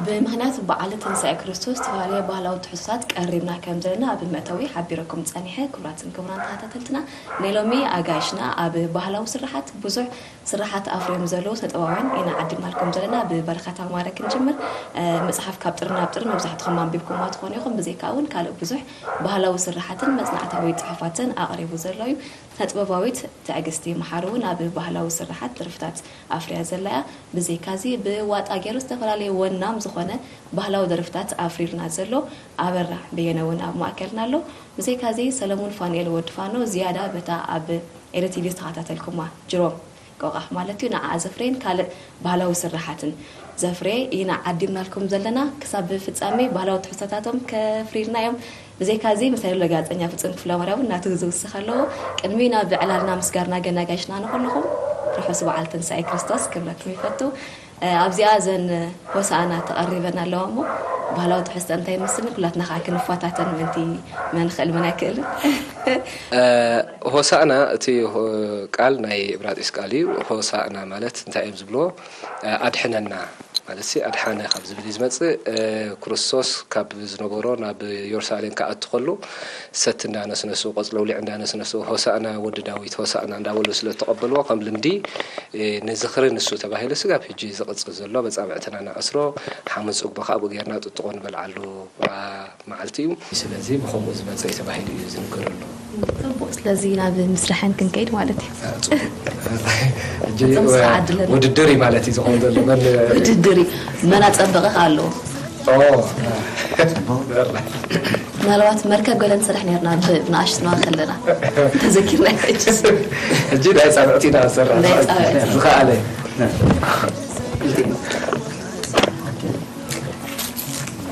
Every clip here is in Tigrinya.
ብምኽንያት በዓል ትንሳኤ ክርስቶስ ዝተፈላለየ ባህላዊ ትሕዝቶታት ቀሪብና ከም ዘለና ኣብ መእተዊ ሓቢረኩም ጸኒሐ። ክቡራትን ክቡራን ተኸታተልትና፣ ናይ ሎሚ ኣጋይሽና ኣብ ባህላዊ ስርሓት ብዙሕ ስርሓት ኣፍርዮም ዘለዉ ስነ ጥበባውያን ኢና ዓዲምናልኩም ዘለና። ብበረኸት ኣማረ ክንጅምር። መጽሓፍ ካብ ጥሪ ናብ ጥሪ መብዛሕትኹም ኣንቢብኩማ ትኾኑ ኢኹም። ብዘይካ እውን ካልእ ብዙሕ ባህላዊ ስርሓትን መጽናዕታዊ ጽሑፋትን ኣቕሪቡ ዘሎ እዩ። ስነ ጥበባዊት ትዕግስቲ መሓሪ እውን ኣብ ባህላዊ ስርሓት ደርፍታት ኣፍርያ ዘላ እያ። ብዘይካዚ ብዋጣ ገይሩ ዝተፈላለየ ወናም ዝኾነ ባህላዊ ደርፍታት ኣፍሪልና ዘሎ ኣበራ በየነ እውን ኣብ ማእከልና ኣሎ። ብዘይካዚ ሰለሙን ፋኑኤል ወዲ ፋኖ ዝያዳ በታ ኣብ ኤሪ ቲቪ ዝተኸታተልኩማ ጅሮም ቆቓሕ ማለት እዩ፣ ንዓኣ ዘፍረየን ካልእ ባህላዊ ስርሓትን ዘፍረየ ኢና ዓዲምናልኩም ዘለና። ክሳብ ፍጻሜ ባህላዊ ትሕዝቶታቶም ከፍርዩልና እዮም። ብዘይካዚ ምሳሌ ሎ ጋዜጠኛ ፍጹም ክፍለማርያም እውን ናቱ ዝውስኽ ኣለዎ። ቅድሚ ናብ ዕላልና ምስጋርና ገናጋይሽና ንኹልኹም ርሑስ በዓል ትንሳኤ ክርስቶስ ክብለኩም ይፈቱ። ኣብዚኣ እዘን ሆሳእና ተቐሪበን ኣለዋ እሞ ባህላዊ ትሕዝቶ እንታይ ይመስልን ኩላትና ከዓ ክንፈታተን ምእንቲ መን ይኽእል መን ኣይክእልን። ሆሳእና እቲ ቃል ናይ እብራጢስ ቃል እዩ። ሆሳእና ማለት እንታይ እዮም ዝብልዎ? ኣድሕነና ማለት ሲ ኣድሓነ ካብ ዝብል እዩ ዝመፅእ። ክርስቶስ ካብ ዝነበሮ ናብ ኢየሩሳሌም ክኣቱ ከሎ ሰቲ እንዳነስነሱ፣ ቆፅሊ ኣውሊዕ እንዳነስነሱ ሆሳእና ወዲ ዳዊት ሆሳእና እንዳበሉ ስለ ዝተቐበልዎ ከም ልምዲ ንዝኽሪ ንሱ ተባሂሉ ስጋብ ሕጂ ዝቕፅል ዘሎ መፃብዕትና ንኣስሮ ሓሙን ፅጉቦ ካብ ጌርና ጥጥቖ ንበልዓሉ መዓልቲ እዩ። ስለዚ ብኸምኡ ዝመፀ እዩ ተባሂሉ እዩ ዝንገረሉ። ጽቡቕ፣ ስለዚ ናብ ምስርሐን ክንከይድ ማለት እዩ። ውድድር እዩ ማለት እዩ ዝኸውን ዘሎ። ውድድር እዩ። መን ኣጸበቐ ከ ኣለዎ። ምናልባት መርከብ ገለ ንሰርሕ ነርና ብንኣሽትዋ ከለና ተዘኪርና ሕጅስ ሕጂ ናይ ፃብዕቲ ኢና ንሰርሕ። ናይ ፃብዕቲ። ዝኸኣለ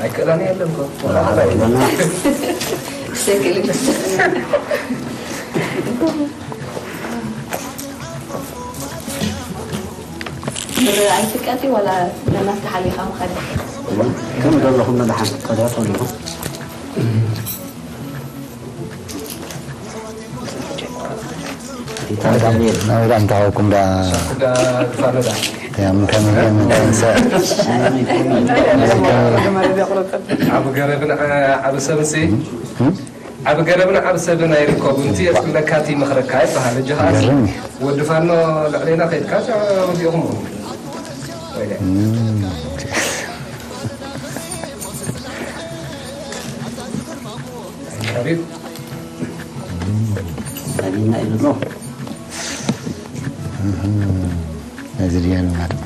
ኣይክእላን የለን። ኣይትቀዲ ዋላ ነናትካ ሓሊኻ ምኸድ ከም ዘለኹም መድሓን ቀዳት ኣለኹም ናብራ እንተሃውኩም ዳ ያም ከም ከም እንሰ ዓብ ገረብን ዓብ ሰብን ሲ ዓብ ገረብን ዓብ ሰብን ኣይርከቡ እንቲ የስብለካ እቲ ምኽረካ ይበሃል እጂ ኸዓ ሲ ወዲ ፋኖ ልዕሌና ከይድካ ወዲእኹም ወይለ ኣቢና ኢሉ ኣሎ። ነዚ ድያ ንብላ ድማ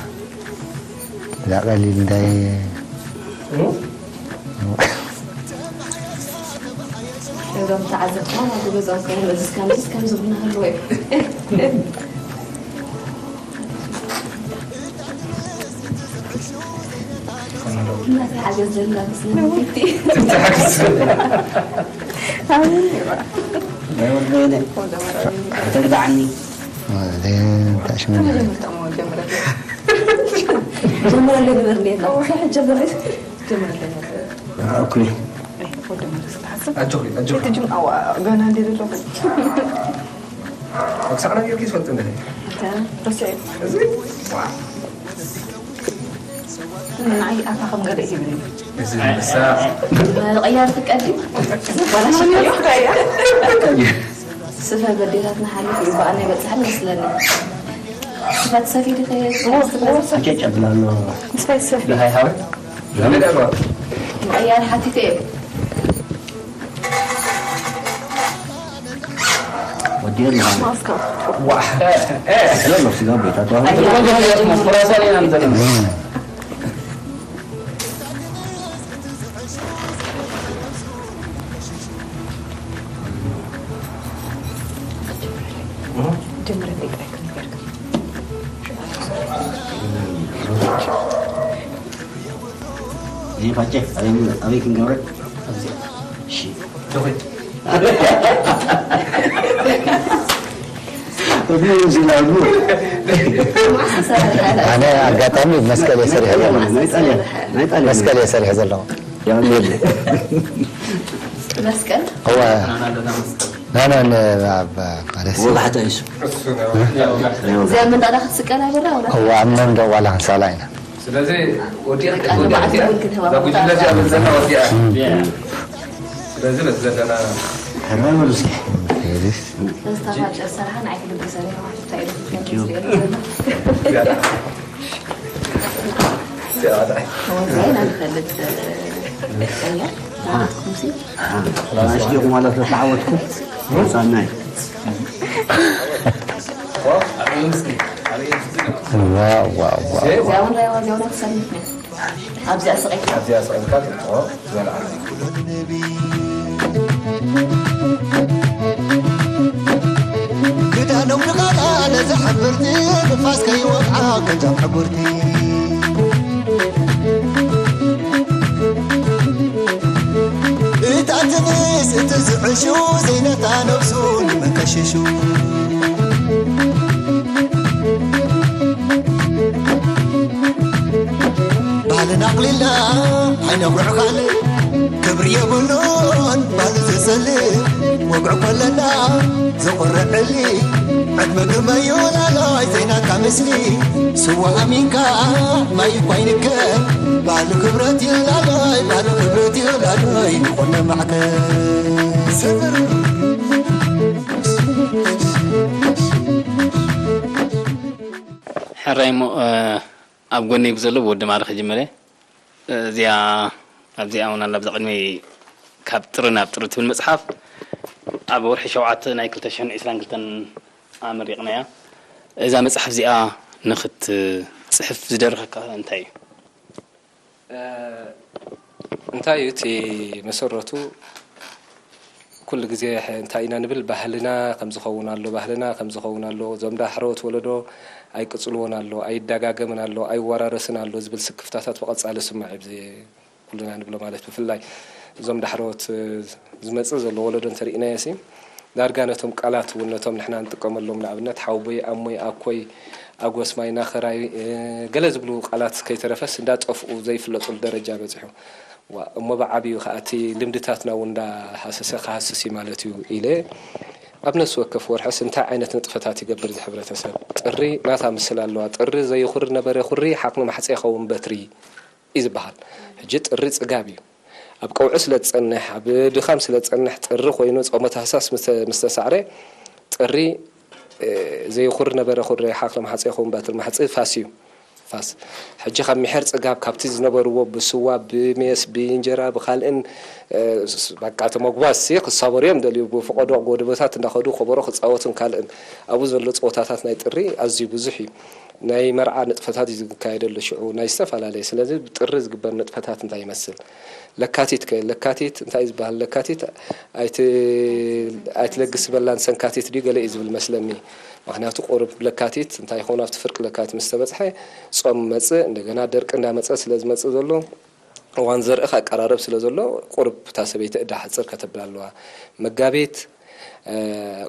እዛ ቀሊል እንታይ እዞም ተዓዘብትና ናብቲ ገዛውቲ ከመዝስ ከምዝስ ከምዚ ቡና ህልዎ እዩ ተግባዓኒ ታሽመ ኦኬ ኣጆኺ ኣጆኺ ገና እንዴ ዘለኹ ኣክሳዕና ጌርኪ ትፈልጥ እንደ ረስዐ እዚ ንዓይ ኣታ ከም ገለ ይብል እዚ ንሳ ምቕያር ትቀዲ ስፈ በዴታትና ሓሊፍ እዩ በኣና ይበፅሐን መስለኒ ስፈ ትሰፊ ዲኸ ኣጨጨብላሎ ምስፋይ ሰፊ ለሃይ ሃው ለምን ያባ ምቕያር ሓቲተ እየ ወዲኦ ኣለኻ ማስካ ዘሎ ስጋ ቤታ Quando vai a Moscou, essa nem anda. ይፋጨ ኣበይ ክንገብረ ኣነ ኣጋጣሚ መስቀል እየ ሰሪሐ ዘለኹ። መስቀል እየ ሰሪሐ ዘለኹ። መስቀል እወ ናና ኣብ ማለት ወጋሕታ እዩ እዚኣ መንዳዳ ክትስቀል ኣይበራ እወ ኣብ መንደቕ ዋላ ክንሳላ ኢና። ስለዚ ወዲኣ ወዲኣ እዛ ጉጅለ እዚኣ በዘና ወዲኣ። ስለዚ በዚ ዘለና ሕራይ በሉ እስኪ። ተስፋ ጨርሰልካ ንዓይ ክልግሰ ኔርካ እንታይ ኢሉ ክትፈልጥ ዝኽእል ዘሎ? ዝያዳ ወዚያ ኢና ንፈልጥ። ቀያ ናትኩምሲ ኣሽዲኹም ማለት ተተዓወትኩም ወፃናይ እዚኣ እውን ራይዋ እዚኣ እውን ክትሰልፍ እያ። ኣብዚኣ ስቐይ ኣብዚኣ ስቐልካ ትልጥቆ ዝበልዓ ክዳኖም ንቓላ ነዛ ሕምብርቲ ንፋስ ከይወቕዓ ገንዘብ ሕጉርቲ እታ ትንስ እቲ ዝዕሹ ዘይነታ ነብሱ ንመከሽሹ ባህልና ኣቕሊልና ኣይነጉዕ ካልእ ክብሪ የብሉን ባሉ ዘሰልእ ወግዕ ኮለና ዘቑርዕሊ ዕድመ ግርመዩ ላላይ ዘይናካ ምስሊ ስዋ ኣሚንካ ማይ እኳ ይንከር ባሉ ክብረት እዩ ላላይ ባሉ ክብረት እዩ ላላይ ንኾነ ማዕከል ሕራይ እሞ ኣብ ጎነይ ብዘሎ ብወዲ ማረ ክጅምር እየ። እዚኣ ኣብዚኣ እውን ኣላ ብዛ ቅድመይ ካብ ጥሪ ናብ ጥሪ ትብል መፅሓፍ ኣብ ወርሒ ሸውዓተ ናይ ክልተ ሽሕን ዕስራን ክልተን ኣመሪቕናያ። እዛ መፅሓፍ እዚኣ ንክትፅሕፍ ዝደረኸካ እንታይ እዩ? እንታይ እዩ እቲ መሰረቱ? ኩሉ ግዜ እንታይ ኢና ንብል? ባህልና ከምዝኸውን ኣሎ፣ ባህልና ከምዝኸውን ኣሎ። እዞም ዳሕረዎት ወለዶ ኣይቅፅልዎን ኣሎ፣ ኣይዳጋገምን ኣሎ፣ ኣይወራረስን ኣሎ ዝብል ስክፍታታት ብቐፃሊ ስማዕ እዩ። ኩልና ንብሎ ማለት ብፍላይ እዞም ዳሕረዎት ዝመፅእ ዘሎ ወለዶ እንተርኢናዮ ሲ ዳርጋ ነቶም ቃላት እውን ነቶም ንሕና ንጥቀመሎም ንኣብነት ሓውቦይ ኣሞይ ኣኮይ ኣጎስማይ ናኸራይ ገለ ዝብሉ ቃላት ከይተረፈስ እንዳጠፍኡ ዘይፍለጡሉ ደረጃ በፂሑ እሞ ብዓብዩ ከዓ እቲ ልምድታትና እውን እንዳሃሰሰ ክሃስስ እዩ ማለት እዩ ኢለ ኣብ ነፍሲ ወከፍ ወርሕስ እንታይ ዓይነት ንጥፈታት ይገብር እዚ ሕብረተሰብ ጥሪ ናታ ምስል ኣለዋ ጥሪ ዘይኹሪ ነበረ ኩሪ ሓክሚ ማሕፀ ይኸውን በትሪ እዩ ዝበሃል። ሕጂ ጥሪ ፅጋብ እዩ። ኣብ ቀውዒ ስለ ዝፀንሕ፣ ኣብ ድኻም ስለ ዝፀንሕ ጥሪ ኮይኑ ፆመ ታህሳስ ምስ ተሳዕረ ጥሪ ዘይኹር ነበረ ኩረ ሓክለ ማሕፀ ይኸውን ባትል ማሕፀ ፋስ እዩ። ፋስ ሕጂ ካብ ምሕር ፅጋብ ካብቲ ዝነበርዎ ብስዋ ብሜስ ብእንጀራ ብካልእን በቃ እቲ መጉባዝ ክሳበሩ እዮም ደልዩ ብፈቀዶ ጎደቦታት እንዳኸዱ ከበሮ ክፃወቱን ካልእን ኣብኡ ዘሎ ፀወታታት ናይ ጥሪ ኣዝዩ ብዙሕ እዩ። ናይ መርዓ ንጥፈታት እዩ ዝካየደሉ ሽዑ ናይ ዝተፈላለየ ስለዚ ብጥሪ ዝግበር ንጥፈታት እንታይ ይመስል ለካቲት ከ ለካቲት እንታይ ዝበሃል ለካቲት ኣይትለግስ በላን ሰንካቲት ድዩ ገለ እዩ ዝብል መስለኒ ምክንያቱ ቁርብ ለካቲት እንታይ ይኸውን ኣብቲ ፍርቂ ለካቲት ምስ ተበፅሐ ፆም መፅእ እንደገና ደርቂ እንዳመፀ ስለ ዝመፅእ ዘሎ እዋን ዘርኢ ከቀራረብ ስለ ዘሎ ቁርብ እታ ሰበይቲ እዳ ሓፅር ከተብላ ኣለዋ መጋቢት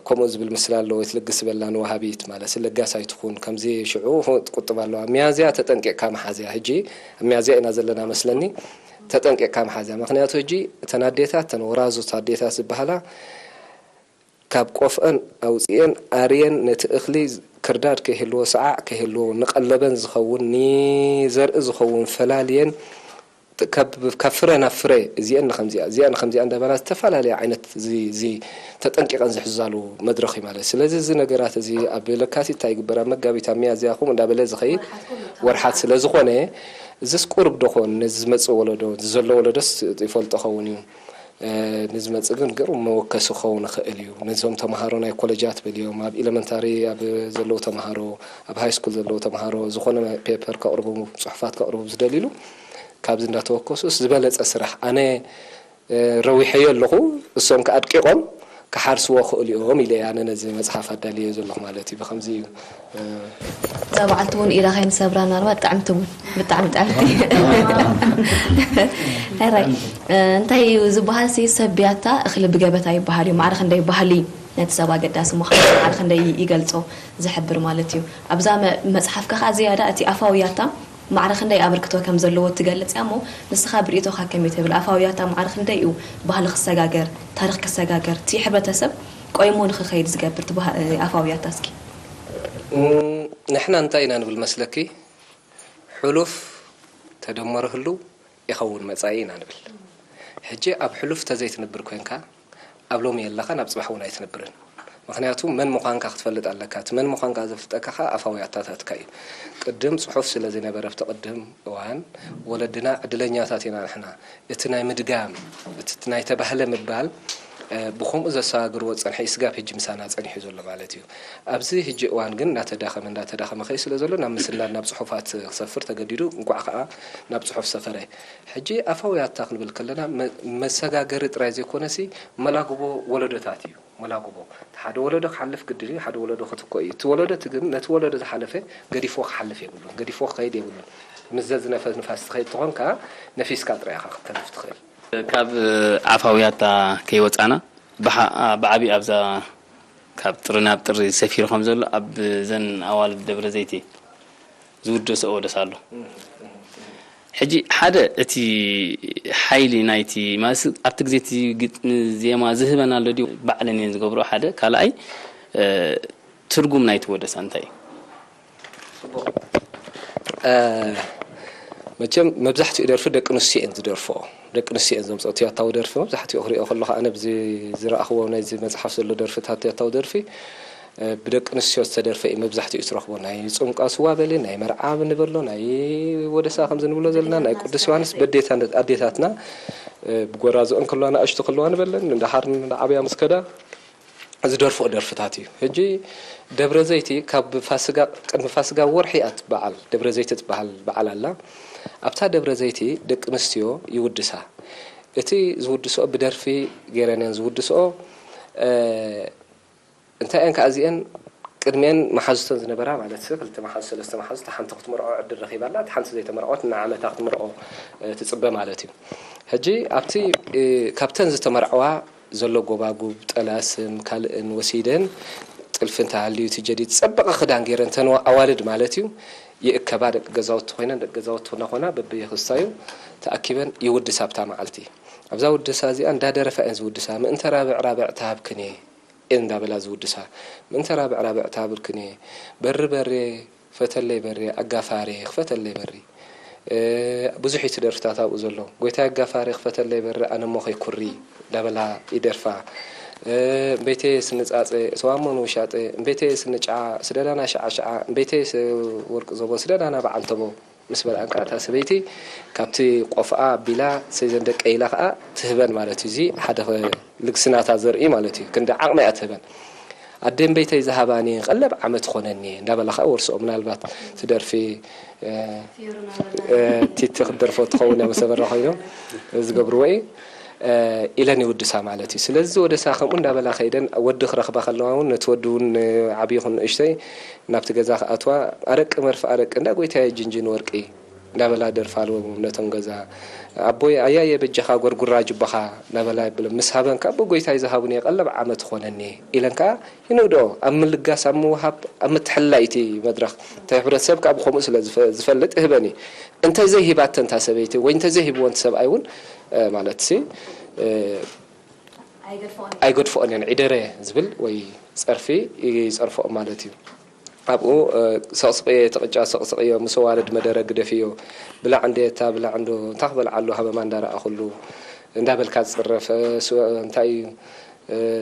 ከምኡ ዝብል ምስላ ኣለዎ ትልግስ በላ ንወሃቢት ማለት ለጋስ ኣይትኹን ከምዚ ሽዑ ትቁጥብ ኣለዋ ሚያዝያ ተጠንቂቕካ መሓዝያ ሕጂ ኣብ ሚያዝያ ኢና ዘለና መስለኒ ተጠንቂቕካ መሓዝያ ምክንያቱ ሕጂ እተን ኣዴታት ተን ወራዙት ኣዴታት ዝበሃላ ካብ ቆፍአን ኣውፅኤን ኣርየን ነቲ እኽሊ ክርዳድ ከይህልዎ ሰዓዕ ከይህልዎ ንቀለበን ዝኸውን ንዘርኢ ዝኸውን ፈላልየን ካብ ፍረ ናብ ፍረ እዚአን ንከምዚኣ እዚኣ ንከምዚኣ እንዳበላ ዝተፈላለየ ዓይነት እዚ ተጠንቂቀን ዝሕዛሉ መድረክ እዩ ማለት ስለዚ እዚ ነገራት እዚ ኣብ ለካቲት እንታይ ይግበር ኣብ መጋቢት ኣብ ሚያዝያ ከምኡ እንዳበለ ዝኸይድ ወርሓት ስለ ዝኾነ እዚስ ቁሩብ ዶ ኾን ነዚ ዝመፅእ ወለዶ ዘሎ ወለዶስ ይፈልጦ ኸውን እዩ ንዝመፅእ ግን ገሩ መወከሲ ክኸውን ይኽእል እዩ ነዞም ተምሃሮ ናይ ኮለጃት በልዮም ኣብ ኢለመንታሪ ኣብ ዘለዉ ተምሃሮ ኣብ ሃይ ስኩል ዘለዉ ተምሃሮ ዝኾነ ፔፐር ከቕርቡ ፅሑፋት ከቕርቡ ዝደልይሉ ካብዚ እንዳተወከሱስ ዝበለፀ ስራሕ ኣነ ረዊሐዮ ኣለኹ እሶም ከኣድቂቖም ክሓርስዎ ክእሉ እዮም ኢለ ኣነ ነዚ መፅሓፍ ኣዳልዮ ዘለኹ ማለት እዩ ብከምዚ እዩ እዛ በዓልቲ እውን ኢዳ ከይንሰብራ ናርባ ጥዕምቲ እውን ብጣዕሚ ጥዕምቲ ሕራይ እንታይ እዩ ዝበሃል ሲ ሰብ ብያታ እኽሊ ብገበታ ይበሃል እዩ ማዕረ ክንደይ ባህሊ ነቲ ሰብ ኣገዳሲ ምዃኑ ማዕረ ክንደይ ይገልጾ ዝሕብር ማለት እዩ ኣብዛ መፅሓፍካ ከዓ ዝያዳ እቲ ኣፋዊ ያታ ማዕረ ክንደይ ኣበርክቶ ከም ዘለዎ ትገልጽ እያ እሞ ንስኻ ብርእቶኻ ከመይ ትብል ኣፋዊ ያታ ማዕረ ክንደይ እዩ ባህሊ ክሰጋገር ታሪኽ ክሰጋገር እቲ ሕብረተሰብ ቆይሞ ንኽኸይድ ዝገብር ኣፋዊ ያታ እስኪ ንሕና እንታይ ኢና ንብል መስለኪ? ሕሉፍ ተደመረ ህሉው ይኸውን መጻኢ ኢና ንብል። ሕጂ ኣብ ሕሉፍ ተዘይትንብር ኮንካ ኣብ ሎሚ የለኻን ኣብ ጽባሕ እውን ኣይትነብርን። ምኽንያቱ መን ምዃንካ ክትፈልጥ ኣለካ። እቲ መን ምዃንካ ዘፍልጠካ ኸኣ ኣፋዊ ኣታታትካ እዩ። ቅድም ጽሑፍ ስለ ዝነበረ ኣብቲ ቅድም እዋን ወለድና ዕድለኛታት ኢና ንሕና። እቲ ናይ ምድጋም እቲ ናይ ተባህለ ምባል ብኸምኡ ዘሰጋግርዎ ዝጸንሐ እዩ ስጋብ ሕጂ ምሳና ጸኒሑ ዘሎ ማለት እዩ። ኣብዚ ሕጂ እዋን ግን እናተዳኸመ እናተዳኸመ ከይ ስለ ዘሎ ናብ ምስናድ ናብ ጽሑፋት ክሰፍር ተገዲዱ። እንቋዕ ከኣ ናብ ጽሑፍ ሰፈረ። ሕጂ ኣፋዊ ኣታ ክንብል ከለና መሰጋገሪ ጥራይ ዘይኮነሲ መላግቦ ወለዶታት እዩ። መላግቦ ሓደ ወለዶ ክሓልፍ ግድን እዩ። ሓደ ወለዶ ክትኮ እዩ። እቲ ወለዶ እቲ ግን ነቲ ወለዶ ዝሓለፈ ገዲፎ ክሓልፍ የብሉን። ገዲፎ ክኸይድ የብሉን። ምስ ዘዝነፈ ንፋስ ትኸይድ ትኾንካ ነፊስካ ጥራይ ኢኻ ክትተርፍ ትኽእል። ካብ ኣፋውያታ ከይወፃና ብዓብይ ኣብዛ ካብ ጥሪ ናብ ጥሪ ሰፊሩ ከም ዘሎ ኣብ ዘን ኣዋልድ ደብረ ዘይቴ ዝውደሰኦ ደስ ኣሎ። ሕጂ ሓደ እቲ ሓይሊ ናይቲ ማስ ኣብቲ ግዜ እቲ ግጥሚ ዜማ ዝህበን ኣሎ ድዩ ባዕለን እየን ዝገብሮ ሓደ ካልኣይ ትርጉም ናይቲ ወደሳ እንታይ እዩ? መቸም መብዛሕትኡ ደርፊ ደቂ ኣንስትዮ እየን ዝደርፎ። ደቂ ኣንስትዮ እየን ዘምፅኦ ትያታዊ ደርፊ መብዛሕትኡ ክሪኦ ከለኹ ኣነ ብዚ ዝረኣኽዎ ናይዚ መፅሓፍ ዘሎ ደርፍታት ትያታዊ ደርፊ ብደቂ ኣንስትዮ ዝተደርፈ እዩ መብዛሕትኡ ትረኽቦ። ናይ ፁምቃ ስዋ በሊ ናይ መርዓ ንበሎ ናይ ወደሳ ከምዚ ንብሎ ዘለና ናይ ቅዱስ ዮሃንስ በዴታ ኣዴታትና ብጎራዝኦን ከለዋ ንኣሽቱ ከለዋ ንበለን እንዳሓር ዓብያ ምስ ከዳ ዝደርፍኦ ደርፍታት እዩ። ሕጂ ደብረ ዘይቲ ካብ ፋስጋ ቅድሚ ፋስጋ ወርሒ እያ ትበዓል ደብረ ዘይቲ ትበሃል በዓል ኣላ። ኣብታ ደብረ ዘይቲ ደቂ ኣንስትዮ ይውድሳ። እቲ ዝውድስኦ ብደርፊ ገይረን እየን ዝውድስኦ። እንታይ እየን ከዓ እዚአን ቅድሚአን መሓዙተን ዝነበራ ማለት ሰብ ክልተ መሓዙ ሰለስተ መሓዙ እታ ሓንቲ ክትምርዖ ዕድል ረኺባ ኣላ። እታ ሓንቲ ዘይተመርዖት እናዓመታ ክትምርዖ ትፅበ ማለት እዩ። ሕጂ ኣብቲ ካብተን ዝተመርዐዋ ዘሎ ጎባጉብ፣ ጠላስም፣ ካልእን ወሲደን ጥልፊ እንተሃልዩ እቲ ጀዲድ ዝጸበቐ ክዳን ገይረን ተን ኣዋልድ ማለት እዩ ይእከባ። ደቂ ገዛውቲ ኮይነን ደቂ ገዛውቲ እናኾና በብየክስታዩ ተኣኪበን ይውድሳ ኣብታ መዓልቲ። ኣብዛ ውድሳ እዚኣ እንዳደረፋ እየን ዝውድሳ። ምእንተ ራብዕ ራብዕ ተሃብክን እየ እንዳበላ ዝውድሳ። ምእንተ ራብዕ ራብዕ ተሃብክን እየ በሪ በሬ ፈተለይ በሪ ኣጋፋሪ ክፈተለይ በሪ ብዙሕ እዩ እቲ ደርፍታት ኣብኡ ዘሎ። ጎይታይ ኣጋፋሪ ክፈተለይ በሪ ኣነ እሞ ከይኩሪ እንዳበላ ይደርፋ። እምበይተየ ስኒ ፃፀ ስዋ እሞ ንውሻጠ እምበይተየ ስኒ ጫ ስደዳና ሸዓ ሸዓ እምበይተየ ወርቂ ዘቦ ስደዳና በዓል ተቦ ምስ በልኣን ከዓ እታ ሰበይቲ ካብቲ ቆፍኣ ኣቢላ ሰይዘን ደቀ ኢላ ከዓ ትህበን ማለት እዩ። እዚ ሓደ ልግስናታ ዘርኢ ማለት እዩ። ክንዲ ዓቕሚ እያ ትህበን። ኣደ እምበይተይ ዝሃባኒ ቀለብ ዓመት ኾነኒ እንዳበላ ከዓ ወርስኦ ምናልባት ትደርፊ ቲቲ ክትደርፎ ትኸውን እያ መሰበራ ኮይኖም ዝገብርዎ እዩ ኢለን ይውድሳ ማለት እዩ። ስለዚ ወደሳ ከምኡ እንዳበላ ከይደን ወዲ ክረኽባ ከለዋ እውን ነቲ ወዲ እውን ዓብዪ ይኹን ንእሽተይ ናብቲ ገዛ ክኣትዋ ኣረቂ መርፍ ኣረቂ እንዳ ጎይታየ ጅንጅን ወርቂ እንዳበላ ደርፋሉ ነቶም ገዛ ኣቦይ ኣያየ በጃኻ ጎርጉራ ጅባኻ እንዳበላ ይብሎ ምስ ሃበን ካብ ጎይታይ ዝሃቡኒ ቀለብ ዓመት ኾነኒ ኢለን ከዓ ይንግድኦ ኣብ ምልጋስ ኣብ ምውሃብ ኣብ ምትሕልላይ እቲ መድረኽ እቲ ሕብረተሰብ ካብ ከምኡ ስለ ዝፈልጥ ይህበን እዩ። እንተዘይሂባተን እታ ሰበይቲ ወይ እንተዘይሂብዎ እቲ ሰብኣይ እውን ማለት ሲ ኣይገድፍኦን እየን ዒደረ ዝብል ወይ ፀርፊ ይፀርፍኦም ማለት እዩ። ኣብኡ ሰቕስቕዮ እቲ ቅጫ ሰቕስቕዮ ምስ ኣዋልድ መደረ ግደፍዮ ብላዕ እንደ እታ ብላዕ እንዶ እንታይ ክበልዓ ኣሎ ሃመማ እንዳረኣኹሉ እንዳበልካ ዝፅረፍ እንታይ እዩ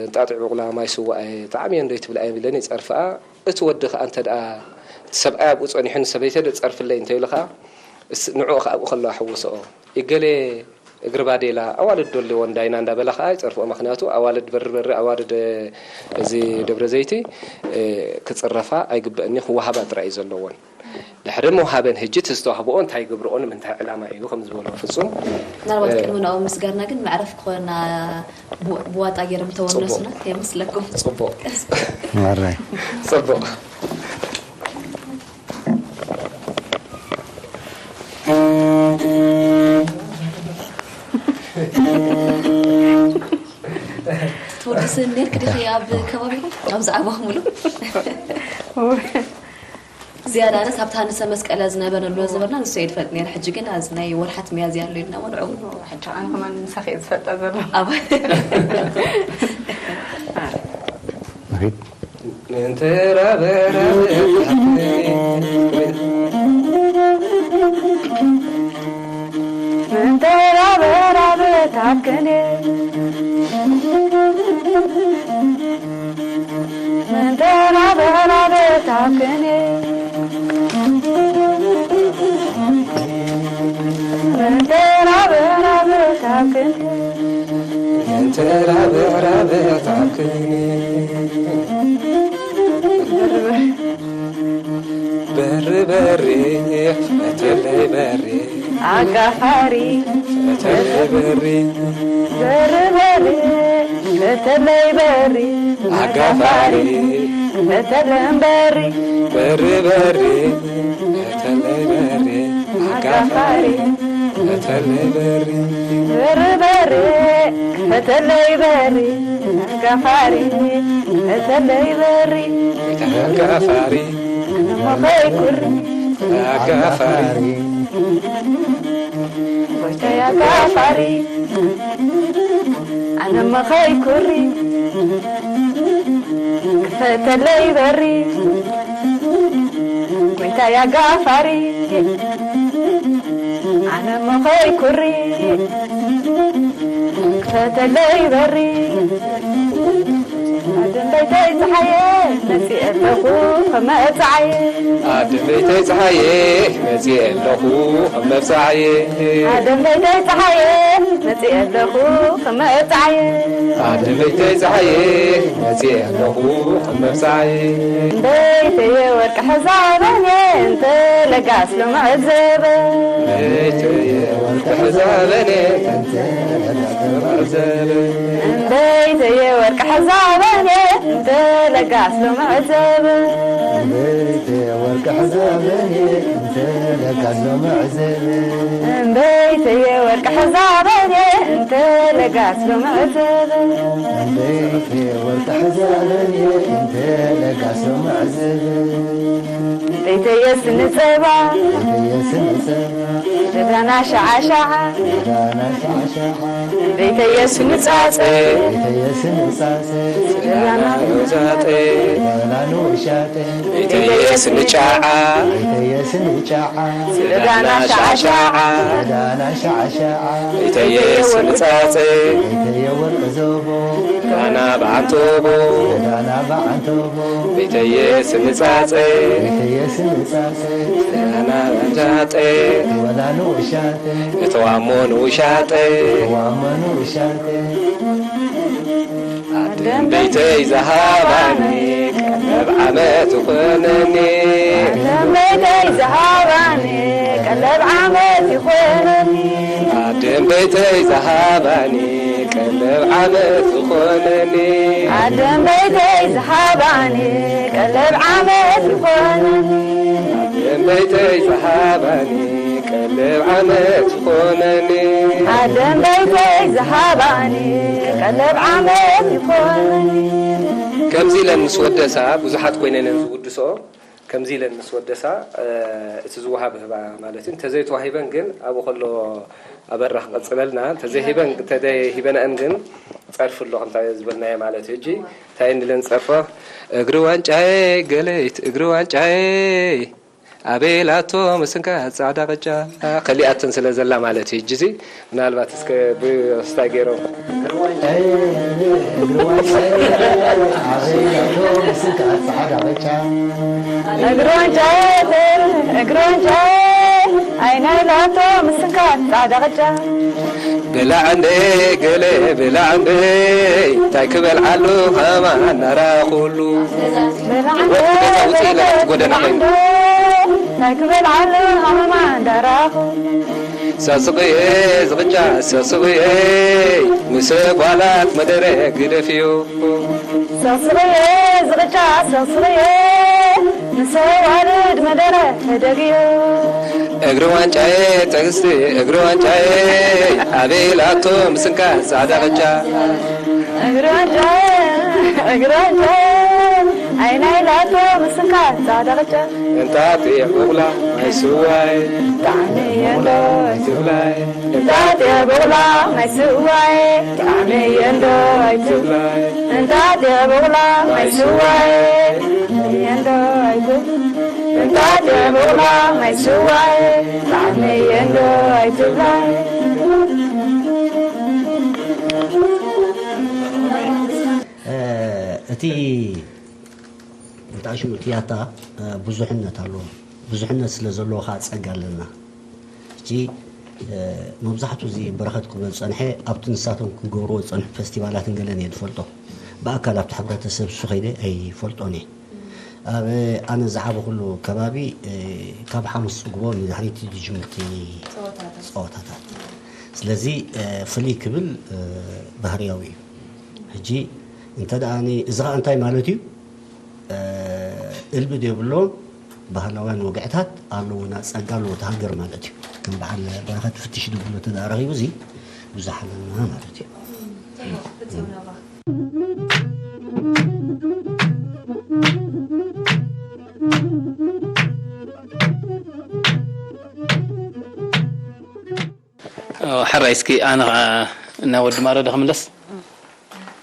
እንጣጢዕ ቡቕላ ማይ ስዋኣየ ጣዕሚ እየ እንዶ ይትብል ኣይብለን ይፀርፍኣ። እቲ ወዲ ከዓ እንተ ደኣ እቲ ሰብኣይ ኣብኡ ፀኒሑ ንሰበይተይ ዶ ፀርፍለይ እንተ ኢሉ ከዓ ንዕኡ ከዓ ኣብኡ ከለዋ ሕውስኦ ይገሌ እግሪ ባዴላ ኣዋልድ ዶ ኣለዎ እንዳይና እንዳበላ ከዓ ይፀርፍኦ። ምክንያቱ ኣዋልድ በሪ በሪ ኣዋልድ እዚ ደብረ ዘይቲ ክፅረፋ ኣይግበእኒ ክወሃባ ጥራይ እዩ ዘለዎን። ድሕሪ ምውሃበን ህጂ እቲ ዝተዋህብኦ እንታይ ይገብርኦ ንምንታይ ዕላማ እዩ ከም ዝበሎ ፍፁም ምናልባት ቅድሚ ናብኡ ምስጋርና ግን መዕረፍ ክኾና ብዋጣ ገይሮም ተወነሱና ከይመስለኩም። ፅቡቅ ማራይ ፅቡቅ ትወድስ ኔርክ ዲኺ ኣብ ከባቢኹም ኣብ ዛዕባኹም ኢሉ ዝያዳ ኣነስ ኣብታ ንሰ መስቀለ ዝነበረ ኣሎ ዝበልና ንሱ እየ ዝፈልጥ ነይረ ሕጂ ግን ኣዚ ናይ ወርሓት ሚያዝያ ኣሎ ኢልና ወንዑ ሕጂ ኣነ ከማን ንሳኺ እየ ዝፈልጣ ዘሎ ኣብ ንኺድ እንተ ራበራበ እንተራበራበት ኣብ ክንዴ፣ እንተራበራበት ኣብ ክንዴ፣ እንተራበራበት ኣብ ክንዴ፣ እንተራበራበት ኣብ ክንዴ። በሪ በሪ፣ በተለይ በሪ። ኣጋፋሪ። በተለይ በሪ። በሪ በሪ፣ በተለይ በሪ። ኣጋፋሪ። በተለይ በሪ። በሪ በሪ፣ በተለይ በሪ። ኣጋፋሪ። በተለይ በሪ። በሪ በሪ፣ በተለይ በሪ። ኣጋፋሪ። በተለይ በሪ። ኣጋፋሪ። መኸይ ኩሪ። ኣጋፋሪ። ጎይታይ ኣጋፋሪ። ኣነ መኸይ ኩሪ። ክፈተለይ በሪ። ጎይታይ ኣጋፋሪ። ኣነ መኸይ ኩሪ። ክፈተለይ በሪ። ኣደንበይተይ ፀሓየ መፂአ ኣለኹ ከመፀዓየ። ኣደንበይተይ ፀሓየ መፂአ ኣለኹ ከመፀዓየ። ኣደንበይተይ ፀሓየ መፂአ ኣለኹ ከመፀዓየ። ኣደንበይተይ ፀሓየ መፂአ ኣለኹ ከመፀዓየ። እምበይተየ ወርቂ ሕዛበኔ እንተ ለጋስ ሎምዕዘበ። እምበይተየ ወርቂ ሕዛበኔ እንተ ለጋስ ሎምዕዘበ። እምበይተየ ወርቂ ሕዛበኔ እንተ ለጋስ ሎምዕዘበ። እምበይተየ ወርቂ ሕዛበኔ እንተ ለጋስ ሎምዕዘበ። እምበይተየ ወርቂ ሕዛበኔ እንተ ለጋስ ሎምዕዘበ። እምበይተየ ወርቂ ሕዛበኔ እንተ ለጋስ ሎምዕዘበ። እምበይተየ ስኒ ጸባ። እምበይተየ ስኒ ጸባ። ደዳና ሸዓሸዓ። ደዳና ሸዓሸዓ። እምበይተየ ስኒ ጻጸ። እምበይተየ ስኒ ጻጸ። ደዳና ውሻጠ። ደዳና ውሻጠ። እምበይተየ ስኒ ጫዓ። እምበይተየ ስኒ ጫዓ። ደዳና ሸዓሸዓ። ደዳና ሸዓሸዓ። እምበይተየ ስኒ ጻጸ። እምበይተየ ወርቂ ዘቦ። ደዳና በዓንቶቦ። ደዳና በዓንቶቦ። ቤተየ ስንጻጸ። ቤተየ ስንጻጸ። ሰላና ዛንጃጠ። ወላ ንኡሻጠ። እተዋሞ ንኡሻጠ። እተዋሞ ንኡሻጠ። ኣደም ቤተይ ዝሃባኒ ቀለብ ዓመት ይኾነኒ። ኣደም ቤተይ ዝሃባኒ ቀለብ ዓመት ይኾነኒ። ኣደም ቤተይ ዝሃባኒ ቀለብ ዓመት ዝኾነኒ። ኣደም ቤተይ ዝሃባኒ ቀለብ ዓመት ዝኾነኒ። ኣደም ቤተይ ዝሃባኒ ቀለብ ዓመት ዝኾነኒ። ኣደም ቤተይ ዝሃባኒ ቀለብ ዓመት ይኾነኒ። ከምዚ ኢለን ምስ ወደሳ ብዙሓት ኮይነን እየን ዝውድስኦ። ከምዚ ኢለን ምስ ወደሳ፣ እ፣ እቲ ዝወሃብ ህባ ማለት እዩ። እንተዘይተዋሂበን ግን ኣብኡ ከሎ ኣበራ ክቐጽለልና፣ እንተዘይሂበን፣ እንተዘይሂበናእን ግን ጸርፊ ኣሎ፣ ከምታ ዝበልናዮ ማለት እዩ። ሕጂ እንታይ እንድለን ጸርፎ? እግሪ ዋንጫዬ ገለይት እግሪ ዋንጫዬ ኣበይ ኢላቶ ምስንካ ጻዕዳ ቅጫ ከሊኣትን ስለ ዘላ ማለት እዩ። ሕጂ እዚ ምናልባት እስከ ብስታይ ገይሮም። እግሪ ዋንጫ፣ እግሪ ዋንጫ፣ ኣይናይ ላቶ ምስንካ ጻዕዳ ቅጫ። ብላዕ እንደ ገለ ብላዕ እንደ እንታይ ክበልዓሉ ሃማ እናራኹሉ። ብላዕ እንደ ወጥ ቤታ ውፅእ ኢለ ናብቲ ጎደና ኮይኑ። እንታይ ክበልዓሉ ሃማ እንዳራኹ። ሰስቕየ ዝቕጫ ሰስቕየ፣ ምስ ጓላት መደረ ግደፍዮ። ሰስቕየ ዝቕጫ ሰስቕየ፣ ምስ ኣዋልድ መደረ ተደግዮ። እግሪ ዋንጫየ ትዕግስቲ እግሪ ዋንጫየ፣ ኣበይ ላቶ ምስንካ ጻዕዳ ቅጫ። እግሪ ዋንጫየ፣ እግሪ ዋንጫየ፣ ኣይናይ ላቶ ምስንካ ጻዕዳ ቅጫ። እንጣጢዕ ቡቕላ ማይ ስዋይ፣ ጣዕሚ የሎ ኣይትብላይ። እንጣጢዕ ቡቕላ ማይ ስዋይ፣ ጣዕሚ የሎ ኣይትብላይ። እንጣጢዕ ቡቕላ ማይ ስዋይ፣ ጣዕሚ የሎ ኣይትብላይ። ጣጥያ በቕላ ማይ ስዋይ ጣዕመየ እንዶ ኣይትብላይ። እቲ እንታይ ሽሙ እቲ ያታ ብዙሕነት ኣለዎ። ብዙሕነት ስለ ዘለዎ ከዓ ፀጋ ኣለና። ሕጂ መብዛሕትኡ እዚ በረኸት ክብሎ ዝፀንሐ ኣብቲ ንሳቶም ክገብርዎ ዝፀንሑ ፌስቲቫላትን ገለን እየ ዝፈልጦ። ብኣካል ኣብቲ ሕብረተሰብ እሱ ከይደ ኣይፈልጦን እየ። ኣብ ኣነ ዝዓበኹሉ ከባቢ ካብ ሓሙስ ፅጉቦ ንድሕሪት ዝጅምርቲ ፀወታታት። ስለዚ ፍልይ ክብል ባህርያዊ እዩ። ሕጂ እንተ ደኣ እዚ ኸዓ እንታይ ማለት እዩ? እልቢ ዘይብሎም ባህላውያን ወግዕታት ኣለዉና፣ ጸጋ ኣለዎ እቲ ሃገር ማለት እዩ። ከም በዓል በረኸት ፍትሽ ድብሎ ተደኣ ረኺቡ እዚ ብዙሕ ኣለና ማለት እዩ። ሕራይ እስኪ ኣነ ኸዓ ናብ ወዲ ማረደ ክምለስ።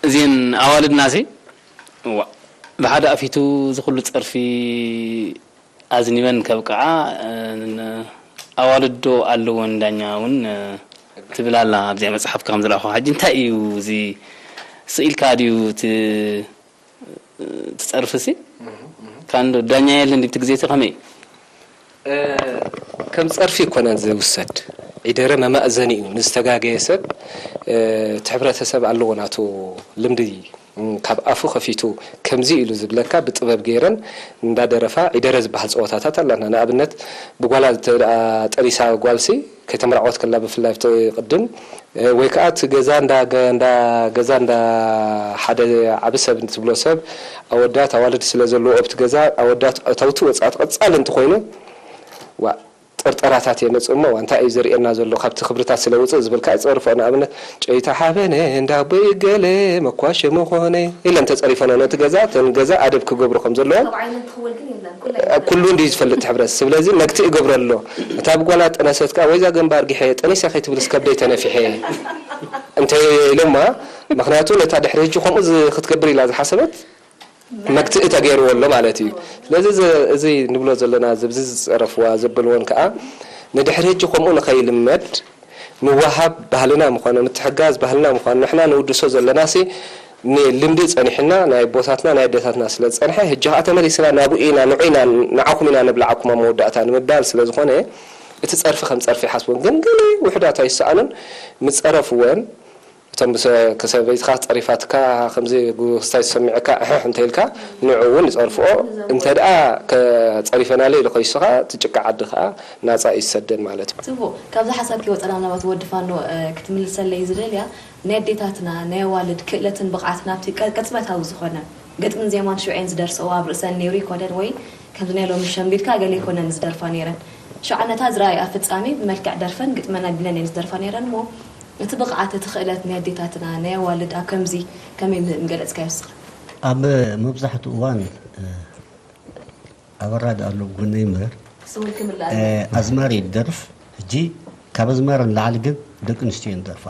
እዚን ኣዋልድና ሲ እዋ ብሓደ ኣፊቱ ዝኹሉ ጸርፊ ኣዝኒበን ከብቅዓ ኣዋልድ ዶ ኣለወን ዳኛ እውን ትብል ኣላ ኣብዚኣ መጽሓፍካ ከም ዝለኣኹ። ሕጂ እንታይ እዩ እዚ ስኢልካ ድዩ እቲ ትጸርፍሲ? ካንዶ ዳኛ የለን ድብቲ ግዜሲ ከመይ እዩ? ከም ጸርፊ ይኮነን ዝውሰድ ዒደረ መማእዘኒ እዩ ንዝተጋገየ ሰብ እቲ ሕብረተሰብ ኣለዎ ናቱ ልምዲ ካብ ኣፉ ከፊቱ ከምዚ ኢሉ ዝብለካ ብጥበብ ገይረን እንዳደረፋ ዒደረ ዝበሃል ጸወታታት ኣለና ንኣብነት ብጓላ ጠኒሳ ጓልሲ ከይተመርዓወት ከላ ብፍላይ ኣብቲ ቅድም ወይ ከዓ እቲ ገዛ እንዳ ገ- እንዳ ገዛ እንዳ ሓደ ዓቢ ሰብ እንትብሎ ሰብ ኣወዳት ኣዋልድ ስለ ዘለዎ ኣብቲ ገዛ ኣወዳት እታውቲ ወጻእቲ ቀጻሊ እንትኮይኑ ዋ ጥርጠራታት የመጽእ እሞ ዋ እንታይ እዩ ዘርእየና ዘሎ ካብቲ ክብርታት ስለ ውፅእ ዝብል ከዓ ይፀርፎ ንኣብነት ጨይታ ሓበነ እንዳ ኣቦይ ገለ መኳሸ ምኾነ ኢለን ተፀሪፈን ነቲ ገዛ እተን ገዛ ኣደብ ክገብሩ ከም ዘለዎም ኩሉ እንዲ ዝፈልጥ ሕብረተሰብ ስለዚ ነግቲ ይገብሮ ኣሎ እታ ብጓላ ጠነሰት ከዓ ወይዛ ገንባር ጊሐ ጠኒሰ ከይትብልስ ከብደይ ተነፊሐ እንተ ኢሎማ ምክንያቱ ነታ ድሕሪ ህጂ ከምኡ ክትገብር ኢላ ዝሓሰበት መግትኢ ተገይርዎ ኣሎ ማለት እዩ ስለዚ እዚ ንብሎ ዘለና ኣብዚ ዝፀረፍዋ ዘበልዎን ከዓ ንድሕሪ ህጂ ከምኡ ንኸይልመድ ምውሃብ ባህልና ምዃኑ ምትሕጋዝ ባህልና ምዃኑ ንሕና ንውድሶ ዘለናሲ ንልምዲ ፀኒሕና ናይ ኣቦታትና ናይ ኣዴታትና ስለ ዝፀንሐ ህጂ ከዓ ተመሊስና ናብኡ ኢና ንዑ ኢና ንዓኹም ኢና ንብልዓኩም ኣብ መወዳእታ ንምባል ስለ ዝኾነ እቲ ፀርፊ ከም ፀርፊ ይሓስቦን ግን ገለ ውሕዳት ኣይሰኣኑን ምፀረፍወን እቶም ሰበይትኻ ፀሪፋትካ ከምዚ ጉስታይ ዝሰሚዐካ እሕሕ እንተኢልካ ንዑ እውን ይፀርፍኦ እንተ ደኣ ከፀሪፈናለ ኢሉ ከይሱ ከዓ እቲ ጭቃ ዓዲ ከዓ ናፃ እዩ ዝሰደን ማለት እዩ። ፅቡቕ ካብዚ ሓሳብ ከይወፀና ምናልባት ወዲ ፋኖ ክትምልሰለይ ዝደልያ ናይ ኣዴታትና ናይ ኣዋልድ ክእለትን ብቕዓትን ኣብቲ ቅፅበታዊ ዝኾነ ግጥምን ዜማን ሽዑ እየን ዝደርስኦ ኣብ ርእሰን ነይሩ ኣይኮነን ወይ ከምዚ ናይ ሎሚ ሸምቢድካ ገለ ኣይኮነን ዝደርፋ ነይረን ሽዓ ነታ ዝረኣይኣ ፍፃሜ ብመልክዕ ደርፈን ግጥመን ኣቢለን እየን ዝደርፋ ነይረን እሞ እቲ ብቕዓት እቲ ክእለት ናይ ኣዴታትና ናይ ኣዋልድ ኣብ ከምዚ ከመይ ምገለፅካዮ እስኻ? ኣብ መብዛሕትኡ እዋን ኣበራ ደኣ ኣሎ ጎነይ እምበር ኣዝማሪ ይደርፍ ሕጂ ካብ ኣዝማሪ ንላዕሊ ግን ደቂ ኣንስትዮ እየን ዝደርፋ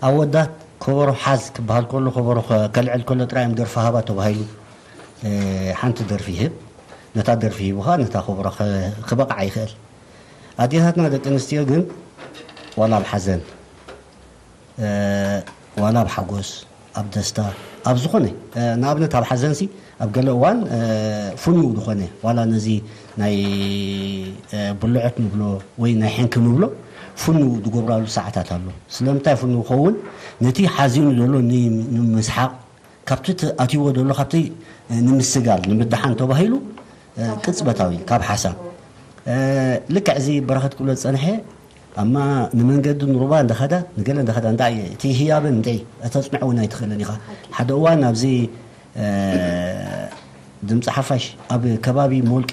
ኣወዳት ከበሮ ሓዝ ክበሃል ከሎ ከበሮ ከልዕል ከሎ ጥራይ እዮም ደርፊ ሃባ ተባሂሉ ሓንቲ ደርፊ ይህብ ነታ ደርፊ ሂቡ ከዓ ነታ ከበሮ ክበቕዓ ይኽእል ኣዴታትና ደቂ ኣንስትዮ ግን ዋላ ኣብ ሓዘን ዋላ ኣብ ሓጎስ ኣብ ደስታ ኣብ ዝኾነ ንኣብነት ኣብ ሓዘንሲ ኣብ ገለ እዋን ፍኑው ዝኾነ ዋላ ነዚ ናይ ብልዖት ንብሎ ወይ ናይ ሕንኪ ንብሎ ፍኑው ዝገብራሉ ሰዓታት ኣሎ ስለምንታይ ፍኑው ኸውን ነቲ ሓዚኑ ዘሎ ንምስሓቕ ካብቲ ኣትይዎ ዘሎ ካብቲ ንምስጋል ንምድሓን ተባሂሉ ቅፅበታዊ ካብ ሓሳብ ልክዕ እዚ በረኸት ክብሎ ዝፀንሐ ኣማ ንመንገዲ ንሩባ እንደኸዳ ንገለ እንደኸዳ እንታይ እቲ ህያበን እንታይ እተፅንዖ እውን ኣይትኽእልን ኢኻ ሓደ እዋን ኣብዚ ድምፂ ሓፋሽ ኣብ ከባቢ ሞልቂ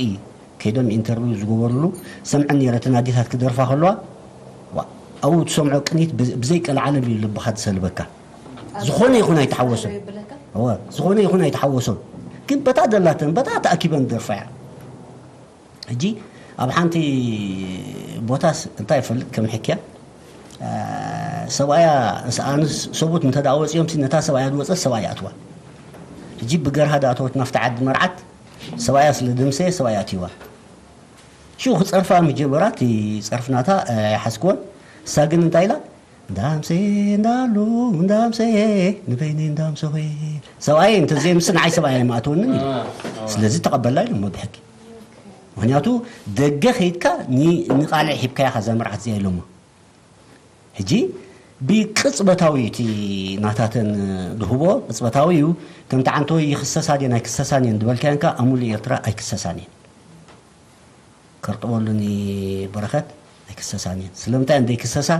ከይዶም ኢንተርቪው ዝገበርሉ ሰምዐን ነይረ እተን ኣዴታት ክደርፋ ከለዋ ኣብኡ ትሰምዖ ቅኒት ብዘይ ቀልዓለም እዩ ልብኻ ዝሰልበካ ዝኾነ ይኹን ኣይተሓወሶን ዝኾነ ይኹን ኣይተሓወሶን ግን በታ ደላተን በታ ተኣኪበን ደርፋ እያ ሕጂ ኣብ ሓንቲ ቦታስ እንታይ ይፈልጥ ከም ሕክያ ሰብኣያ ኣንስ ሰቡት እንተ ደኣ ወፂኦም ነታ ሰብኣያ ዝወፀት ሰብኣያ ኣትዋ ሕጂ ብገርሃ ደኣ ተወት ናፍቲ ዓዲ መርዓት ሰብኣያ ስለ ደምሰየ ሰብኣያ ኣትዋ ሽኡ ክጸርፋ ምስ ጀመራ፣ እቲ ጸርፊ ናታ ኣይሓዝክዎን። እሳ ግን እንታይ ኢላ? "እንዳምሰየ እንዳሉ፣ እንዳምሰየ፣ ንበይነይ እንዳምሰኹ እየ። ሰብኣየ እንተዘየምሲ ንዓይ ሰብኣየ ኣይምኣተወንን" ኢላ። ስለዚ ተቐበላ ኢሎሞ ብሕጊ። ምኽንያቱ ደገ ከይድካ ኒ-፣ ንቓልዕ ሂብካያ እዛ መርዓት እዚኣ ኢሎሞ። ሕጂ ብቅጽበታዊ እቲ ናታተን ዝህቦ ቅጽበታዊ እዩ። ከምቲ ዓንተወይ ይኽሰሳ ድየን ኣይክሰሳን እየን ዝበልካየን ከኣ ኣብ ሙሉእ ኤርትራ ኣይክሰሳን እየን። ከርጥበሉኒ በረኸት ኣይክሰሳን እየን። ስለምንታይ እየን ዘይክሰሳ?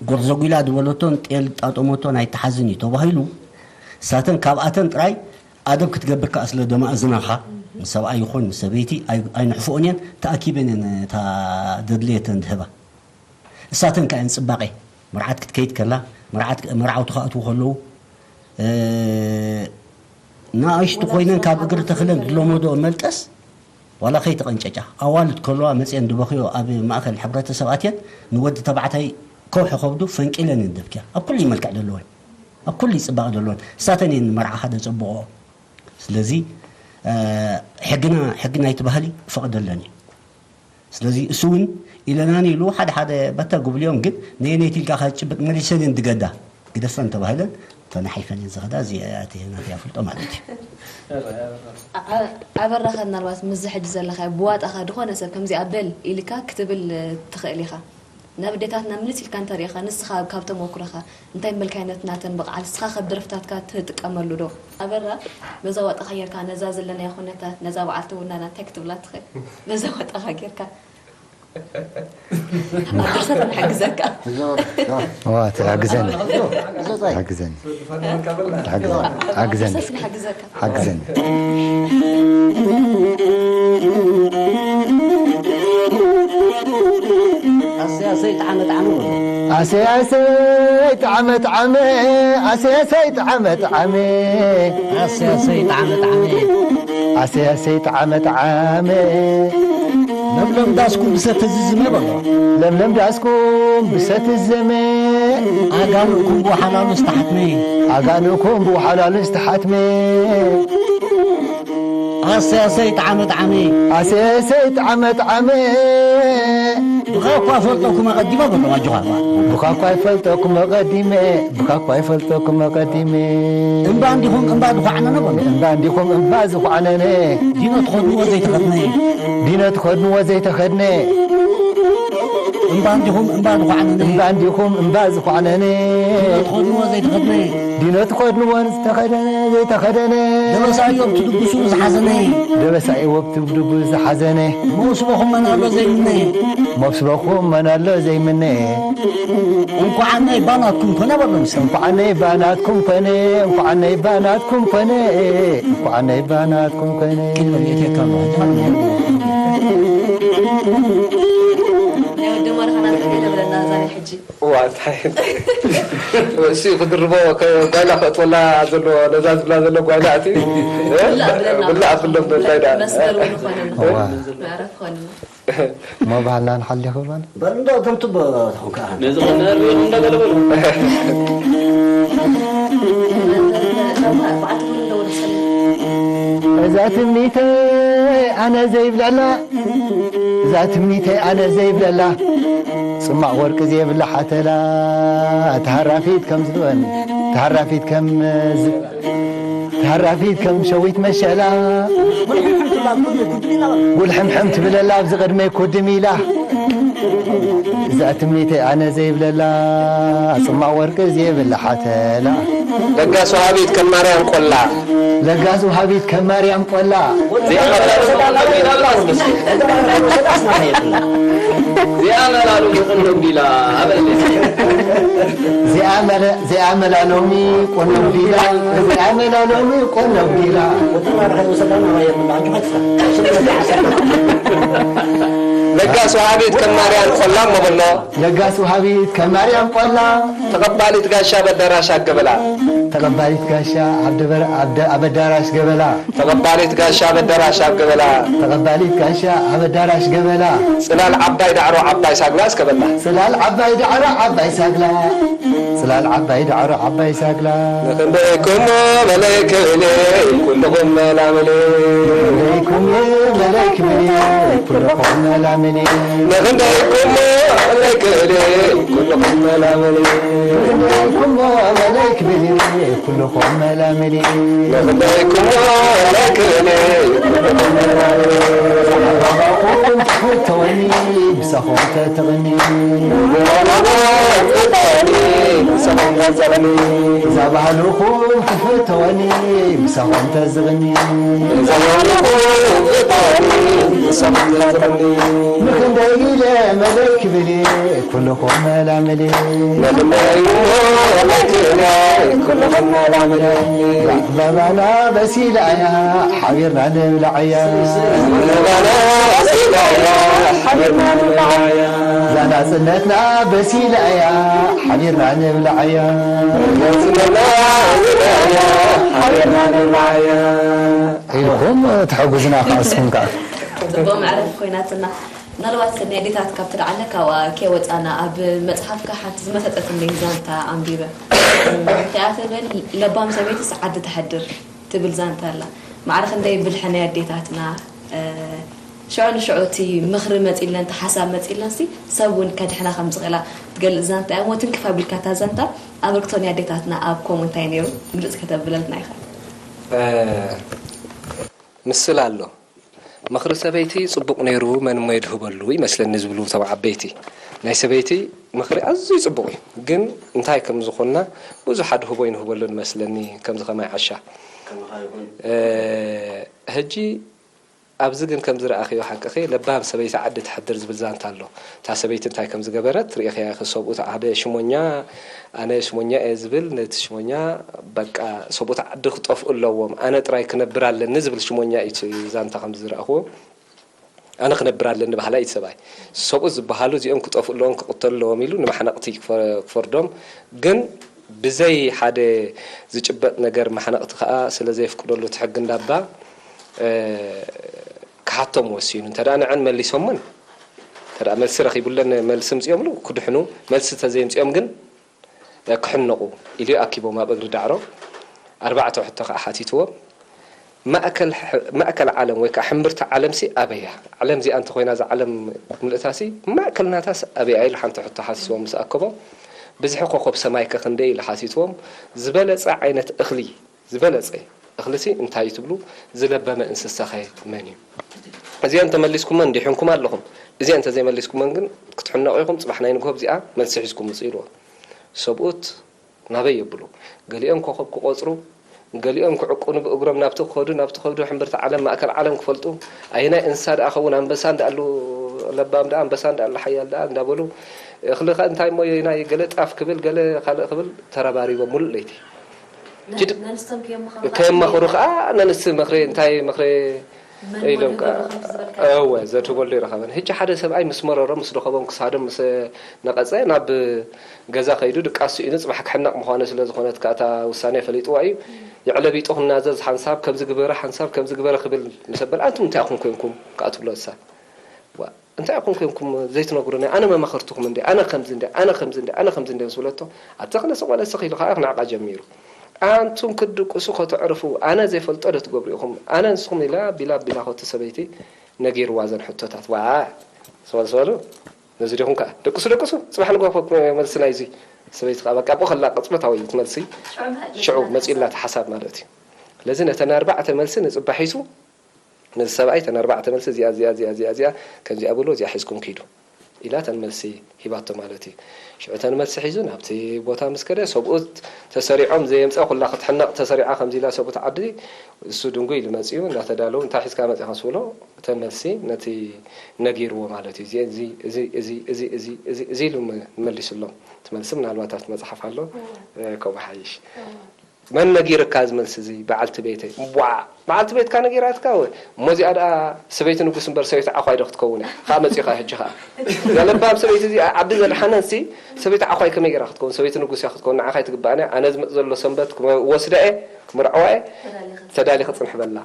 ጎርዞ ጒላ ዝበለቶን ጤል ጣጠሞቶን ኣይተሓዝን እዩ ተባሂሉ። እሳተን ካብኣተን ጥራይ ኣደብ ክትገብር ከኣ ስለ ደማ እዝናኻ፣ ንሰብኣይ ይኹን ንሰበይቲ ኣይ-፣ ኣይንሕፍኦን እየን። ተኣኪበን እየን እታ ዘድለየተን ዝህባ። እሳተን ከኣ እየን ጽባቐ። መርዓት ክትከይድ ከላ፣ መርዓት፣ መርዓውቲ ክኣትዉ ከለዉ፣ እ፣ ንኣሽቱ ኮይነን ካብ እግሪ ተኽለን ዝለመዶ መልቀስ፣ ዋላ ከይተቐንጨጫ፣ ኣዋልድ ከለዋ መጽየን ዝበኽዮ ኣብ ማእከል ሕብረተሰብ ኣትየን፣ ንወዲ ተባዕታይ ከውሒ ከብዱ ፈንቂለን እየን ደብክያ። ኣብ ኩሉ መልክዕ ዘለወን፣ ኣብ ኩሉ ጽባቐ ዘለወን፣ እሳተን እየን ንመርዓኻ ዘጸብቕኦ። ስለዚ፣ እ፣ ሕግና፣ ሕጊ ናይቲ ባህሊ ይፈቕደለን እዩ። ስለዚ እሱ እውን ኢለናኒ ኢሉ ሓደ ሓደ በተ ጉብልዮም ግን ነየነይቲ ኢልካ ካብ ዝጭብጥ መሊሰን እየን ዝገዳ። ግደፈን ተባሂለን ተናሒፈን እየን ዝኸዳ። እዚ ኣቲ ናተይ ኣፍልጦ ማለት እዩ። ኣ-፣ ኣበራኸ ምናልባት ምስዚ ሕጂ ዘለኻዮ ብዋጣኻ ዝኾነ ሰብ ከምዚኣ በል ኢልካ ክትብል ትኽእል ኢኻ። ናብ ኣዴታትና ምልስ ኢልካ እንተሪኢኻ ንስኻ ካብ ተመኩሮኻ እንታይ መልካይነት ናተን ብቕዓት ንስኻ ካብ ደርፍታትካ ትጥቀመሉ ዶ? ኣበራ በዛ ዋጣኻ ጌርካ ነዛ ዘለናዮ ኩነታት ነዛ በዓልቲ ቡናና እንታይ ክትብላ ትኽእል? በዛ ዋጣኻ ጌርካ ኣብ ድርሰት ንሕግዘካ። ዋ ትሕግዘኒ ትሕግዘኒ ትሕግዘኒ ሓግዘኒ ድርሰት ንሕግዘካ። ሓግዘኒ ኣሰይ ኣሰይ ጣዕመ ጣዕመ በሎ። ኣሰይ ኣሰይ ጣዕመ ጣዕመ ኣሰይ ኣሰይ ጣዕመ ጣዕመ ኣሰይ ኣሰይ ጣዕመ ጣዕመ ኣሰይ ኣሰይ ጣዕመ ጣዕመ ለምለም ዳስኩም ብሰተ ዝዝመ በሎ። ለምለም ዳስኩም ብሰቲ ዘመ ኣጋንእኩም ብወሓላሉ ዝተሓትመ ኣጋንእኩም ብወሓላሉ ዝተሓትመ ኣሰይ ኣሰይ ጣዕመ ጣዕመ ኣሰይ ኣሰይ ጣዕመ ጣዕመ ብኻ እኳ ፈልጠኩም ኣቐዲመ በሎ ኣጆኻ። ብኻ እኳ ይፈልጠኩም ኣቐዲመ ብኻ እኳ ይፈልጠኩም ኣቐዲመ እምባ እንዲኹም እምባ ዝኳዕነነ በሎ። እምባ እንዲኹም እምባ ዝኳዕነነ ዲኖ ትኸድንዎ ዘይተኸድነ ዲኖ ትኸድንዎ ዘይተኸድነ እምባ እንዲኹም እምባ ዝኳዕነነ እምባ እንዲኹም እምባ ዝኳዕነነ ትኸድንዎ ዘይተኸድነ ዲኖ ትኸድንዎ ዝተኸደነ ዘይተኸደነ ደበሳዮ ብትድግሱ ዝሓዘነ ደበሳዮ ብትብድቡ ዝሓዘነ መውስበኹም መናሎ ዘይምነ መብስበኹም መናሎ ዘይምነ እንኳዓነይ ባናትኩም ኮነ በሎ። ምስ እንኳዓነይ ባናትኩም ኮነ እንኳዓነይ ባናትኩም ኮነ እንኳዓነይ ባናትኩም ኮነ ኪድ በል የእትየካ ኣሎ ሕጂ። ናይ ወዲ ማርኻና እንታይ ገለ ብለና ዛሬ ሕጂ? እዋ እንታይ እሱ ክድርቦ ጓይላ ከእትወላ ዘሎ ነዛ ዝብላ ዘሎ ጓይላ እቲ ብላእ ብለና። ብላእ ኣብሎም እንታይ ዳ መስገር እውን ይኾነና። እዋ። መዕረፍ ይኾነና። እሞ ባህልና ንሓሊ ክበል በል እንዶ ከም ትቦ ተኹን ከኣ ነዚ ኸነርብኹም እንዳገለበሉ እዛ ትምኒተይ ኣነ ዘይብለላ እዛ ትምኒተይ ኣነ ዘይብለላ ጽማቕ ወርቂ ዘይብላ ሓተላ ተሃራፊት ከም ዝብን ተሃራፊት ከም ዝ- ተሃራፊት ከም ሸዊት መሸላ ጉልሕምሕም ትብለላ ኣብዚ ቅድመይ ኩድም ኢላ እዛ ትምኒተይ ኣነ ዘይብለላ ጽማቕ ወርቂ ዘይብላ ሓተላ ለጋስ ወሃቢት ከም ማርያም ቆላ ለጋስ ወሃቢት ከም ማርያም ቆላ ዚኣመላሉ ይቑንዶ ቢላ ኣበለ ዚኣመለ ዚኣመላሎሚ ቆኖም ቢላ ዚኣመላሎሚ ቆኖም ቢላ ለጋስ ወሃቢት ከም ማርያም ቆላ መበሎ ለጋስ ወሃቢት ከም ማርያም ቆላ ተቐባሊት ጋሻ በደራሽ ኣገበላ ተቐባሊት ጋሻ ኣብ ደበር-፣ ኣብ ደ-፣ ኣብ ኣዳራሽ ገበላ። ተቐባሊት ጋሻ ኣብ ኣዳራሽ ኣብ ገበላ። ተቐባሊት ጋሻ ኣብ ኣዳራሽ ገበላ። ጽላል ዓባይ ዳዕሮ ዓባይ ሳግላ እስከ በላ። ጽላል ዓባይ ዳዕሮ ዓባይ ሳግላ። ጽላል ዓባይ ዳዕሮ ዓባይ ሳግላ። ንኽንደይኩሞ መለይ ክብሊ ኩልኹም መላምሊ። ንኽንደይኩሞ መለይ ክብሊ ኩልኹም መላምሊ። ንኽንደይኩሞ መለይ ክብሊ ኩልኹም መላምሊ። ንኽንደይኩሞ መለይ ክብሊ ኩልኹም መላምሊ። ንኽንደይኩሞ መለይ ክብሊ ኩልኹም መላምሊ። ኣባኹም ትፈተወኒ ምሳኹም ተተቕኒ። እዛ ባህልኹም ትፈተወኒ ምሳኹም ተዝቕኒ። ንኽንደይ ኢለ መለይ ክብል ኩልኹም መላምሊ። ባባና በሲላ እያ ሓቢርና ንብላዓያ። ዛና ጽነትና በሲላ እያ ሓቢርና ንብላዓያ። ኢልኩም ትሕጉዝና ከኣ እስኩም ከኣ። ጽቡቕ መዕረፊ ኮይናትና። ምናልባት ናይ ኣዴታት ካብ ትድዓለ ካብኣ ከይወጻና ኣብ መጽሓፍካ ሓንቲ ዝመሰጠትኒ ዛንታ ኣንቢበ። እንታይ እያ ትብል? ለባም ሰበይትስ ዓዲ ተሕድር ትብል ዛንታ ኣላ። ማዕረ ክንደይ ብልሒ ናይ ኣዴታትና፣ እ፣ ሽዑ ንሽዑ እቲ ምኽሪ መጺለን፣ እቲ ሓሳብ መጺለንሲ ሰብ እውን ከድሕና ከም ዝኽእላ ትገልጽ ዛንታ እያ። እሞ ትንክፍ ኣቢልካ እታ ዛንታ ኣበርክቶ ናይ ኣዴታትና ኣብ ከምኡ እንታይ ነይሩ? ግልጽ ከተብለልና ኢኻ። እ፣ ምስላ ኣሎ። ምኽሪ ሰበይቲ ጽቡቕ ነይሩ፣ መን እሞ የድህበሉ ይመስለኒ ዝብሉ እቶም ዓበይቲ። ናይ ሰበይቲ ምኽሪ ኣዝዩ ጽቡቕ እዩ፣ ግን እንታይ ከም ዝኾንና ብዙሕ ኣድህቦ ኣይንህበሉን መስለኒ፣ ከምዚ ከማይ ዓሻ። ከማኻ ይኹን። እ፣ ሕጂ ኣብዚ ግን ከም ዝረኣኽዮ ሓቅኺ፣ ለባም ሰበይቲ ዓዲ ትሕድር ዝብል ዛንታ ኣሎ። እታ ሰበይቲ እንታይ ከም ዝገበረት ርኢኽያ ኢኺ። ሰብኡት ሓደ ሽሞኛ፣ ኣነ ሽሞኛ እየ ዝብል፣ ነቲ ሽሞኛ በቃ ሰብኡት ዓዲ ክጠፍኡ ኣለዎም፣ ኣነ ጥራይ ክነብር ኣለኒ ዝብል ሽሞኛ እዩ እቲ ዛንታ ከም ዝረኣኽዎ። ኣነ ክነብር ኣለኒ በሃላይ እዩ እቲ ሰብኣይ። ሰብኡት ዝበሃሉ እዚኦም ክጠፍኡ ኣለዎም፣ ክቕተሉ ኣለዎም ኢሉ ንማሕነቕቲ ክፈ-፣ ክፈርዶም፣ ግን ብዘይ ሓደ ዝጭበጥ ነገር ማሕነቕቲ ከኣ ስለ ዘየፍቅደሉ እቲ ሕጊ እንዳባ፣ እ፣ ክሓቶም ወሲኑ። እንተ ደኣ ንዐን መሊሶመን፣ እንተ ደኣ መልሲ ረኺቡለን መልሲ ምጽኦምሉ ክድሕኑ፣ መልሲ ተዘይምጽኦም ግን፣ እ፣ ክሕነቑ ኢሉ ኣኪቦም ኣብ እግሪ ዳዕሮ። ኣርባዕተ ሕቶ ከኣ ሓቲትዎም። ማእከል ሕ-፣ ማእከል ዓለም ወይ ከኣ ሕምብርቲ ዓለምሲ ኣበይ እያ? ዓለም እዚኣ እንተኾይና እዛ ዓለም ምልእታሲ ማእከል ናታስ ኣበይ እያ? ኢሉ ሓንቲ ሕቶ ሓቲትዎም ምስ ኣከቦም፣ ብዝሒ ኮኾብ ሰማይከ ክንደይ ኢሉ ሓቲትዎም፣ ዝበለጸ ዓይነት እኽሊ፣ ዝበለጸ እኽልሲ እንታይ እዩ ትብሉ? ዝለበመ እንስሳኸ መን እዩ? እዚአን ተመሊስኩመን ዲሒንኩም ኣለኹም። እዚአን እንተዘይመሊስኩመን ግን ክትሕነቑ ኢኹም፣ ጽባሕ ናይ ንግሆ ብዚኣ መልሲ ሒዝኩም ምጹ ኢልዎም። ሰብኡት ናበይ የብሉ። ገሊኦም ኮኾብ ክቖጽሩ፣ ገሊኦም ክዕቁኑ ብእግሮም ናብቲ ክኸዱ፣ ናብቲ ክኸዱ ሕምብርቲ ዓለም፣ ማእከል ዓለም ክፈልጡ፣ ኣየናይ እንስሳ ደኣ ኸውን፣ ኣንበሳ እንዳኣሉ ለባም ደኣ፣ ኣንበሳ እንዳኣሉ ሓያል ደኣ እንዳበሉ፣ እኽሊ ኸ እንታይ እሞ የናይ ገለ ጣፍ ክብል፣ ገለ ካልእ ክብል ተረባሪቦም ሙሉእ ለይቲ። ነ-፣ ጅድ-፣ ነንስቶም ከየማኸሩ ከኣ ከየማኸሩ ከኣ ነንስ ምኽሪ፣ እንታይ ምኽሪ መን ኢሎም ከኣ፣ ወደገሉ ከም ዝበልካ። እወ፣ ዘድህበሉ ይረኸበን። ሕጂ ሓደ ሰብኣይ ምስ መረሮም፣ ምስ ደኸቦም፣ ክሳዶም ምስ ነቐጸ፣ ናብ ገዛ ከይዱ ድቃስ ስኢኑ ጽባሕ ክሕነቕ ምዃኑ ስለ ዝኾነት ከኣ እታ ውሳኔ ፈሊጥዋ እዩ። የዕለቢጡ ክናዘዝ ሓንሳብ ከምዚ ግበረ፣ ሓንሳብ ከምዚ ግበረ ክብል ምስ ኣበለ፣ ኣንቱም እንታይ ኢኹም ኮንኩም ከኣ ትብሎ እሳ። ዋ፣ እንታይ ኢኹም ኮንኩም ዘይትነግሩኒ? ኣነ መማኽርትኹም እንደ፣ ኣነ ከምዚ እንደ፣ ኣነ ከምዚ እንደ፣ ኣነ ከምዚ እንደ ምስ በለቶ፣ ኣቲ ክነስቕ በለ ስኽ ኢሉ ከኣ ክነዕቃ ጀሚሩ። ኣንቱም ክትድቅሱ ከተዕርፉ፣ ኣነ ዘይፈልጦ ዶ ትገብሩ ኢኹም? ኣነ ንስኹም ኢላ ቢላ ቢላ ኾቲ ሰበይቲ ነጊርዋ ዘን ሕቶታት። ዋ፣ ስበሉ ስበሉ። ነዚ ዲኹም ከኣ ደቅሱ ደቅሱ፣ ጽባሕ ንግሆ ኮ-፣ መልሲ ናይዚ ሰበይቲ ከኣ በቃ ኣብኡ ከላ ቅጽበታዊ መልሲ ሽዑ ሽዑ መጺኡላ እቲ ሓሳብ ማለት እዩ። ስለዚ ነተን ኣርባዕተ መልሲ ንጽባሕ ሒዙ፣ ነዚ ሰብኣይ እተን ኣርባዕተ መልሲ እዚኣ፣ እዚኣ፣ እዚኣ፣ እዚኣ፣ እዚኣ፣ ከምዚኣ ብሎ እዚኣ ሒዝኩም ኪዱ ኢላ እተን መልሲ ሂባቶ ማለት እዩ። ሽዑ እተን መልሲ ሒዙ ናብቲ ቦታ ምስ ከደ ሰብኡት ተሰሪዖም ዘየምጽአ ኩላ ክትሕነቕ ተሰሪዓ ከምዚ ኢላ ሰብኡት ዓዲ እሱ ድንጉይ ኢሉ መጺኡ እንዳተዳለዉ እንታይ ሒዝካ መጺኻ ምስ በሎ እተን መልሲ ነቲ ነጊርዎ ማለት እዩ። እዚ፣ እዚ፣ እዚ፣ እዚ፣ እዚ፣ እዚ፣ እዚ፣ እዚ፣ እዚ ኢሉ መ-፣ መሊሱሎም። እቲ መልሲ ምናልባት ኣብቲ መጽሓፍ ኣሎ፣ እ፣ ከምኡ ሓይሽ። መን ነጊርካ እዚ መልሲ እዚ? በዓልቲ ቤተይ። ቧዕ! በዓልቲ ቤትካ ነጊራትካ ወይ? እሞ እዚኣ ደኣ ሰበይቲ ንጉስ እምበር ሰበይቲ ዓዃይ ዶ ክትከውን እያ? ከኣ መጺኻ ሕጂ ኸኣ። እዛ ለባም ሰበይቲ እዚኣ ዓዲ ዘድሓነንሲ ሰበይቲ ዓዃይ ከመይ ገይራ ክትከውን? ሰበይቲ ንጉስ እያ ክትከውን። ንዓኻ ኣይትግባእን እያ። ኣነ ዝመጽእ ዘሎ ሰንበት ክወስዳ እየ፣ ክምርዐዋ እየ። ተዳሊ ክጽንሕ በላ።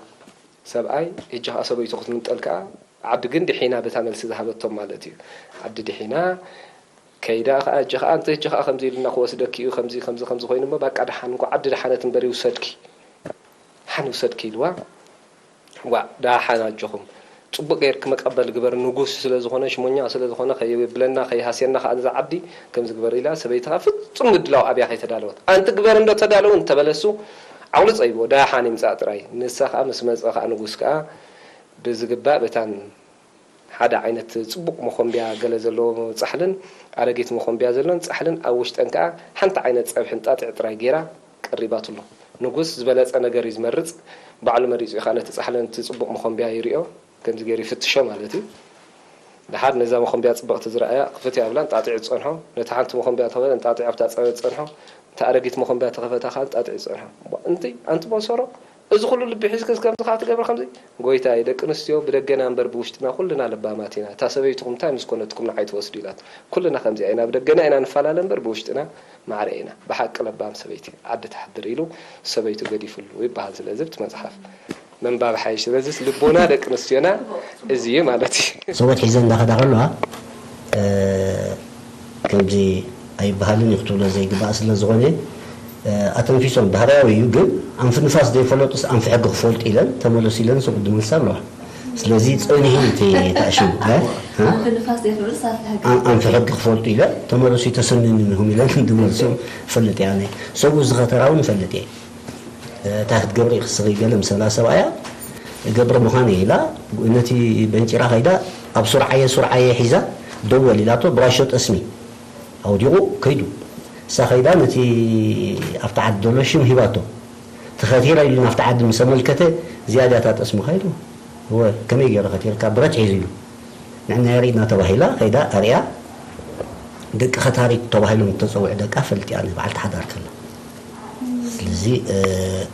ሰብኣይ፣ ሕጂ ኸኣ ሰበይቱ ክትምንጠል ከኣ ዓዲ ግን ድሒና በታ መልሲ ዝሃበቶም ማለት እዩ። ዓዲ ድሒና ከይዳ ኸኣ፣ ሕጂ ኸኣ፣ እንተ ሕጂ ኸኣ ከምዚ ኢሉና ክወስደኪ እዩ፣ ከምዚ፣ ከምዚ፣ ከምዚ ኮይኑ እሞ፣ ባቃ ደሓን፣ እንኳዕ ዓዲ ደሓነት እምበር ይውሰድኪ። ደሓን ይውሰድኪ ኢልዋ። ዋእ፣ ደሓን ኣጆኹም። ጽቡቕ ጌርኪ መቀበል ግበር፣ ንጉስ ስለ ዝኾነ፣ ሽሞኛ ስለ ዝኾነ፣ ከይብለና፣ ከይሃስየና ኸኣ ነዛ ዓዲ ከምዚ ግበር ኢላ፣ ሰበይቲ ኸኣ ፍጹም ምድላው ኣብያ ከይተዳለወት። ኣንቲ ግበር እንዶ ተዳለዉ እንተበለሱ፣ ዓውሊ ጸይቦ፣ ደሓን ይምጻእ ጥራይ። ንሳ ኸኣ ምስ መጸ ኸኣ ንጉስ ከኣ ብዝግባእ በታን ሓደ ዓይነት ጽቡቕ መኾንብያ ገለ ዘለዎ ጻሕልን ኣረጊት መኾንብያ ዘሎን ጻሕልን ኣብ ውሽጠን ከኣ ሓንቲ ዓይነት ጸብሒ እንጣጢዕ ጥራይ ገይራ ቀሪባትሉ። ንጉስ ዝበለጸ ነገር እዩ ዝመርጽ። ባዕሉ መሪጹ እዩ ከኣ ነቲ ጻሕልን እቲ ጽቡቕ መኾንብያ ይሪኦ፣ ከምዚ ገይሩ ይፍትሾ ማለት እዩ። ደሓር ነዛ መኾንብያ ጽብቕቲ ዝረኣያ ክፍት እያ ብላ እንጣጢዑ ዝጸንሖ፣ ነታ ሓንቲ መኾንብያ ተኸፈተ እንጣጢዑ ኣብታ ጸበ ዝጸንሖ፣ እታ ኣረጊት መኾንብያ ተኸፈታ ከኣ እንጣጢዑ ዝጸንሖ። እንቲ ኣንቲ ቦሶሮ እዚ ኩሉ ልቢ ሒዝክስ ከምዚ ከኣ ትገብሪ ከምዚ? ጎይታይ፣ ደቂ ኣንስትዮ ብደገና እምበር ብውሽጥና ኩልና ለባማት ኢና። እታ ሰበይትኹም እንታይ ምስ ኮነትኩም ንዓይ ትወስዱ ኢላት። ኩልና ከምዚኣ ኢና፣ ብደገና ኢና ንፈላለ እምበር ብውሽጥና ማዕረ ኢና። ብሓቂ ለባም ሰበይቲ ዓዲ ትሓድር ኢሉ ሰበይቱ ገዲፍሉ ይበሃል። ስለዚ ኣብቲ መጽሓፍ ምንባብ ሓይሽ። ስለዚ ልቦና ደቂ ኣንስትዮና እዚ እዩ ማለት እዩ። ሰብኡት ሒዘን እንዳኸዳ ከለዋ፣ እ፣ ከምዚ ኣይበሃልን እዩ ክትብሎ ዘይግባእ ስለ ዝኾነ፣ እ፣ ኣተንፊሶም ባህርያዊ እዩ። ግን ኣንፊ ንፋስ ዘይፈለጡስ ኣንፊ ሕጊ ክፈልጡ ኢለን ተመለሱ ኢለን ሰብኡት ዝመልሳ ኣለዋ። ስለዚ ጸኒሑ እዩ እቲ ታእሽሙ፣ እ? እ? ኣንፊ ንፋስ ዘይፈለጡስ ኣንፊ ሕጊ። ኣን-፣ ኣንፊ ሕጊ ክፈልጡ ኢለን ተመለሱ ተሰንንንኹም ኢለን ዝመልሱ እፈልጥ እየ ኣነ። ሰብኡት ዝኸተራ እውን እፈልጥ እየ። እንታይ ክትገብሪ ኢኺ ንስኺ ገለ ምስ በላ ሰብኣያ፣ እገብር ምዃን እየ ኢላ፣ ነቲ በንጪራ ከይዳ ኣብ ሱርዓየ ሱርዓየ ሒዛ ደወል ኢላቶ፣ ብራሾ ጠስሚ ኣውዲቑ ከይዱ። እሳ ከይዳ ነቲ ኣብቲ ዓዲ ዘሎ ሽም ሂባቶ። ተኸቲረ ኢሉ ናብቲ ዓዲ ምስ ኣመልከተ፣ እዚኣ ድያ እታ ጠስምኻ ኢሉ። እወ፣ ከመይ ገይሩ ከቲርካ? ብረት ሒዙ ኢሉ። ንዕና የርኢ እናተባሂላ ከይዳ ኣርእያ። ደቂ ከታሪት ተባሂሎም ዝተፀውዑ ደቃ ፈልጥ እያ፣ በዓልቲ ሓዳር ከላ። ስለዚ፣ እ፣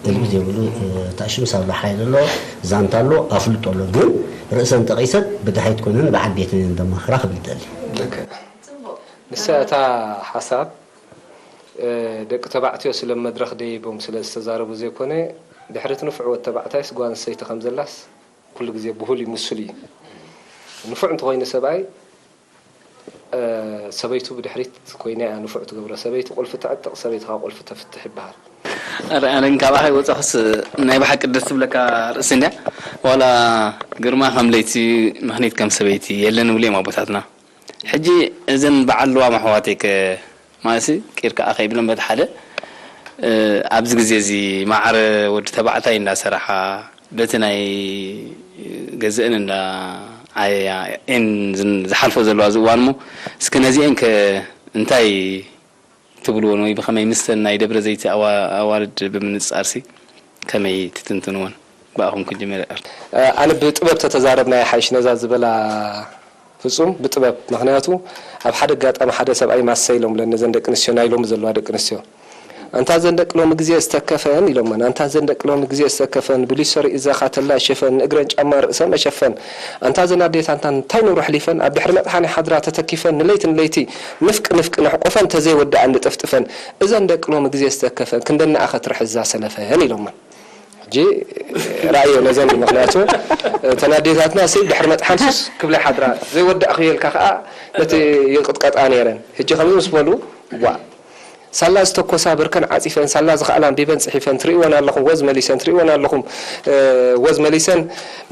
እልቢ ዘይብሉ፣ እ፣ ታሽም ሳላ ሓይል ኣሎ፣ ዛንታ ኣሎ፣ ኣፍልጦ ኣሎ። ግን ርእሰን ጠቒሰን ብድሓይት ኮይነን ብዓድ ቤተን እየን ዘማኽራ ክብል ይደሊ። ልክዕ። ንሳ እታ ሓሳብ፣ እ፣ ደቂ ተባዕትዮ ስለ መድረኽ ደይቦም ስለ ዝተዛረቡ ዘይኮነ፣ ድሕሪ እቲ ንፉዕ ወዲ ተባዕታይስ ጓል ኣንስተይቲ ከም ዘላስ ኩሉ ግዜ ብሁል እዩ፣ ምስሉ እዩ። ንፉዕ እንተኾይኑ ሰብኣይ፣ እ፣ ሰበይቱ ብድሕሪት ኮይና እያ ንፉዕ ትገብሮ። ሰበይቲ ቁልፊ ተዕጥቕ፣ ሰበይቲ ከዓ ቁልፊ ተፍትሕ ይበሃል። ኣረ፣ ኣነ ግን ካብኣ ከይወፃኹስ ናይ ብሓቂ ደስ ትብለካ ርእሲ እንድያ። ዋላ ግርማ ከም ለይቲ፣ ምኽኒት ከም ሰበይቲ የለን ይብሉ እዮም ኣቦታትና። ሕጂ እዘን በዓል ልዋም ኣሕዋተይ ከ ማለትሲ ቂር ከኣ ከይብለን በቲ ሓደ፣ እ፣ ኣብዚ ግዜ እዚ ማዕረ ወዲ ተባዕታይ እንዳሰራሓ፣ በቲ ናይ ገዝእን እንዳ ዓየያ ኤን ዝን-፣ ዝሓልፎ ዘለዋ እዚ እዋን እሞ፣ እስኪ ነዚኤን ከ እንታይ ትብልዎን ወይ ብኸመይ ምስተን ናይ ደብረ ዘይቲ ኣዋ-፣ ኣዋልድ ብምንጻርሲ ከመይ ትትንትንዎን? ብኣኹም ክጅምር እየ። ኣነ ብጥበብ ተተዛረብና ይሓይሽ ነዛ ዝበላ ፍጹም ብጥበብ። ምኽንያቱ ኣብ ሓደ ኣጋጣሚ ሓደ ሰብኣይ ማሰ ኢሎምለን ነዘን ደቂ ኣንስትዮ ናይ ሎሚ ዘለዋ ደቂ ኣንስትዮ። "ኣንታ ዘን ደቂ ሎሚ ግዜ ዝተከፈን" ኢሎመን። "ኣንታ ዘን ደቂ ሎሚ ግዜ ዝተከፈን፣ ብሊሶ ርእዘኻ ተላሸፈን፣ ንእግረን ጫማ ርእሰን መሸፈን። ኣንታ ዘን ኣዴታትና እንታይ ኑሮ ኣሕሊፈን፣ ኣብ ድሕሪ መጥሓኒ ሓድራ ተተኪፈን፣ ንለይቲ ንለይቲ ንፍቂ ንፍቂ ነሕቆፈን፣ ተዘይወድኣን ንጥፍጥፈን። እዘን ደቂ ሎሚ ግዜ ዝተከፈን፣ ክንደነኣ ከትርሕዛ ሰለፈን" ኢሎመን። ሕጂ ራእዮ ነዘን እዩ። ምኽንያቱ እተን ኣዴታትና ሲ ድሕሪ መጥሓን ሱስ ክብላ ሓድራ ዘይወዳእ ክየልካ ከኣ ነቲ ይቕጥቀጣ ነይረን። ሕጂ ከምዚ ምስ በሉ ዋ ሳላ ዝተኮሳ ብርከን ዓጺፈን፣ ሳላ ዝኸኣላ ኣንቢበን ጽሒፈን፣ ትርእይወን ኣለኹም፣ ወዝ መሊሰን፣ ትርእይወን ኣለኹም፣ እ፣ ወዝ መሊሰን።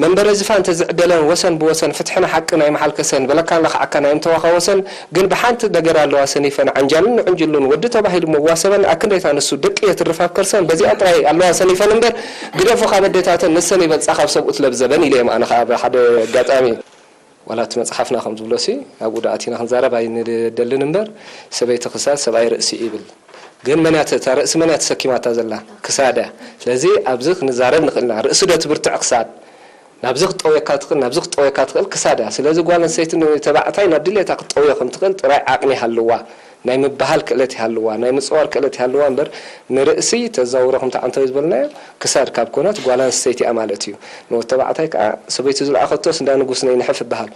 መንበረ ዝፋን ተዝዕደለን፣ ወሰን ብወሰን፣ ፍትሕን ሓቅን ኣይመሓልከሰን፣ በለካን ለኽዓካን ኣይምተዋኸወሰን፣ ግን ብሓንቲ ነገር ኣለዋ ሰኒፈን፣ ዓንጃልን ንዕንጅሉን፣ ወዲ ተባሂሉ መዋሰበን፣ ኣክንደይታ ንሱ ደቂ የትርፍ ኣብ ከርሰን፣ በዚኣ ጥራይ ኣለዋ ሰኒፈን እምበር፣ ግደፎ ካብ ኣዴታተን፣ ንሰን ይበልጻ ካብ ሰብኡት ለብዘበን ኢለ እየ ኣነ ኸኣ ብሓደ ኣጋጣሚ። ዋላ እቲ መጽሓፍና ከም ዝብሎሲ፣ ኣብኡ ደኣ ኣቲና ክንዛረብ ኣይንደልን እምበር፣ ሰበይቲ ክሳድ ሰብኣይ ርእሲ ይብል። ግን መን እያ ተ-፣ እታ ርእሲ መን እያ ተሰኪማታ ዘላ? ክሳድ እያ። ስለዚ ኣብዚ ክንዛረብ ንኽእል ኢና። ርእሲ ዶ ትብርትዕ ክሳድ? ናብዚ ክትጠውየካ ትኽእል፣ ናብዚ ክትጠውየካ ትኽእል ክሳድ እያ። ስለዚ ጓል ኣንስተይቲ ንተባዕታይ ናብ ድሌታ ክትጠውዮ ከም ትኽእል ጥራይ ዓቕሚ ይሃልዋ። ናይ ምብሃል ክእለት ይሃልዋ፣ ናይ ምጽዋር ክእለት ይሃልዋ እምበር፣ ንርእሲ ተዛውሮ፣ ከምቲ ዓንተወይ ዝበልናዮ፣ ክሳድ ካብ ኮነት ጓል ኣንስተይቲ እያ ማለት እዩ። ንወዲ ተባዕታይ ከኣ ሰበይቱ ዝለኣኸቶስ እንዳ ንጉስ ነይ ንሕፍ ይበሃል።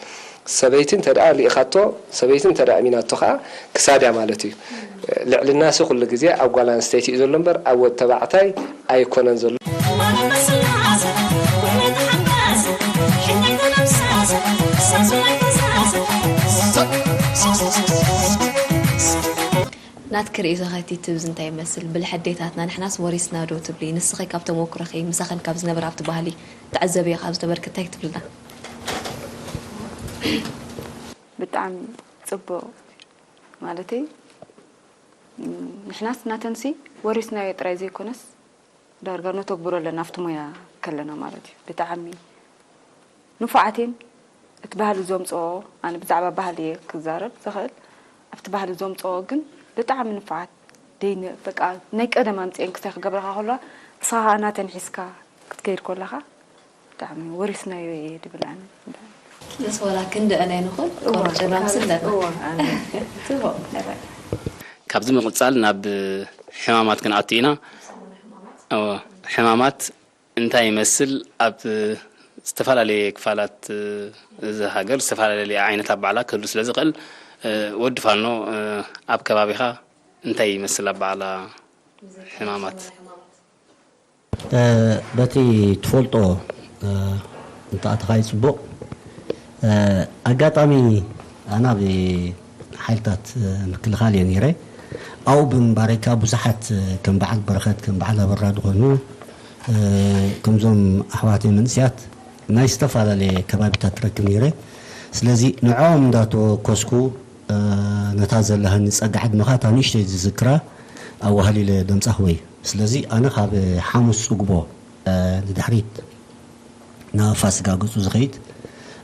ሰበይቲ እንተ ደኣ ልኢኻቶ፣ ሰበይቲ እንተ ደኣ እሚናቶ ከኣ ክሳድ እያ ማለት እዩ። ልዕልናሲ ኩሉ ግዜ ኣብ ጓል ኣንስተይቲ እዩ ዘሎ እምበር ኣብ ወዲ ተባዕታይ ኣይኮነን ዘሎ። ናትኪ ርእይቶ ከቲ ትብዚ እንታይ ይመስል? ብልሒ ኣዴታትና ንሕናስ ወሪስና ዶ ትብሊ? ንስኺ ካብ ተመኩሮኺ ምሳኽን ካብ ዝነበረ ኣብቲ ባህሊ ትዕዘብዮ ካብ ዝነበርኪ እንታይ ክትብልና? ብጣዕሚ ጽቡቕ ማለተይ ንሕናስ ናተንሲ ወሪስናዮ ጥራይ ዘይኮነስ ዳርጋ ነተግብሮ ኣለና ኣብቲ ሞያ ከለና ማለት እዩ። ብጣዕሚ ንፉዓት እየን። እቲ ባህሊ ዘምፅኦ ኣነ ብዛዕባ ባህሊ እየ ክዛረብ ዝኽእል። ኣብቲ ባህሊ ዘምፅኦ ግን ብጣዕሚ ንፉዓት ደይነ በቃ ናይ ቀደም ኣምፅኤን ክሳይ ክገብረኻ ከለዋ ንስኻ ከዓ ናተን ሒዝካ ክትከይድ ከለኻ ብጣዕሚ ወሪስናዮ እየ ድብል ኣነ። ንስ ወላ ክንድአን ኣይንኹን ቆርጭና ምስለና እወ፣ ኣነ። ጽቡቕ። ካብዚ ምቕጻል ናብ ሕማማት ክንኣቱ ኢና። እወ፣ ሕማማት እንታይ ይመስል? ኣብ ዝተፈላለየ ክፋላት እዚ ሃገር ዝተፈላለየ ዓይነት ኣባዕላ ክህሉ ስለ ዝኽእል፣ ወዲ ፋኖ ኣብ ከባቢኻ እንታይ ይመስል ኣባዕላ ሕማማት? በቲ ትፈልጦ እንተኣተኻይ ጽቡቕ። ኣጋጣሚ ኣና ኣብ ሓይልታት ምክልኻል እየ ነይረ። ኣብኡ ብምንባረይ ከኣ ብዙሓት ከም በዓል በረኸት ከም በዓል ኣበራ ዝኾኑ ከምዞም ኣሕዋተይ መንእሰያት ናይ ዝተፈላለየ ከባቢታት ትረክብ ነይረ። ስለዚ ንዕኦም እንዳተወከስኩ ነታ ዘለሃኒ ጸጋ ዕድመኻ እታ ንእሽተይ ዝዝክራ ኣዋህሊለ ደምጻኽወይ። ስለዚ ኣነ ካብ ሓሙስ ጽግቦ ንድሕሪት ናብ ፋሲጋ ገጹ ዝኸይድ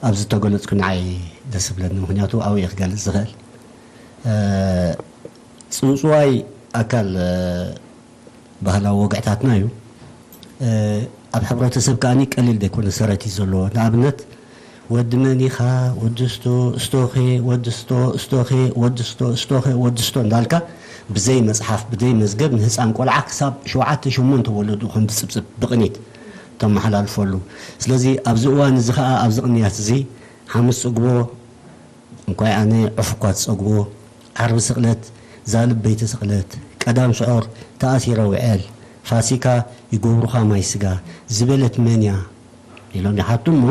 ኣብዚ ተገለጽኩ ንዓይ ደስ ይብለኒ። ምኽንያቱ ኣብኡ እየ ክገልጽ ዝኽእል። ጽውጽዋይ ኣካል ባህላዊ ወግዕታትና እዩ። ኣብ ሕብረተሰብ ከኣ ቀሊል ዘይኮነ ሰረት እዩ ዘለዎ። ንኣብነት ወዲ መን ኢኻ፣ ወዲ ስቶ፣ ስቶኸ፣ ወዲ ስቶ፣ ስቶኸ፣ ወዲ ስቶ፣ ስቶኸ፣ ወዲ ስቶ እንዳልካ ብዘይ መጽሓፍ ብዘይ መዝገብ ንህጻን ቆልዓ ክሳብ ሸውዓተ ሸሞንተ ወለድኡ ከም ዝጽብጽብ ብቕኒት ተመሓላልፈሉ። ስለዚ ኣብዚ እዋን እዚ ኸኣ ኣብዚ ቅንያት እዚ ሓሙስ ጽግቦ እንኳይ ኣነ ዑፍ እኳ ትጸግቦ፣ ዓርቢ ስቕለት ዛልብ በይቲ ስቕለት፣ ቀዳም ስዑር ተኣሲረ ውዕል፣ ፋሲካ ይገብሩኻ ማይ ስጋ ዝበለት መን እያ? ኢሎም ይሓቱ እሞ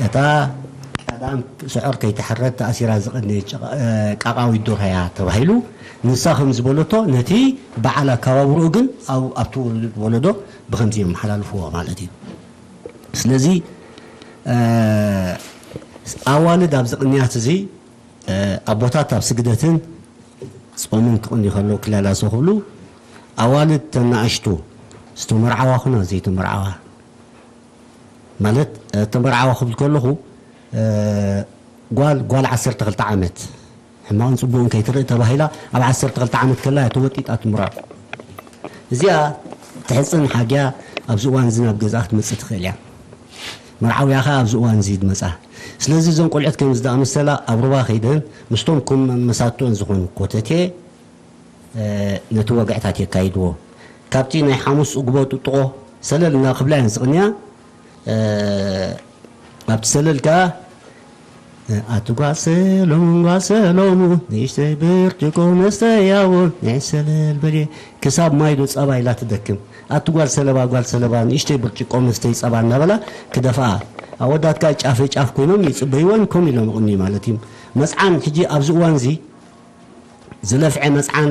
እታ ቀዳም ስዑር ከይተሐረት ተኣሲራ ዝቐነየት ቃቓዊት ዶርሆ እያ ተባሂሉ ንሳ ከም ዝበለቶ ነቲ በዓል ኣከባብርኡ ግን ኣብቲ ወለዶ ብኸምዚ እዮም መሓላልፍዎ ማለት እዩ። ስለዚ ኣዋልድ ኣብዚ ቅንያት እዚ ኣቦታት ኣብ ስግደትን ጾምን ክቕንዩ ከለዉ ክላላሶ ክብሉ ኣዋልድ ተናእሽቱ ዝተመርዓዋ ኩና ዘይተመርዓዋ ማለት ተመርዓዋ ክብል ከለኹ ጓል ጓል ዓሰርተ ክልተ ዓመት ሕማቕን ጽቡቕን ከይትርኢ ተባሂላ ኣብ ዓሰርተ ክልተ ዓመት ከላ እያ ተወጢጣ ትምራቕ። እዚኣ ትሕጽን ሓግያ ኣብዚ እዋን እዚ ናብ ገዝኣ ክትመጽእ ትኽእል እያ። መርዓውያ ኸኣ ኣብዚ እዋን እዚ ትመጻ። ስለዚ እዞን ቆልዑት ከምዚ ዝኣመሰላ ኣብ ሩባ ከይደን ምስቶም ከም መሳትኦን ዝኾኑ ኮተቴ ነቲ ወግዕታት የካይድዎ። ካብቲ ናይ ሓሙስ ጽግቦ ጥጥቖ ሰለል እናክብላ እየን ዝቕንያ። ኣብቲ ሰለል ከኣ ኣቲ ጓል ሰሎሙን ጓል ሰሎሙን ንእሽተይ ብርጭቆ መስተያ እውን ንእሽ ሰለል በልየ ክሳብ ማይ ዶ ጸባ ኢላ ትደክም። ኣቲ ጓል ሰለባ ጓል ሰለባ ንእሽተይ ብርጭቆ መስተይ ጸባ እናበላ ክደፍኣ ኣወዳት ከኣ ጫፈ ጫፍ ኮይኖም ይጽበይወን ከምኡ ኢሎም ይቕንዩ ማለት እዩ። መጽዓን ሕጂ ኣብዚ እዋን እዚ ዝለፍዐ መጽዓን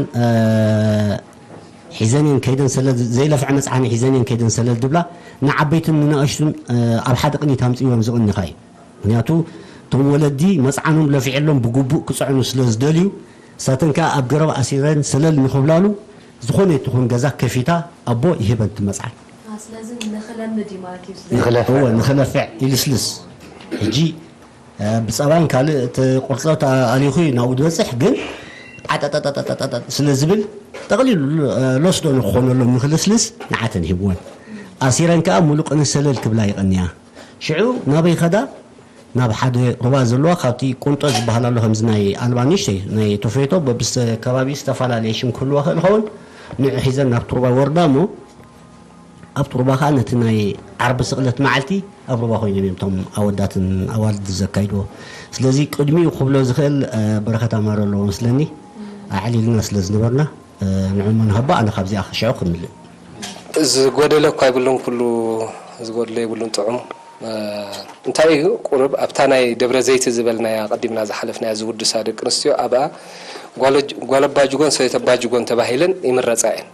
ሒዘን እየን ከይደን ሰለል ዘይለፍዐ መጽዓን ሒዘን እየን ከይደን ሰለል ድብላ ንዓበይትን ንናእሽቱን ኣብ ሓደ ቅኒት ኣምጽእዎም ዝቕንኻ እዩ። ምክንያቱ እቶም ወለዲ መጽዓኖም ለፊዐሎም ብግቡእ ክጽዕኑ ስለ ዝደልዩ እሳተን ከኣ ኣብ ገረብ ኣሲረን ሰለል ንኽብላሉ ዝኾነ ትኹን ገዛ ከፊታ ኣቦ ይህበን እቲ መጽዓን። ስለዚ ንኽለምድ እዩ ማለት እዩ። ንኽለፍዕ እወ ንኽለፍዕ ይልስልስ። ሕጂ ብጸባን ካልእ እቲ ቁርጸት ኣሊኹ እዩ ናብኡ ዝበጽሕ ግን ዓጠጠጠጠጠጠ ስለ ዝብል ጠቕሊሉ ሎስዶ ንክኾነሎም ንክልስልስ ንዓተን ሂብወን ኣሲረን ከኣ ሙሉእ ቅነ ሰለል ክብላ ይቐንያ ሽዑ ናበይ ኸዳ ናብ ሓደ ሩባ ዘለዋ ካብቲ ቁንጦ ዝበሃል ኣሎ ከምዚ ናይ ኣልባ ንእሽተይ ናይ ቶፌቶ በብስ ከባቢ ዝተፈላለየ ሽም ክህልዎ ክእል ይኸውን። ንዑ ሒዘን ናብቲ ሩባ ይወርዳ እሞ ኣብቲ ሩባ ከዓ ነቲ ናይ ዓርቢ ስቕለት መዓልቲ ኣብ ሩባ ኮይኖም እዮም እቶም ኣወዳትን ኣዋልድ ዘካይድዎ። ስለዚ ቅድሚኡ ክብሎ ዝኽእል በረኸት ኣማረ ኣለዎ መስለኒ። ኣዕሊልና ስለ ዝነበርና ንዑ መንሃባ ኣነ ካብዚኣ ክሽዑ ክምልእ። ዝጎደለ እኳ ይብሉን ኩሉ ዝጎድሎ ይብሉን ጥዑም። እንታይ እዩ ቁሩብ ኣብታ ናይ ደብረ ዘይቲ ዝበልናያ ቀዲምና ዝሓለፍናያ ዝውድሳ ደቂ ኣንስትዮ ኣብኣ ጓለባጅጎን ሰበይተባጅጎን ተባሂለን ይምረፃ እየን።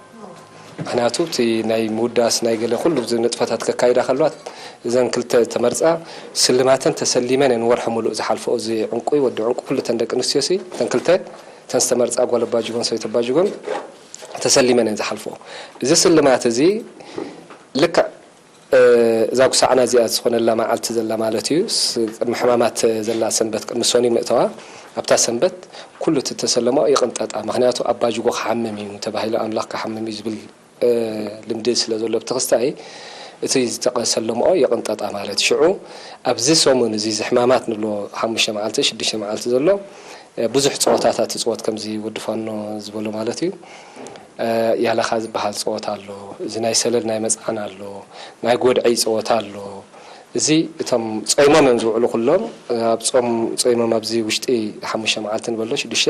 ምክንያቱ እቲ ናይ ምውዳስ ናይ ገለ ኩሉ ንጥፈታት ከካይዳ ከለዋ እዘን ክልተ ተመርፃ ስልማተን ተሰሊመን እየን ወርሒ ሙሉእ ዝሓልፈኦ። እዚ ዕንቁ ወዲ ዕንቁ ኩሉ ተን ደቂ ኣንስትዮ ሲ ተን ክልተ ተን ዝተመርፃ ጓለባጅጎን ሰበይተባጅጎን ተሰሊመን እየን ዝሓልፈኦ። እዚ ስልማት እዚ ልክዕ እዛ ጉሳዕና እዚኣ ዝኾነላ መዓልቲ ዘላ ማለት እዩ። ቅድሚ ሕማማት ዘላ ሰንበት ቅድሚ ሶኒ ምእተዋ ኣብታ ሰንበት ኩሉ እቲ ተሰለመኦ ይቕንጠጣ። ምክንያቱ ኣባጅጎ ክሓምም እዩ ተባሂሉ ኣምላኽ ክሓምም እዩ ዝብል ልምዲ ስለ ዘሎ ብትኽስታይ እቲ ዝተሰለመኦ ይቕንጠጣ ማለት እዩ። ሽዑ ኣብዚ ሰሙን እዚ ዝሕማማት ንብሎ ሓሙሽተ መዓልቲ ሽዱሽተ መዓልቲ ዘሎ ብዙሕ ፀወታታት ትፅወት ከምዚ ወዲ ፋኖ ዝበሎ ማለት እዩ። ያለኻ ዝበሃል ፀወታ ኣሎ፣ እዚ ናይ ሰለል ናይ መፅዓን ኣሎ፣ ናይ ጎድዒ ፀወታ ኣሎ። እዚ እቶም ፀይሞም እዮም ዝውዕሉ ኩሎም ኣብ ፆም ፀይሞም ኣብዚ ውሽጢ ሓሙሽተ መዓልቲ ንበሎ ሽዱሽተ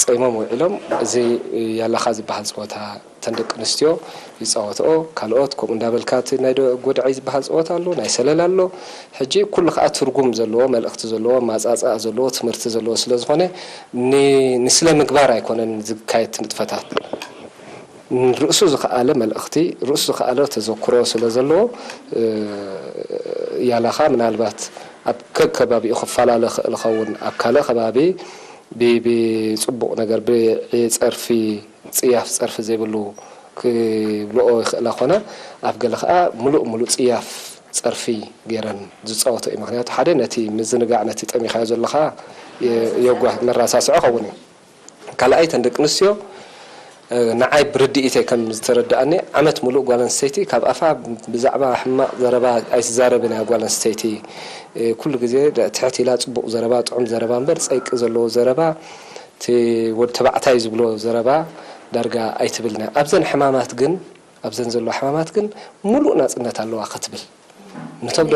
ፀይሞም ውዒሎም እዚ ያለኻ ዝበሃል ፀወታ እተን ደቂ ኣንስትዮ ይፃወትኦ፣ ካልኦት ከምኡ እንዳበልካ እቲ ናይ ጎድዒ ዝበሃል ፀወታ ኣሎ፣ ናይ ሰለል ኣሎ። ሕጂ ኩሉ ከዓ ትርጉም ዘለዎ፣ መልእክቲ ዘለዎ፣ ማፃፃኣ ዘለዎ፣ ትምህርቲ ዘለዎ ስለ ዝኾነ ንስለ ምግባር ኣይኮነን ዝካየድ ንጥፈታት። ርእሱ ዝኸኣለ መልእኽቲ፣ ርእሱ ዝኸኣለ ተዘክሮ ስለ ዘለዎ ያላኻ ምናልባት ኣብ ከከባቢኡ ክፈላለ ይኽእል ይኸውን። ኣብ ካልእ ከባቢ ብፅቡቕ ነገር ብፀርፊ ፅያፍ ፀርፊ ዘይብሉ ክብልኦ ይኽእላ ኮነ ኣብ ገለ ከዓ ሙሉእ ሙሉእ ፅያፍ ፀርፊ ገይረን ዝፃወቶ እዩ። ምክንያቱ ሓደ ነቲ ምዝንጋዕ ነቲ ጠሚኻዮ ዘለኻ የጓ መራሳስዖ ኸውን እዩ። ካልኣይ እተን ደቂ ኣንስትዮ ንዓይ ብርድኢተይ ከም ዝተረድኣኒ ዓመት ሙሉእ ጓል ኣንስተይቲ ካብ ኣፋ ብዛዕባ ሕማቕ ዘረባ ኣይትዛረብን እያ። ጓል ኣንስተይቲ ኩሉ ግዜ ትሕት ኢላ ፅቡቕ ዘረባ ጥዑም ዘረባ እምበር ፀይቂ ዘለዎ ዘረባ እቲ ወዲ ተባዕታይ ዝብሎ ዘረባ ዳርጋ ኣይትብልን እያ። ኣብዘን ሕማማት ግን ኣብዘን ዘሎ ሕማማት ግን ሙሉእ ናፅነት ኣለዋ ክትብል ንቶም ዶ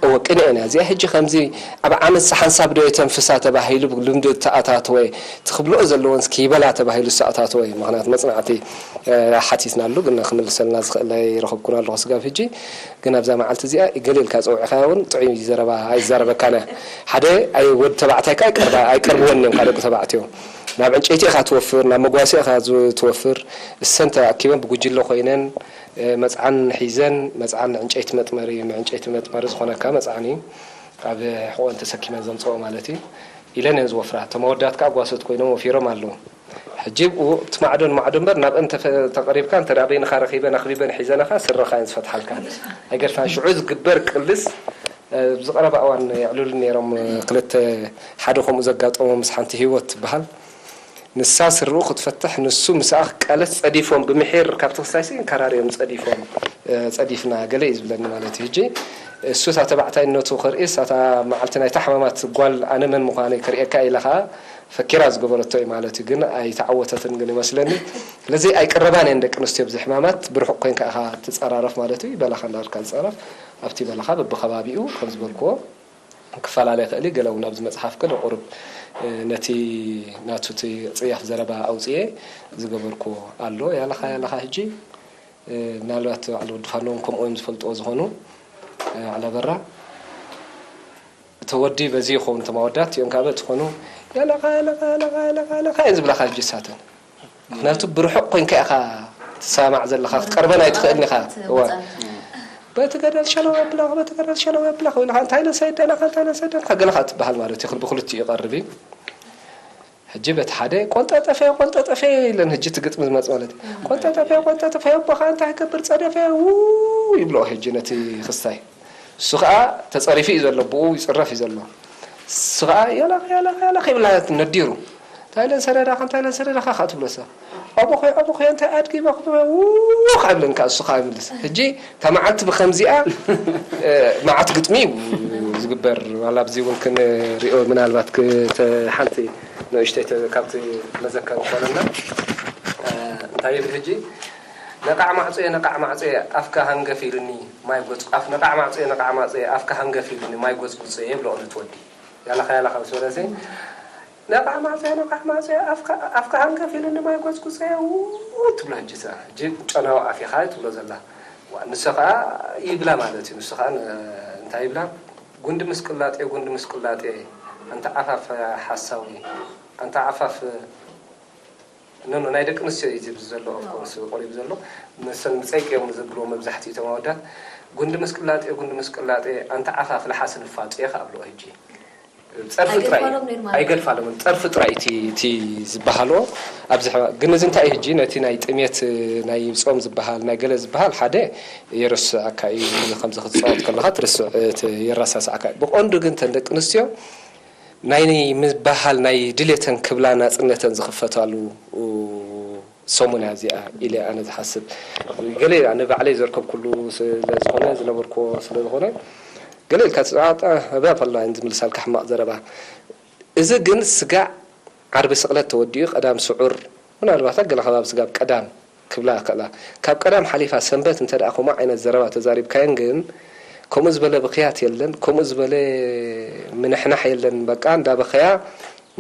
እወ ቅንኤን እያ እዚኣ ሕጂ ከምዚ ኣብ ዓመት ሓንሳብ ዶ የተንፍሳ ተባሂሉ ልምዲ ተኣታተወ ትኽብልኦ ዘለዎን እስኪ ይበላ ተባሂሉ ዝተኣታተወ እዩ። ምክንያቱ መፅናዕቲ ሓቲትናሉ ግን ክምልሰልና ዝኽእል ኣይረኸብኩን ኣለኹ ስጋብ ሕጂ። ግን ኣብዛ መዓልቲ እዚኣ ገለ ኢልካ ፀውዕኻያ እውን ጥዑይ ዘረባ ኣይዛረበካን እያ። ሓደ ወዲ ተባዕታይ ከዓ ኣይቀርብዎን እዮም ካብ ደቂ ተባዕትዮ ናብ ዕንጨይቲ ኢኻ ትወፍር ናብ መጓሲ ኢኻ ትወፍር። እሰን ተኣኪበን ብጉጅለ ኮይነን መፅዓን ሒዘን መፅዓን ንዕንጨይቲ መጥመሪ ንዕንጨይቲ መጥመሪ ዝኾነካ መፅዓን እዩ ኣብ ሕቆን ተሰኪመን ዘምፅኦ ማለት እዩ ኢለን እየን ዝወፍራ። እቶም ኣወዳት ከዓ ጓሶት ኮይኖም ወፊሮም ኣለዉ። ሕጂ ብኡ እቲ ማዕዶ ንማዕዶ እምበር ናብአን ተቐሪብካ እንተ በይንኻ ረኺበን ኣኽቢበን ሒዘናኻ ስረኻ እየን ዝፈትሓልካ። ኣይገድፋን ሽዑ ዝግበር ቅልስ ኣብዚ ቀረባ እዋን የዕልሉ ነይሮም ክልተ ሓደ ከምኡ ዘጋጠሞ ምስ ሓንቲ ህይወት ትበሃል ንሳ ስርኡ ክትፈትሕ ንሱ ምስኣ ክቃለስ ጸዲፎም ብምሒር ካብቲ ክሳይሲ ከራሪኦም ጸዲፎም ጸዲፍና ገለ እዩ ዝብለኒ ማለት እዩ። ሕጂ እሱ እታ ተባዕታይነቱ ክርኢ እሳታ መዓልቲ ናይታ ሕማማት ጓል ኣነ መን ምዃነይ ክርእየካ ኢላ ኸዓ ፈኪራ ዝገበረቶ እዩ ማለት እዩ። ግን ኣይተዓወተትን ግን ይመስለኒ። ስለዚ ኣይቅረባን እየን ደቂ ኣንስትዮ ብዚ ሕማማት ብርሑቕ ኮይንካ ኢኻ ትጸራረፍ ማለት እዩ። በላኻ እንዳበልካ ዝጸረፍ ኣብቲ በላኻ በብኸባቢኡ ከም ዝበልክዎ ክፈላለ ይኽእል እዩ። ገለ እውን ኣብዚ መፅሓፍ ገለ ቁሩብ ነቲ ናቱ እቲ ፅያፍ ዘረባ ኣውፅኤ ዝገበርኩዎ ኣሎ። ያለኻ ያለኻ ሕጂ ምናልባት ባዕሉ ወዲ ፋኖ እውን ከምኡ እዮም ዝፈልጥዎ ዝኾኑ ባዕላ በራ እቲ ወዲ በዚ ይኸውን እቶም ኣወዳት እቲኦም ካብ ትኾኑ ያለኻ ያለኻ ያለኻ ያለኻ ያለኻ እየን ዝብላኻ ሕጂ እሳተን ምክንያቱ ብርሑቕ ኮይንካ ኢኻ ትሰማዕ ዘለኻ ክትቀርበን ኣይትኽእልን ኢኻ እዋ በቲ ገደል ሸለው የብላኽ በቲ ገደል ሸለው የብላኽ ኢልኻ እንታይ ነሰይደናኻ እንታይ ነሰይደናኻ ገለኻ ትበሃል ማለት እዩ ብክልቲኡ ይቐርብ እዩ ሕጂ በቲ ሓደ ቆንጠጠፈ ቆንጠጠፈ ኢለን ሕጂ እቲ ግጥሚ ዝመፅ ማለት እዩ ቆንጠጠፈ ቆንጠጠፈ ኣቦኻ እንታይ ክገብር ፀደፈ ው ይብልኦ ሕጂ ነቲ ክስታይ እሱ ከዓ ተፀሪፉ እዩ ዘሎ ብኡ ይፅረፍ እዩ ዘሎ እሱ ከዓ ያላኽ ያላኽ ያላኽ ይብላ ነዲሩ ታይለን ሰረዳኻ፣ ታይለን ሰረዳኻ ከኣ ትብሎ እሳ። ኣቦ ኾይ፣ ኣቦ ኾይ፣ እንታይ ኣድጊ ባኹ፣ ውኽ ኣብለን ከኣ እሱ ከኣ ይምልስ። ሕጂ እታ መዓልቲ ብኸምዚኣ፣ እ፣ መዓት ግጥሚ እዩ ዝግበር። ዋላ ኣብዚ እውን ክንሪኦ ምናልባት ክተ-፣ ሓንቲ ንእሽተይ ተ-፣ ካብቲ መዘከር ዝኾነና፣ እ፣ እንታይ ይብል ሕጂ? "ነቃዕ ማዕጾየ፣ ነቃዕ ማዕጾየ፣ ኣፍካ ሃንገፍ ኢሉኒ ማይ ጎጽ-፣ ኣፍ-፣ ነቃዕ ማዕጾየ፣ ነቃዕ ማዕጾየ፣ ኣፍካ ሃንገፍ ኢሉኒ ማይ ጎጽጉጸ" ይብሎ ነቲ ወዲ። ያላኻ፣ ያላኻ ምስ በለሲ፣ "ነቃዕ ማዕጾየ፣ ነቃዕ ማዕጾየ፣ ኣፍካ፣ ኣፍካ ሃንገፍ ኢሉኒ ማይ ጎጽጉጸ" ው-፣ ትብሎ። ሕጂ እሳ፣ ሕጂ ጨናዊ ኣፍ ኢኻ ትብሎ ዘላ። ዋ፣ ንሱ ኸኣ ይብላ ማለት እዩ። ንሱ ኸኣ ን-፣ እንታይ ይብላ? "ጉንዲ ምስ ቅላጤ፣ ጉንዲ ምስ ቅላጤ፣ ኣንታ ዓፋፍ ሓሳዊ፣ ኣንታ ዓፋፍ" ኖ፣ ኖ፣ ናይ ደቂ ኣንስትዮ እዩ ዝብል ዘሎ፣ of course፣ ቀሪቡ ዘሎ። መሰል ምጸይቂ እዮም ዝብልዎ መብዛሕትኡ እቶም ኣወዳት። "ጉንዲ ምስ ቅላጤ፣ ጉንዲ ምስ ቅላጤ፣ ኣንታ ዓፋፍ ለሓስ ንፋጤ" ከኣ ብልኦ። ሕጂ ጸርፊ ጥራይ እዩ። ኣይገድፋሎም ነይሩ ማለት እዩ። ኣይገድፋሎምን። ጸርፊ ጥራይ እቲ፣ እቲ ዝበሃሎ ኣብዚ ሕዋ-፣ ግን እዚ እንታይ እዩ ሕጂ ነቲ ናይ ጥሜት፣ ናይ ጾም ዝበሃል፣ ናይ ገለ ዝበሃል ሓደ የረስዓካ እዩ። ከምዚ ክትጻወት ከለኻ ትርስዕ፣ ት-፣ የረሳስዓካ እዩ። ብቐንዱ ግን እተን ደቂ ኣንስትዮ ናይ ምበሃል ናይ ድሌተን ክብላ ናጽነተን ዝኽፈታሉ ሰሙን እያ እዚኣ ኢለ ኣነ ዝሓስብ። ገለ ኣነ ባዕለይ ዘርከብኩሉ ስለ ዝኾነ፣ ዝነበርኩዎ ስለ ዝኾነ፣ ገለ ኢልካ ትጻዕጣ፣ እባ ፈላ እንዲ ምልሳልካ ሕማቕ ዘረባ። እዚ ግን ስጋዕ ዓርቢ ስቕለት ተወዲኡ ቀዳም ስዑር፣ ምናልባት ገለ ከባቢ ስጋብ ቀዳም ክብላ ይኽእላ። ካብ ቀዳም ሓሊፋ ሰንበት እንተ ደኣ ከምኡ ዓይነት ዘረባ ተዛሪብካየን ግን፣ ከምኡ ዝበለ ብኽያት የለን፣ ከምኡ ዝበለ ምንሕናሕ የለን። በቃ እንዳበኸያ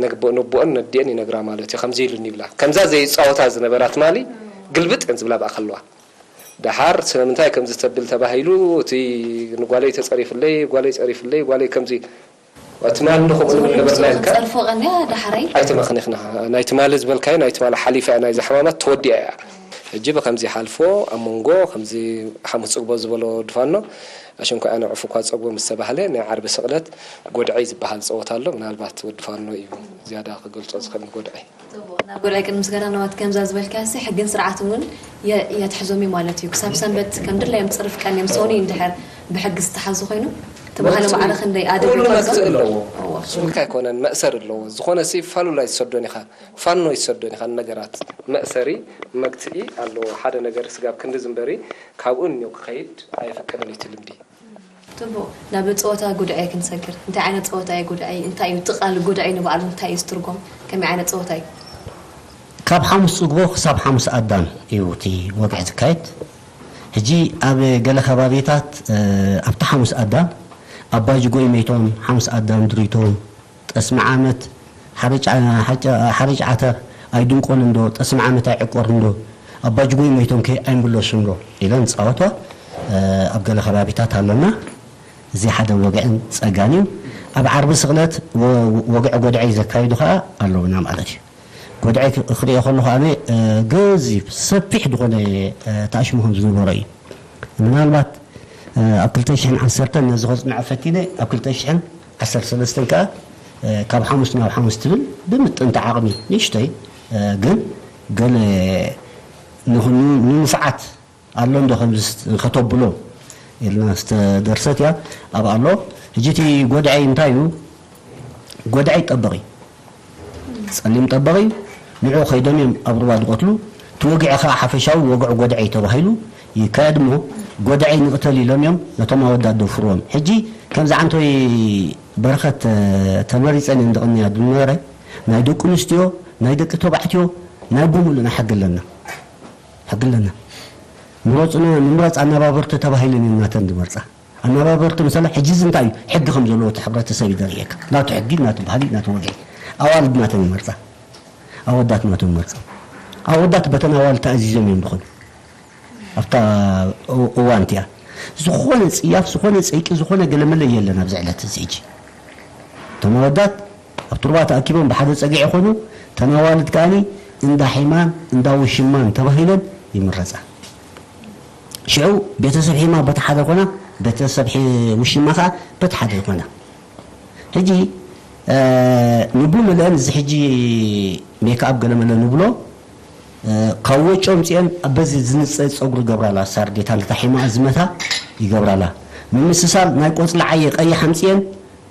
ነግቦ-፣ ነቦኦን ነዲኦን ይነግራ ማለት እዩ። ከምዚ ኢሉኒ ይብላ። ከምዛ ዘይጻወታ ዝነበራ ትማሊ ግልብጥ እየን ዝብላ ብኣ ከለዋ። ደሓር ስለምንታይ ከምዚ ተብል ተባሂሉ፣ እቲ ንጓለይ ተጸሪፍለይ፣ ጓለይ ጸሪፍለይ፣ ጓለይ ከምዚ፣ ትማሊ እንዶ ከምኡ ንብል ነበርና ኢልካ ጸርፎ ቀንያ ዳሕራይ? ኣይተመኽኒኽና። ናይ ትማሊ ዝበልካዮ፣ ናይ ትማሊ ሓሊፋ እያ፣ ናይዛ ሕማማት ተወዲኣ እያ። ሕጂ ብኸምዚ ሓልፎ፣ ኣብ መንጎ፣ ከምዚ ሓሙስ ጽግቦ ዝበሎ ድፋኖ፣ ኣሽንኳ ኣነ ዕፉ እኳ ጸግቦ ምስ ተባህለ፣ ናይ ዓርቢ ስቕለት ጎድዐይ ዝበሃል ጸወታ ኣሎ። ምናልባት ወዲ ፋኖ እዩ ዝያዳ ክገልጾ ዝኽእል ንጎድዐይ። ጽቡቕ። ናብ ጎድዐይ ቅድሚ ምስጋና ናባት ከምዛ ዝበልካሲ ሕግን ስርዓትን እውን የ-፣ የትሕዞም እዩ ማለት እዩ። ክሳብ ሰንበት ከም ድላዮም ጽርፍ ቀንዮም ሰውኒ እንድሕር ብሕጊ ዝተሓዙ ኮይኑ፣ እቲ ባህሊ ማዕረ ክንደይ ኣደብ ኩሉ ይፈልጦ? መግትኢ ኣለዎ። እዎ። ስሉልካ ኣይኮነን፣ መእሰር ኣለዎ። ዝኾነ ሲ ፋሉል ኣይትሰዶን ኢኻ፣ ፋኖ ኣይትሰዶን ኢኻ። ነገራት መእሰሪ መግትኢ ኣለዎ። ሓደ ነገር ስጋብ ክንዲ ዝንበሪ ካብኡ እንዮ ክኸይድ ኣይፍቀድን እዩ እቲ ልምዲ። ጽቡቕ። ናብ ጸወታ ጉድዐይ ክንሰግር። እንታይ ዓይነት ጸወታ እዩ ጉድዐይ? እንታይ እዩ እቲ ቃል ጉድዐይ ንባዕሉ እንታይ እዩ ዝትርጎም? ከመይ ዓይነት ጸወታ እዩ? ካብ ሓሙስ ጽግቦ ክሳብ ሓሙስ ኣዳም እዩ እቲ ወግዒ ዝካየድ። ሕጂ ኣብ ገለ ከባቢታት፣ እ፣ ኣብቲ ሓሙስ ኣዳም ኣባጅጎይ መይቶም፣ ሓሙስ ኣዳም ድሪቶም፣ ጠስሚ ዓመት፣ ሓርጭ፣ ሓርጭ፣ ሓርጭ ዓተር ኣይድንቆን እንዶ፣ ጠስሚ ዓመት ኣይዕቆር እንዶ፣ ኣባጅጎይ መይቶም ከ ኣይምለሱ እንዶ ኢለን ዝጻወታ፣ እ፣ ኣብ ገለ ከባቢታት ኣለና። እዚ ሓደ ወግዕን ጸጋን እዩ። ኣብ ዓርቢ ስቕለት ወ-፣ ወግዒ ጎድዐይ ዘካይዱ ከኣ ኣለውና ማለት እዩ። ጎድዐይ ክ-፣ ክሪኦ ከለኹ ኣነ፣ እ፣ ገዚፍ ሰፊሕ ዝኾነ፣ እ፣ ተኣሽሞ ከም ዝነበሮ እዩ። ምናልባት፣ እ፣ ኣብ ክልተ ሽሕን ዓሰርተን ነዚ ከጽንዖ ፈቲነ፣ ኣብ ክልተ ሽሕን ዓሰርተ ሰለስተን ከኣ፣ እ፣ ካብ ሓሙስ ናብ ሓሙስ ትብል ብምጥንቲ ዓቕሚ ንእሽተይ፣ እ፣ ግን ገለ ንኹ-፣ ንንፉዓት ኣሎ እንዶ ከምዚ ስት-፣ ከተብሎ ኢልና ዝተደርሰት እያ። ኣብ ኣሎ ሕጂ እቲ ጎድዐይ እንታይ እዩ? ጎድዐይ ጠበቕ እዩ። ጸሊም ጠበቕ እዩ። ንዕኡ ከይዶም እዮም ኣብ ሩባ ዝቐትሉ። እቲ ወግዒ ኸዓ ሓፈሻዊ ወግዒ ጎድዐይ ተባሂሉ ይካየድ እሞ፣ ጎድዐይ ንቕተል ኢሎም እዮም ነቶም ኣወዳት ደፍርዎም። ሕጂ ከምዚ ዓንቶይ በረኸት፣ እ፣ ተመሪጸን እየን ዝቕንያ ዝነበረ። ናይ ደቂ ኣንስትዮ፣ ናይ ደቂ ተባዕትዮ፣ ናይ ብምሉእ ናይ ሕጊ ኣለና። ሕጊ ኣለና። ምረጹና፣ ንምረጽ ኣነባበርቲ ተባሂለን እየን ናተን ዝመርጻ። ኣነባበርቲ ምሳሌ፣ ሕጂ እዚ እንታይ እዩ? ሕጊ ከም ዘለዎ እቲ ሕብረተሰብ እዩ ዘርእየካ። ናቱ ሕጊ፣ ናቱ ባህሊ፣ ናቱ ወግዒ። ኣዋልድ ናተን ይመርጻ። ኣወዳት ናቶም ይመርጻ። ኣወዳት በተን ኣዋልድ ተኣዚዞም እዮም ዝኾኑ። ኣብታ እው-፣ እዋን እቲኣ። ዝኾነ ጽያፍ፣ ዝኾነ ጸይቂ፣ ዝኾነ ገለመለ የለን ኣብዚ ዕለት እዚ ሕጂ። እቶም ኣወዳት ኣብ ቱርባ ተኣኪቦም ብሓደ ጸግዒ ይኾኑ፣ እተን ኣዋልድ ከኣኒ እንዳ ሒማን እንዳ ውሽማን ተባሂለን ይምረጻ። ሽዑ ቤተሰብ ሒማ በቲ ሓደ ይኾና፣ ቤተሰብ ሒ-፣ ውሽማ ኸኣ በቲ ሓደ ይኾና። ሕጂ፣ እ፣ ንብሉ መለአን እዚ ሕጂ ሜክኣፕ ገለመለ ንብሎ፣ እ፣ ካብ ወጮ ኣምጺአን ኣብ በዚ ዝንጸ ጸጉሪ ይገብራላ፣ ሳርዴታ ነታ ሒማ ዝመታ ይገብራላ። ምምስሳል ናይ ቆጽሊ ዓየ ቀይሕ ኣምጺአን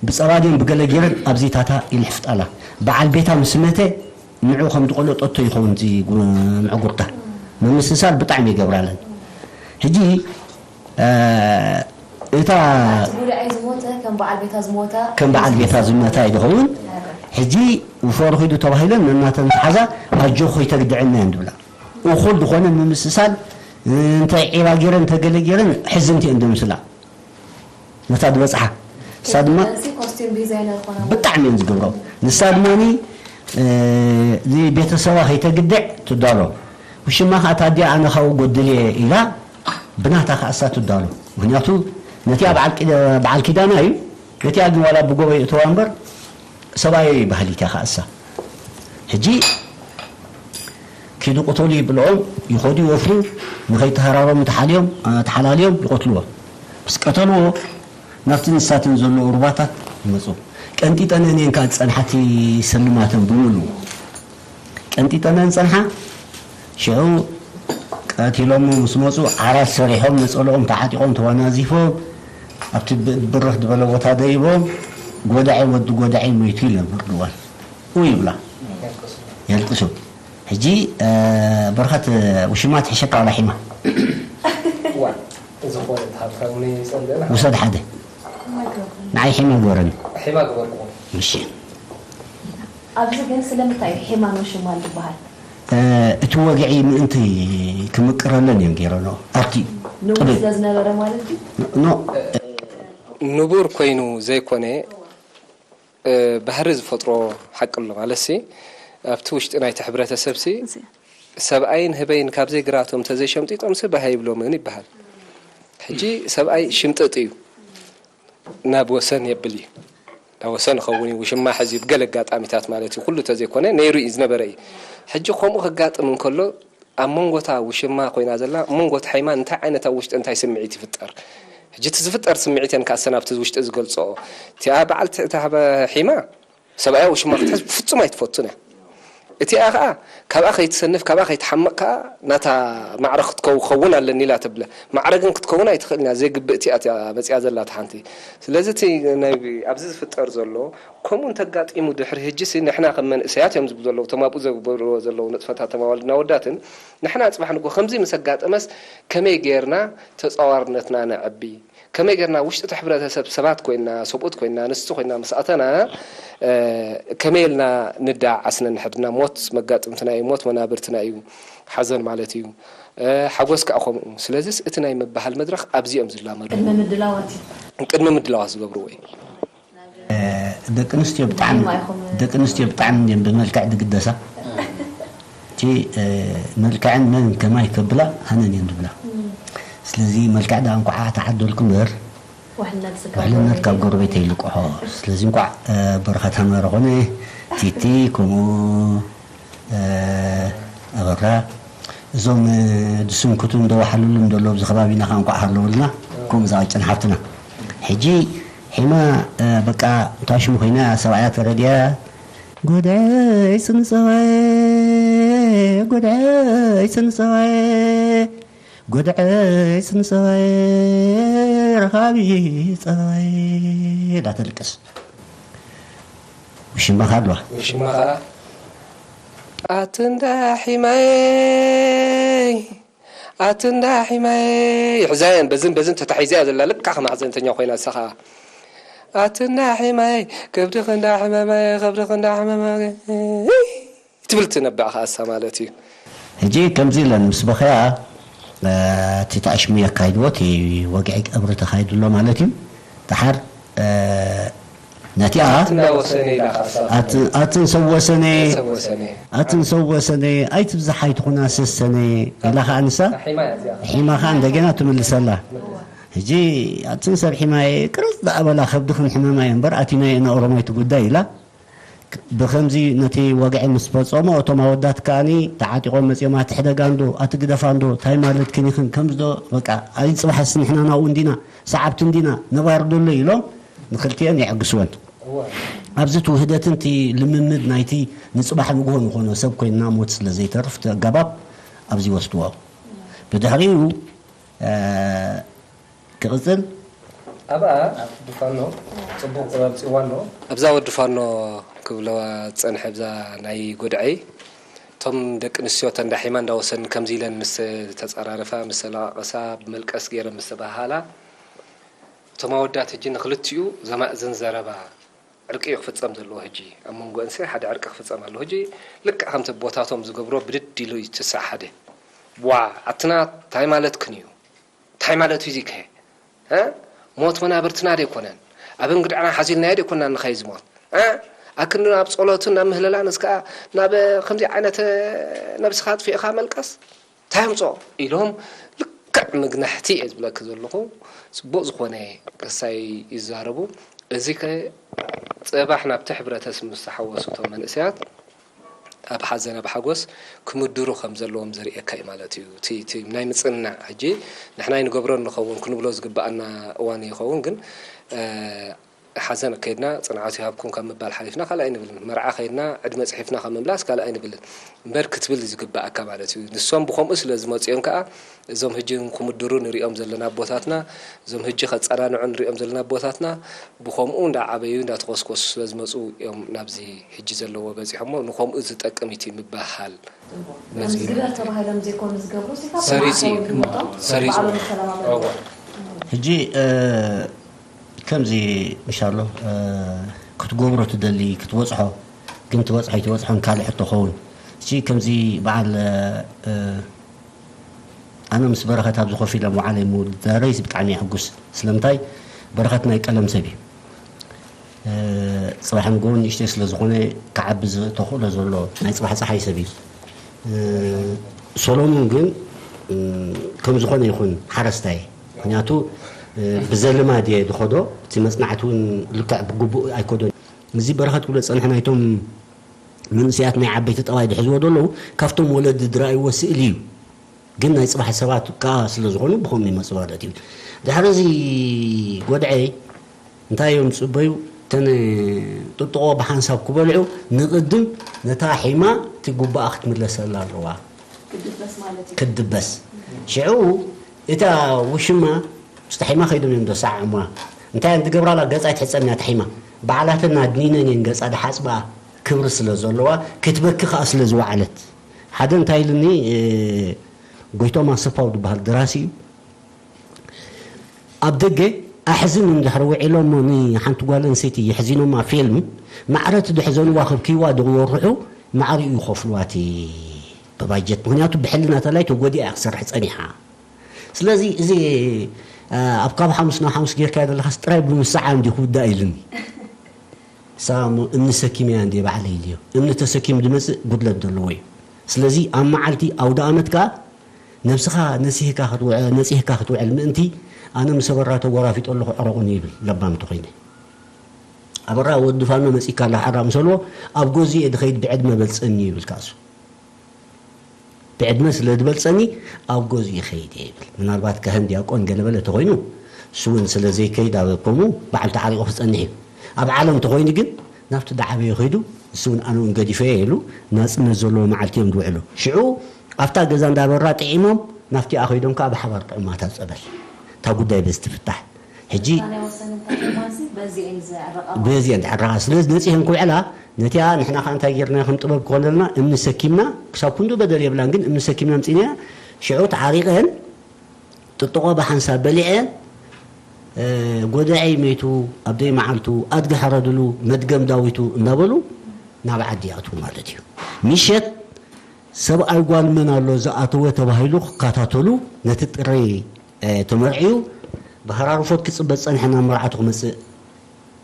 ብጸባድዮን ብገለ ጌረን ኣብዚታታ ይልሕፍጣላ። በዓል ቤታ ምስ መተ ንዑ ከም ዝቆለጠቶ ይኸውን እቲ ጉ- ምዕጉርታ። ምምስሳል ብጣዕሚ ይገብራለን። ሕጂ፣ እ፣ እታ እቲ ጉዳይ ዝሞተ ከም በዓል ቤታ ዝሞታ ከም በዓል ቤታ ዝመታ እዩ ዝኸውን። ሕጂ ውፈሩ ኺዱ ተባሂለን ነናተን ተሓዛ ኣጆ ኾይተግድዐና እየን ዝብላ። እኹል ዝኾነ ምምስሳል፣ እንተ ዒባ ገይረን እንተ ገለ ገይረን ሕዝንቲ እየን ደምስላ። ነታ ዝበፅሓ ንሳ ድማ ኮስቲም ዲዛይነር ኾና ብጣዕሚ እየን ዝገብሮ። ንሳ ድማ እዚ ቤተሰባ ከይተግድዕ ትዳሎ። ውሽማ ከዓ ታዲያ ኣነ ካብኡ ጎድል እየ ኢላ ብናታ ከኣሳ ትዳሎ። ምክንያቱ ነቲኣ በዓል ኪዳ- በዓል ኪዳና እዩ። ነቲኣ ግን ዋላ ብጎቦ ይእተዋ እምበር ሰብኣየይ ባህሊት እያ ከኣሳ። ሕጂ ኪዱ ቅተሉ ይብልኦም፣ ይኸዱ ይወፍሩ፣ ንኸይተሃራረሙ ተሓልዮም፣ አ፣ ተሓላልዮም ይቐትልዎ። ምስ ቀተልዎ ናብቲ ንሳትን ዘለዎ ሩባታት ይመፁ። ቀንጢጠነን እየን ከዓ ዝፀንሓቲ ሰልማተን ብምሉ። ቀንጢጠነን ፀንሓ። ሽዑ ቀቲሎሞ ምስ መፁ ዓራት ሰሪሖም ነፀልኦም ተዓጢቖም ተወናዚፎም ኣብቲ ብ- ብርኽ ዝበለ ቦታ ደይቦም ጎዳዒ ወዲ ጎዳዒ ሞይቱ ኢለን ፍርድዋን። ኡ ይብላ። የልቅሱ። ሕጂ፣ እ፣ በረኸት፣ እ፣ ውሽማ ትሕሸካ ዋላ ሒማ? ዋ፣ ዝኾነ ተሃብካኒ ጸልእና። ውሰድ ሓደ። ንዓይ ሒማ ግበረኒ። ሒማ ግበርኩ። እሺ። ኣብዚ ግን ስለምንታይ እዩ ሒማን ውሽማን ዝበሃል? እ፣ እቲ ወግዒ ምእንቲ ክምቅረለን እዮም ገይረንኦ። ኣብቲ ንቡር ቅድም ስለ ዝነበረ ማለት እዩ? ኖ። ንቡር ኮይኑ ዘይኮነ፣ እ፣ ባህሪ ዝፈጥሮ ሓቂ ኣሎ። ማለትሲ፣ ኣብቲ ውሽጢ ናይቲ ሕብረተሰብሲ፣ እዚ። ሰብኣይን ህበይን ካብ ዘይግራቶም እንተዘይሸምጢጦምሲ ባህ ኣይብሎምን ይበሃል። ሕጂ ሰብኣይ ሽምጥጥ እዩ፣ ናብ ወሰን የብል እዩ። ናብ ወሰን ይኸውን እዩ፣ ውሽማ ሕዚ ብገለ ኣጋጣሚታት ማለት እዩ፣ ኩሉ እንተዘይኮነ ነይሩ እዩ፣ ዝነበረ እዩ። ሕጂ ከምኡ ከጋጥም እንከሎ፣ ኣብ መንጎታ ውሽማ ኮይና ዘላ፣ ኣብ መንጎታ ሒማ እንታይ ዓይነት ኣብ ውሽጢ እንታይ ስምዒት ይፍጠር? ሕጂ እቲ ዝፍጠር ስምዒት እየን ከኣ እሰን ኣብቲ ውሽጢ ዝገልጽኦ። እቲኣ በዓልቲ እታ ሒማ ሰብኣያ ውሽማ ክትሕዝ ብፍጹም ኣይትፈቱን እያ። እቲኣ ከኣ ካብኣ ከይትሰንፍ፣ ካብኣ ከይትሓምቕ ከኣ ናታ ማዕረ ክትከው-፣ ክኸውን ኣለኒ ኢላ ትብለ። ማዕረ ግን ክትከውን ኣይትኽእልን እያ። ዘይግብእ እቲኣ እቲኣ መጺኣ ዘላ እታ ሓንቲ። ስለዚ እቲ ናይ ኣብዚ ዝፍጠር ዘሎ ከምኡ እንተጋጢሙ ድሕሪ ሕጂሲ ንሕና ከም መንእሰያት እዮም ዝብሉ ዘለዉ፣ እቶም ኣብኡ ዘግበርዎ ዘለዉ ንጥፈታት እቶም ኣዋልድን ኣወዳትን፣ ንሕና ጽባሕ ንግሆ ከምዚ ምስ ኣጋጠመስ ከመይ ጌርና ተጻዋርነትና ነዕቢ? ከመይ ጌርና ውሽጢ እቲ ሕብረተሰብ ሰባት ኮይንና፣ ሰብኡት ኮይንና፣ ኣንስቲ ኮይንና ምስ ኣተና፣ እ፣ ከመይ ኢልና ንደዓዓስ ነንሕድና? ሞት መጋጥምትና እዩ፣ ሞት መናብርትና እዩ፣ ሓዘን ማለት እዩ። እ፣ ሓጎስ ከኣ ከምኡ። ስለዚስ እቲ ናይ ምብሃል መድረኽ ኣብዚ እዮም ዝላመዱ። ቅድሚ ምድላዋት እዩ። ቅድሚ ምድላዋት ዝገብርዎ እዩ። እ፣ ደቂ ኣንስትዮ ብጣዕሚ ዲማ ኢኹም ደቂ ኣንስትዮ ብጣዕሚ እንድየን ብመልክዕ ዝግደሳ። እቲ፣ እ፣ መልክዐን መን ከማይ ከብላ ሃነን እየን ዝብላ። እም። ስለዚ መልክዕ ደኣ እንኳዓ ተዓደልኩ እምበር፣ ውሕልነት ስጋብ ውሕልነት ካብ ጎረቤት ጎረቤት ኣይልቅሖ። ስለዚ እንኳዕ፣ እ፣ በረኸት ኣማረ ኮነ፣ ቲቲ፣ ከምኡ፣ እ፣ ኣበራ፣ እዞም፣ እ፣ ዝስንክቱ እንደዋሓሉሉ እንደሎ ኣብዚ ከባቢና ከኣ እንኳዕ ሃለውልና፣ ከምኡ ዝኣጭን ሓፍትና። ሕጂ ሒማ፣ እ፣ በቃ እንታ ሽሙ ኮይና ሰብኣያ ተረድያ። ጎድዐይ ስንጸዋይ፣ ጎድዐይ ስንጸዋይ፣ ጎድዐይ ስንጸዋይ፣ ረኻቢ ጸዋይ እንዳተልቅስ። ውሽማ ከኣ ኣለዋ። ውሽማ ከኣ ኣቲ እንዳ ሒማይ፣ ኣቲ እንዳ ሒማይ፣ ይሕዛየን በዝን በዝን ተታሒዛ እያ ዘላ፣ ልካ ከም ሓዘንተኛ ኮይና እሳ ኸኣ። ኣቲ እንዳ ሒማይ፣ ከብድኺ እንዳ ሕመማይ፣ ከብድኺ እንዳ ሕመማይ ትብል ትነብዕ ኸኣ እሳ ማለት እዩ። ሕጂ ከምዚ ኢለን ምስ በኸያ፣ እ፣ እቲ ተኣሽሙ የካይድዎ፣ እቲ ወግዒ ቀብሪ ተኻይዱ ኣሎ ማለት እዩ። ደሓር፣ እ፣ ነቲኣ ኣትና ወሰነ ኢላ ኻሳ። ኣት-፣ ኣትን ሰብ ወሰነ፣ ሰብ ወሰነ። ኣትን ሰብ ወሰነ፣ ኣይትብዛሕ ኣይትኹና ሰሰነ ኢላ ኸኣ ንሳ፣ ሒማ እያ እዚኣ። ሒማ ኸኣ እንደገና ትምልሰላ። ሕጂ ኣትን ሰብ ሒማየ ቅርጽ ደኣ በላ ከብድኽን ሕመማየ እምበር ኣቲናዮ ኢና ኦሮማይ እቲ ጉዳይ ኢላ። ብኸምዚ ነቲ ወግዒ ምስ ፈጸሞ እቶም ኣወዳት ከኣኒ ተዓጢቖም መጺኦም ኣቲ ሕደጋ እንዶ፣ ኣቲ ግደፋ እንዶ፣ ታይ ማለትክን ኢኽን ከምዚ ዶ በቃ ኣይ ጽባሕስ ንሕና ናብኡ እንዲና፣ ሰዓብቲ እንዲና፣ ነባሪ ዶ ኣሎ ኢሎም ንኽልቲኤን የዕግስወን። እወ። ኣብዚ እቲ ውህደትን እቲ ልምምድ ናይቲ ንጽባሕ ንግሆ ንኾኖ ሰብ ኮይንና ሞት ስለ ዘይተርፍ እቲ ኣገባብ ኣብዚ ይወስድዎ። ብድሕሪኡ፣ እ፣ ክቕጽል። ኣብኣ ኣብ ድፋኖ ጽቡቕ ኣምጺእዋ ኣሎ። ኣብዛ ወዲ ፋኖ ክብለዋ ዝጸንሐ ኣብዛ ናይ ጎድዐይ እቶም ደቂ ኣንስትዮ እተን ዳሒማ እንዳወሰድን ከምዚ ኢለን ምስ ተጸራረፋ፣ ምስ ተለቓቐሳ፣ ብመልቀስ ገይረን ምስ ተበሃሃላ፣ እቶም ኣወዳት ሕጂ ንኽልቲኡ ዘማእዝን ዘረባ፣ ዕርቂ እዩ ክፍጸም ዘለዎ። ሕጂ ኣብ መንጎ እንስይ ሓደ ዕርቂ ክፍጸም ኣለዎ። ሕጂ ልክዕ ከምቲ ኣቦታቶም ዝገብሮ ብድድ ኢሉ ይትሳእ ሓደ። ዋ፣ ኣትና እንታይ ማለትክን እዩ? እንታይ ማለት እዩ እዚከ? እ? ሞት መናብርትና ዶ ኣይኮነን? ኣብ እንግድዕና ሓዚልናዮ ዶ ኣይኮንና ንኸይድ ዝሞት? እ? ኣክንዲ ናብ ጸሎትን ናብ ምህለላን እስከ ናብ ከምዚ ዓይነት ነብስኻ ኣጥፊእኻ መልቀስ? እንታይ ኣምጽኦ? ኢሎም ልክዕ መግናሕቲ እየ ዝብለኪ ዘለኹ። ጽቡቕ ዝኾነ ክሳይ ይዛረቡ። እዚ ከ ጽባሕ ናብቲ ሕብረተሰብ ምስ ተሓወሱ እቶም መንእሰያት ኣብ ሓዘን ኣብ ሓጎስ ክምድሩ ከም ዘለዎም ዘርእየካ እዩ ማለት እዩ። እቲ እቲ ናይ ምጽንናዕ ሕጂ ንሕና ኣይንገብሮን ንኸውን ክንብሎ ዝግብኣና እዋን ይኸውን፣ ግን እ፣ ሓዘን ከይድና ጽንዓት ይሃብኩም ካብ ምባል ሓሊፍና ካልእ ኣይንብልን። መርዓ ከይድና ዕድመ ጽሒፍና ካብ ምምላስ ካልእ ኣይንብልን። እምበር ክትብል እዩ ዝግብኣካ ማለት እዩ። ንሶም ብኸምኡ ስለ ዝመጽኡ እዮም ከኣ እዞም ሕጂ ክምድሩ ንሪኦም ዘለና ኣቦታትና፣ እዞም ሕጂ ከጸናንዑ ንሪኦም ዘለና ኣቦታትና ብኸምኡ እንዳዓበዩ እንዳተኾስኮሱ ስለ ዝመጹ እዮም ናብዚ ሕጂ ዘለዎ በጺሖሞ። ንኸምኡ ዝጠቅም እቲ ምብህሃል መጺኡ። ግበር ተባሂሎም ዘይኮኑ ዝገብሩ፣ ሲካ ሰሪጹ እዩ። ብማዕተቦም ዝመጦም ሰሪጹ። ባዕሎም ዝተለማመዱ። እወ። ሕጂ፣ እ፣ ከምዚ ምሻሎ፣ እ፣ ክትገብሮ ትደሊ፣ ክትበጽሖ፣ ግን ትበጽሖ ኣይትበጽሖን ካልእ ሕቶ ኸውን። እሺ፣ ከምዚ በዓል፣ እ፣ ኣነ ምስ በረኸት ኣብዚ ኮፍ ኢለ መዓለይ ምውዳረይ ብጣዕሚ እየ ሕጉስ። ስለምንታይ? በረኸት ናይ ቀለም ሰብ እዩ። እ፣ ጽባሕ ንግሆ ንእሽተይ ስለ ዝኾነ ክዓቢ ዝ-፣ ተኽእሎ ዘሎ ናይ ጽባሕ ጸሓይ ሰብ እዩ። እ፣ ሰሎሙን ግን፣ እ፣ ከም ዝኾነ ይኹን ሓረስታይ። ምኽንያቱ፣ እ፣ ብዘልማድ እየ ዝኸዶ፣ እቲ መጽናዕቲ እውን ልክዕ ብግቡእ ኣይከዶን። እዚ በረኸት ክብሎ ዝጸንሐ ናይቶም መንእሰያት ናይ ዓበይቲ ጠባይ ዝሕዝዎ ዘለዉ ካብቶም ወለዲ ዝረኣይዎ ስእሊ እዩ። ግን ናይ ጽባሕ ሰባት ከኣ ስለ ዝኾኑ ብኸምኡ ይመጹ ማለት እዩ። ድሕሪ እዚ ጎድዐይ እንታይ እዮም ዝጽበዩ? እተን ጥጥቖ ብሓንሳብ ክበልዑ ንቕድም ነታ ሒማ እቲ ጉባኣ ክትምለሰላ ኣለዋ። ክትድበስ ማለት እዩ። ክትድበስ። ሽዑ እታ ውሽማ ምስታ ሒማ ከይዶም እዮም ዘሰዓዕሙዋ። እንታይ እየን ዝገብራላ? ገጻ ኣይትሕጸብን እያ እታ ሒማ። ባዕላተን ኣድኒነን እየን ገጻ ዝሓጽባ፣ ክብሪ ስለ ዘለዋ፣ ክትበኪ ከኣ ስለ ዝወዓለት። ሓደ እንታይ ኢሉኒ፣ እ፣ ጎይቶም ኣሰፋው ዝበሃል ደራሲ እዩ። ኣብ ደገ ኣሕዝን እንድሕር ውዒሎሞ ንሓንቲ ጓል ኣንስተይቲ የሕዚኖማ ፊልም፣ ማዕረ እቲ ዝሕዘንዋ ከብክይዋ ዝወርሑ ማዕሪኡ ይኸፍልዋ እቲ ብባጀት። ምኽንያቱ ብሕልና ተላይ ተጎዲኣ እያ ክሰርሕ ጸኒሓ። ስለዚ እዚ፣ እ፣ ኣብ ካብ ሓሙስ ናብ ሓሙስ ጌርካዮ ዘለኻስ ጥራይ ብምስዓም እንዲ ክውዳእ ኢሉኒ። ንሳ እሞ እምኒ ሰኪመያ እንድየ ባዕለይ ኢልዮ። እምኒ ተሰኪሙ ዝመጽእ ጉድለት ዘለዎ እዩ። ስለዚ ኣብ መዓልቲ ኣውደ ኣመት ከኣ ነብስኻ ነሲህካ ክትውዕ-፣ ነጺህካ ክትውዕል ምእንቲ ኣነ ምስ ኣበራ ተጎራፊጦ ኣለኹ ዕረቑኒ ይብል ለባም እንተኾይነ። ኣበራ ወዲ ፋኖ መጺእካ ኣላ ሓራ ምስ በልዎ ኣብ ገዝኡ እየ ዝኸይድ ብዕድመ በልጸኒ ይብል ካሱ። ብዕድመ ስለ ዝበልጸኒ ኣብ ገዝኡ ይኸይድ እየ ይብል። ምናልባት ካህን ዲያቆን ገለበለ ተኾይኑ እሱ እውን ስለ ዘይከይድ ኣብ ከምኡ በዓል ተዓሪቑ ክጸንሕ እዩ። ኣብ ዓለም ተኾይኑ ግን ናብቲ ዝዓበየ ከይዱ እሱ እውን ኣነ እውን ገዲፈዮ ኢሉ ናጽነት ዘለዎ መዓልቲ እዮም ዝውዕሉ። ሽዑ ኣብታ ገዛ እንዳበራ ጥዒሞም ናብቲኣ ከይዶም ከዓ ብሓባር ጥዑማታ ጸበል። እታ ጉዳይ በዚ ትፍታሕ። ሕጂ እታ ናይ ወሰን እንታይ እዋንሲ በዚ እየን ዝዕረቓ ማለት በዚ እየን ዝዕረቓ። ስለዚ ነጺሀን ክውዕላ ነቲኣ ንሕና ከዓ እንታይ ጌርና ከም ጥበብ ክኾነልና እምኒ ሰኪምና ክሳብ ክንዱ በደል የብላን ግን እምኒ ሰኪምና ምጺናያ ሽዑ ተዓሪቐን ጥጥቖ ብሓንሳብ በሊዐን፣ እ፣ ጎዳዒ መይቱ፣ ኣብ ደይ መዓልቱ፣ ኣድጊ ሕረድሉ፣ መድገም ዳዊቱ እናበሉ ናብ ዓዲ ይኣትዉ ማለት እዩ። ምሸት ሰብኣይ ጓል መን ኣሎ ዝኣተወ ተባሂሉ ክከታተሉ ነቲ ጥሪ፣ እ፣ ተመርዕዩ ብሃራርፎት ክጽበ ዝጸንሐ ናብ መርዓቱ ክመጽእ፣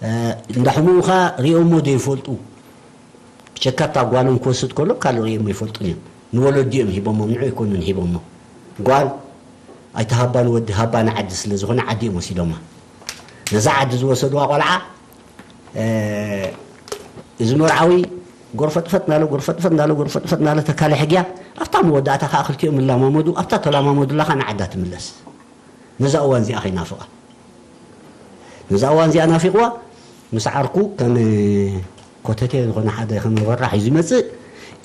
እ፣ እንዳ ሕሙሙ ኸኣ ሪኦሞ ዘይፈልጡ። ብቸካታ ጓሎም ክወስድ ከሎ ካልእ ርእዮም ኣይፈልጡን እዮም። ንወለዲ እዮም ሂቦሞም፣ ንዑ ኣይኮኑን ሂቦሞ። ጓል ኣይትሃባ ንወዲ ሃባ ንዓዲ ስለ ዝኾነ ዓዲ እዮም ወሲዶማ። ነዛ ዓዲ ዝወሰድዋ ቆልዓ፣ እ፣ እዚ መርዓዊ ጎርፈጥፈጥ እናለ፣ ጎርፈጥፈጥ እናለ፣ ጎርፈጥፈጥ እናለ ተካለ ሕግያ፣ ኣብታ መወዳእታ ከዓ ክልቲኦም ይላማመዱ፣ ኣብታ ተላማመዱላ ከዓ ንዓዳ ትምለስ። ነዛ እዋን እዚኣ ከይናፍቓ። ነዛ እዋን እዚኣ ናፊቕዋ፣ ምስ ዓርኩ ከም ኮተቴ ዝኾነ ሓደ ከም ኣበራ ሒዙ ይመጽእ።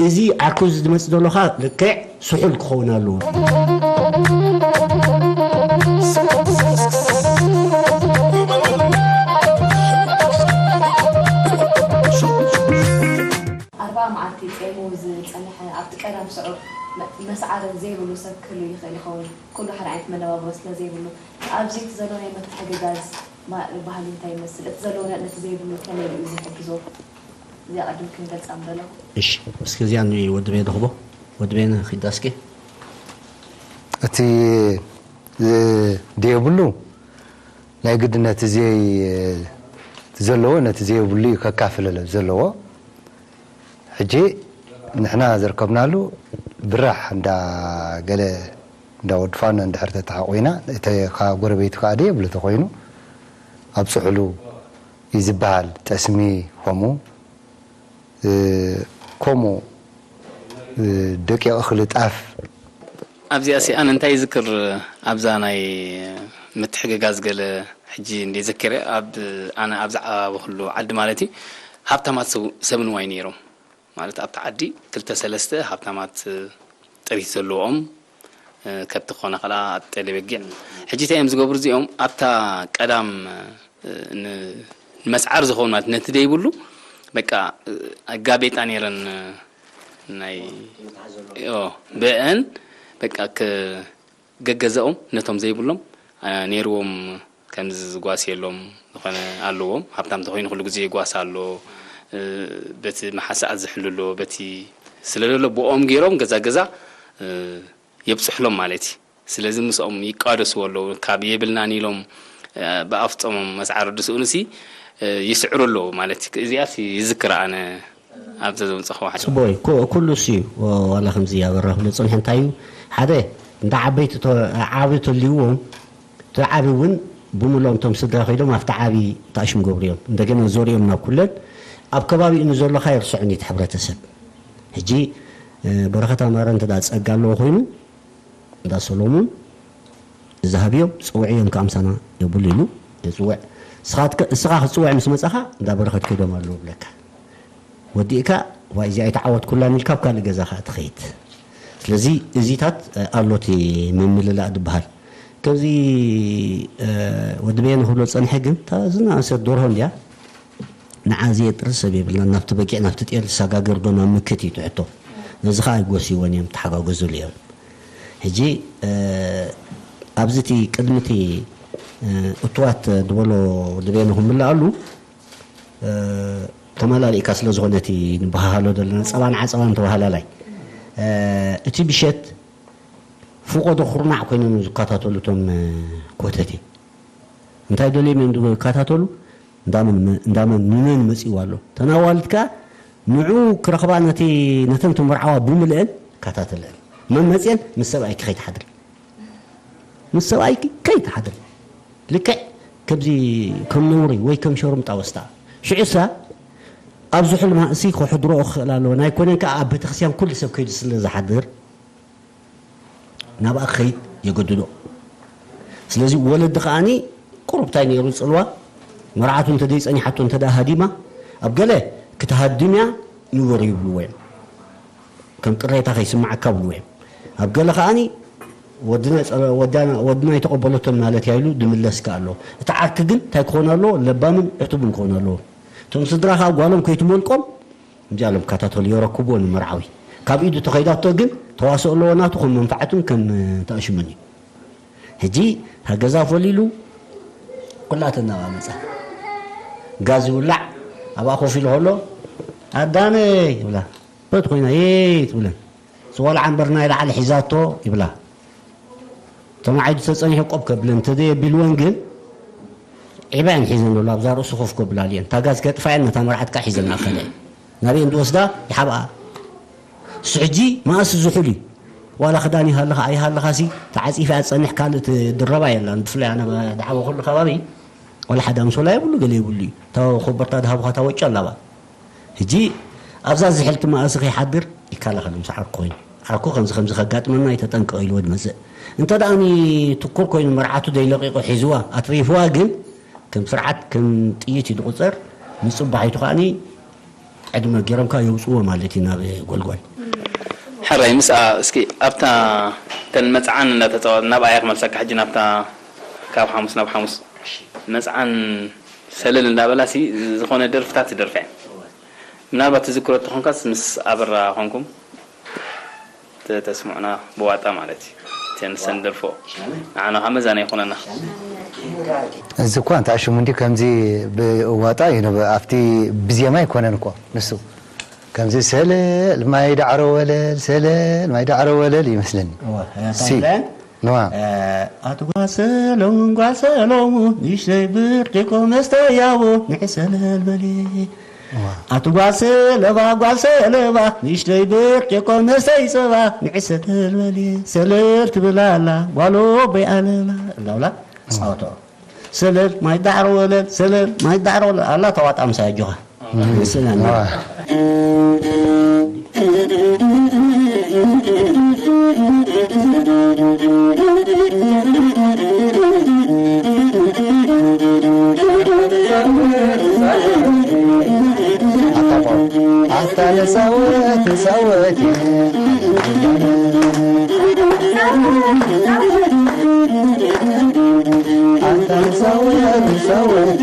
እዚ ዓርኩ እዚ ዝመጽእ ዘሎ ኸኣ ልክዕ ስሑል ክኸውን ኣለዎ። ኣርብዓ መዓልቲ ጸይሙ ዝጸንሐ ኣብቲ ቀዳም ስዑር መ-፣ መስዓርን ዘይብሉ ሰብ ክህሉ ይኽእል ይኸውን። ኩሉ ሓደ ዓይነት መነባብሮ ስለ ዘይብሉ፣ ኣብዚ እቲ ዘሎ ናይ ምትሕግጋዝ ማ-፣ ባህሊ እንታይ ይመስል? እቲ ዘለዎ ነቲ ዘይብሉ ከመይ ኢሉ እዩ ዝሕግዞ? እዚኣ ቅድም ክንገልጻ ምደለኹ። እሺ፣ እስኪ እዚኣ ንወዲ ቤነ ክቦ። ወዲ ቤነ ኺዳ እስኪ። እቲ፣ እ፣ ደየብሉ ናይ ግድነት እዚ፣ እ፣ እቲ ዘለዎ ነቲ ዘይብሉ እዩ ከካፍለለ ዘለዎ። ሕጂ ንሕና ዘርከብናሉ ብራሕ እንዳ ገለ እንዳ ወድፋን እንድሕር ተተሓቑና፣ እቲ ካብ ጎረቤቱ ከኣ ደየብሉ ተኾይኑ ኣብ ጽሕሉ እዩ ዝበሃል። ጠስሚ ከምኡ፣ እ፣ ከምኡ፣ እ፣ ደቂቕ እኽሊ ጣፍ። ኣብዚኣ ሲ ኣነ እንታይ ይዝክር፣ ኣብዛ ናይ ምትሕግጋዝ ገለ ሕጂ እንደ ዘኪረ፣ ኣብ፣ ኣነ ኣብ ዝዓበኹሉ ዓዲ ማለት እዩ፣ ሃብታማት ሰብ፣ ሰብ ንዋይ ነይሮም። ማለት ኣብቲ ዓዲ ክልተ ሰለስተ ሃብታማት ጥሪት ዘለዎም፣ እ፣ ከብቲ ክኾና ከላ፣ ጤለ በጊዕ። ሕጂ እንታይ እዮም ዝገብሩ እዚኦም? ኣብታ ቀዳም፣ እ፣ ን-፣ ንመስዓር ዝኸውን ማለት ነቲ ዘይብሉ በቃ፣ እ፣ ጋቤጣ ነይረን፣ እ፣ ናይ፣ ኦ፣ ብአን በቃ ክ-፣ ገገዘኦም ነቶም ዘይብሎም፣ እ፣ ነይርዎም። ከምዚ ዝጓስ የሎም፣ ዝኾነ ኣለዎም። ሃብታም ተኾይኑ ኩሉ ግዜ ጓስ ኣሎ። እ፣ በቲ መሓሳኣት ዝሕሉ ኣሎ፣ በቲ ስለ ዘሎ ብኦም ገይሮም ገዛ ገዛ፣ እ፣ የብጽሕሎም ማለት እዩ። ስለዚ ምስኦም ይቃደስዎ ኣለዉ። ካብ የብልናን ኢሎም፣ እ፣ ብኣፍጾሞም መስዓር ድስኡንሲ፣ እ፣ ይስዕሩ ኣለዉ ማለት እዩ። እዚኣስ ይዝክር ኣነ ኣብዛ ዘምጻኹዋ ሓደ። ጽቡቕ እዩ። ኩ-፣ ኩሉ እሱ እዩ። ወ-፣ ዋላ ከምዚ ያበራኹ ዝጸንሐ እንታይ እዩ? ሓደ፣ እንዳ ዓበይቲ ተ-፣ ዓቢ ተልይዎም፣ እቲ ዓቢ እውን ብምልኦም እቶም ስድራ ከይዶም ኣብቲ ዓቢ ተኣሽም ገብርዮም። እንደገና ዞርዮም ናብ ኩለን ኣብ ከባቢኡ ንዘሎ ከይርስዑን እቲ ሕብረተሰብ። ሕጂ፣ እ፣ በረኸት ኣማረ እንተ ደኣ ጸጋ ኣለዎ ኮይኑ፣ እንዳ ሰሎሙን ዝሃብዮም ጽውዕዮም ከኣ ምሳና የብሉ ኢሉ የጽውዕ። ንስኻ ትከ-፣ ንስኻ ክትጽውዕ ምስ መጻኻ እንዳ በረኸት ከይዶም ኣለዉ ብለካ። ወዲእካ፣ ዋይ፣ እዚኣ ኣይተዓወትኩላን ኢልካ ኣብ ካልእ ገዛ ከኣ ትኸይድ። ስለዚ እዚታት፣ እ፣ ኣሎ እቲ ምምልላእ ዝበሃል። ከምዚ፣ እ፣ ወዲ በየነ ክብሎ ዝጸንሐ ግን፣ እታ ዝናኣሰት ደርሆ እንድያ፣ ንዓ ዘየጥሪ ሰብ የብልናን፣ ናብቲ በጊዕ፣ ናብቲ ጤል ዝሰጋገር ዶ ናብ ምክት እዩ እቲ ሕቶ። ነዚ ከኣ ኣይጎስይዎን እዮም፣ ተሓጋገዙሉ እዮም። ሕጂ፣ እ፣ ኣብዚ እቲ ቅድሚ እቲ፣ እ፣ እቱዋት ዝበሎ ወዲ በየነ ክምልኣሉ፣ እ፣ ተመላሊእካ ስለ ዝኾነ እቲ ንበሃሃሎ ዘለና ጸባን ዓጸባን ተባሃላላይ፣ እ፣ እቲ ብሸት ፍቖዶ ኩርናዕ ኮይኖም ዝከታተሉ እቶም፣ እ፣ ኮተቴ። እንታይ ደልዮም እዮም ዝከታተሉ? እንዳመን መ-፣ እንዳመን ንመን መጺእዋ ኣሎ? ተናዋልት ከኣ ንዑ ክረኽባ ነቲ፣ ነተን ትምርዓዋ ብምልአን ይከታተለን። መን መጽየን ምስ ሰብኣይኪ ከይትሓድሪ። ምስ ሰብኣይኪ ከይትሓድሪ። ልክዕ ከምዚ ከም ነውሪ ወይ ከም ሸርሙጣ ወስዳ። ሽዑሳ ኣብ ዝሑል ማእሲ ክሕድሮ ክኽእል ኣለዎ። ናይ ኮነን ከኣ ኣብ ቤተክርስትያን ኩሉ ሰብ ከይዱ ስለ ዝሓድር ናብኣ ክኸይድ የገድዶ። ስለዚ ወለዲ ከኣኒ ቁሩብ ታይ ነይሩ ጽልዋ፣ መርዓቱ እንተ ደይ ጸኒሓቶ እንተ ደኣ ሃዲማ፣ ኣብ ገለ ክትሃድም እያ ንበሩ ይብልዎ እዮም። ከም ቅሬታ ከይስምዓካ ብልዎ እዮም። ኣብ ገለ ከኣኒ ወድና ጸ-፣ ወዳና-፣ ወድና ኣይተቐበለቶን ማለት እያ ኢሉ ድምለስ ከኣ ኣሎ። እቲ ዓርኪ ግን እንታይ ክኾን ኣለዎ? ለባምን ዕቱብን ክኾን ኣለዎ። እቶም ስድራ ከኣ ጓሎም ከይትሞልቆም እዚኣ ሎም ከታተሉ የረክብዎ ንመርዓዊ። ካብ ኢዱ ተኸይዳቶ ግን ተዋስኦ ኣለዎ ናቱ ከም መንፈዓቱን ከም ተኣሽሙን እዩ። ሕጂ እታ ገዛ ፈሊሉ ኩላተን ናብኣ መጻ። ጋዝ ይውላዕ፣ ኣብኣ ኮፍ ኢሉ ከሎ፣ "ኣዳነይ" ይብላ። በት ኮይና፣ "የይ" ትብለን። ዝቆልዓ እምበር ናይ ላዕሊ ሒዛቶ ይብላ። ተማዒዱ ተጸኒሑ ቆብ ከብለን እንተዘየቢልወን ግን፣ ዒባ እየን ሒዘን ዘሎ፣ ኣብዛ ርእሱ ኮፍ ከብላ እየን። እታ ጋዝ ከጥፋ እየን፣ ነታ መርዓት ከኣ ሒዘን ኣኸለ። ናበየን ዝወስዳ? ይሓብኣ። እሱ ሕጂ መኣስ ዝሑል እዩ። ዋላ ክዳን ይሃልኻ ኣይሃልኻሲ፣ ተዓጺፈ እያ ትጸንሕ፣ ካልእ ትድረባ የላን። ብፍላይ ኣነ ዝዓበኹሉ ከባቢ፣ ዋላ ሓደ ኣምሶላ የብሉ፣ ገለ የብሉ እዩ። እታ ኮበርታ ዝሃቡኻ እታ ወጮ ኣላባ። ሕጂ ኣብዛ ዝሕልቲ መኣሲ ከይሓድር ይከላኸል። ምስ ዓርኩ ኮይኑ፣ "ዓርኩ ከምዚ ከምዚ ከጋጥመና እዩ፣ ተጠንቀቕ" ኢልዎ ዝመጽእ። እንተ ደኣ ትኩር ኮይኑ፣ መርዓቱ ደይለቂቑ ሒዝዋ ኣትሪፍዋ ግን፣ ከም ስርዓት፣ ከም ጥይት እዩ ዝቑጸር። ንጽባሒቱ ከኣኒ ዕድመ ገይሮም ከኣ የውጽዎ ማለት እዩ ናብ ጎልጓል። ሕራይ፣ ምስኣ እስኪ ኣብታ፣ እተን መጽዓን እንዳተጻወት፣ ናብኣ እየ ክመልሰካ ሕጂ፣ ናብታ ካብ ሓሙስ ናብ ሓሙስ። መጽዓን ሰለል እንዳበላሲ ዝኾነ ደርፍታት ትደርፍ እየን። ምናልባት ትዝክሮ ተኾንካስ ምስ ኣበራ ኮንኩም? ተስምዑና ብዋጣ ማለት እዩ። እተን ሰንደርፎ ንዓና ከዓ መዛና ይኾነና። እዚ እኳ እንተ ኣሽሙ እንዲ ከምዚ ብዋጣ እዩ ነብ ኣብቲ ብዜማ ኣይኮነን እኮ ንሱ ከምዚ ሰለል ማይ ዳዕሮ ወለል ሰለል ማይ ዳዕሮ ወለል ይመስለኒ። ሲ ንዋ ኣትጓ ሰሎሙን ጓል ሰሎሙን ንእሽተይ ብርጭቆ መስተ ያቦ ንዒ ሰለል በሊ ኣቲ ጓል ሰለባ ጓል ሰለባ ንእሽተይ ብርጭቆ መስተይ ጸባ ንዒ ሰለል በሊ ሰለል ትብል ኣላ ጓል ኣቦይ ኣለላ እንዳብላ ጻወትኦ። ሰለል ማይ ዳዕሮ ወለል ሰለል ማይ ዳዕሮ ወለል ኣላ ተዋጣ ምሳይ ኣጆኻ ንስና ኣታ ንሳወት ንሳወት ኣታ ንሳወት ንሳወት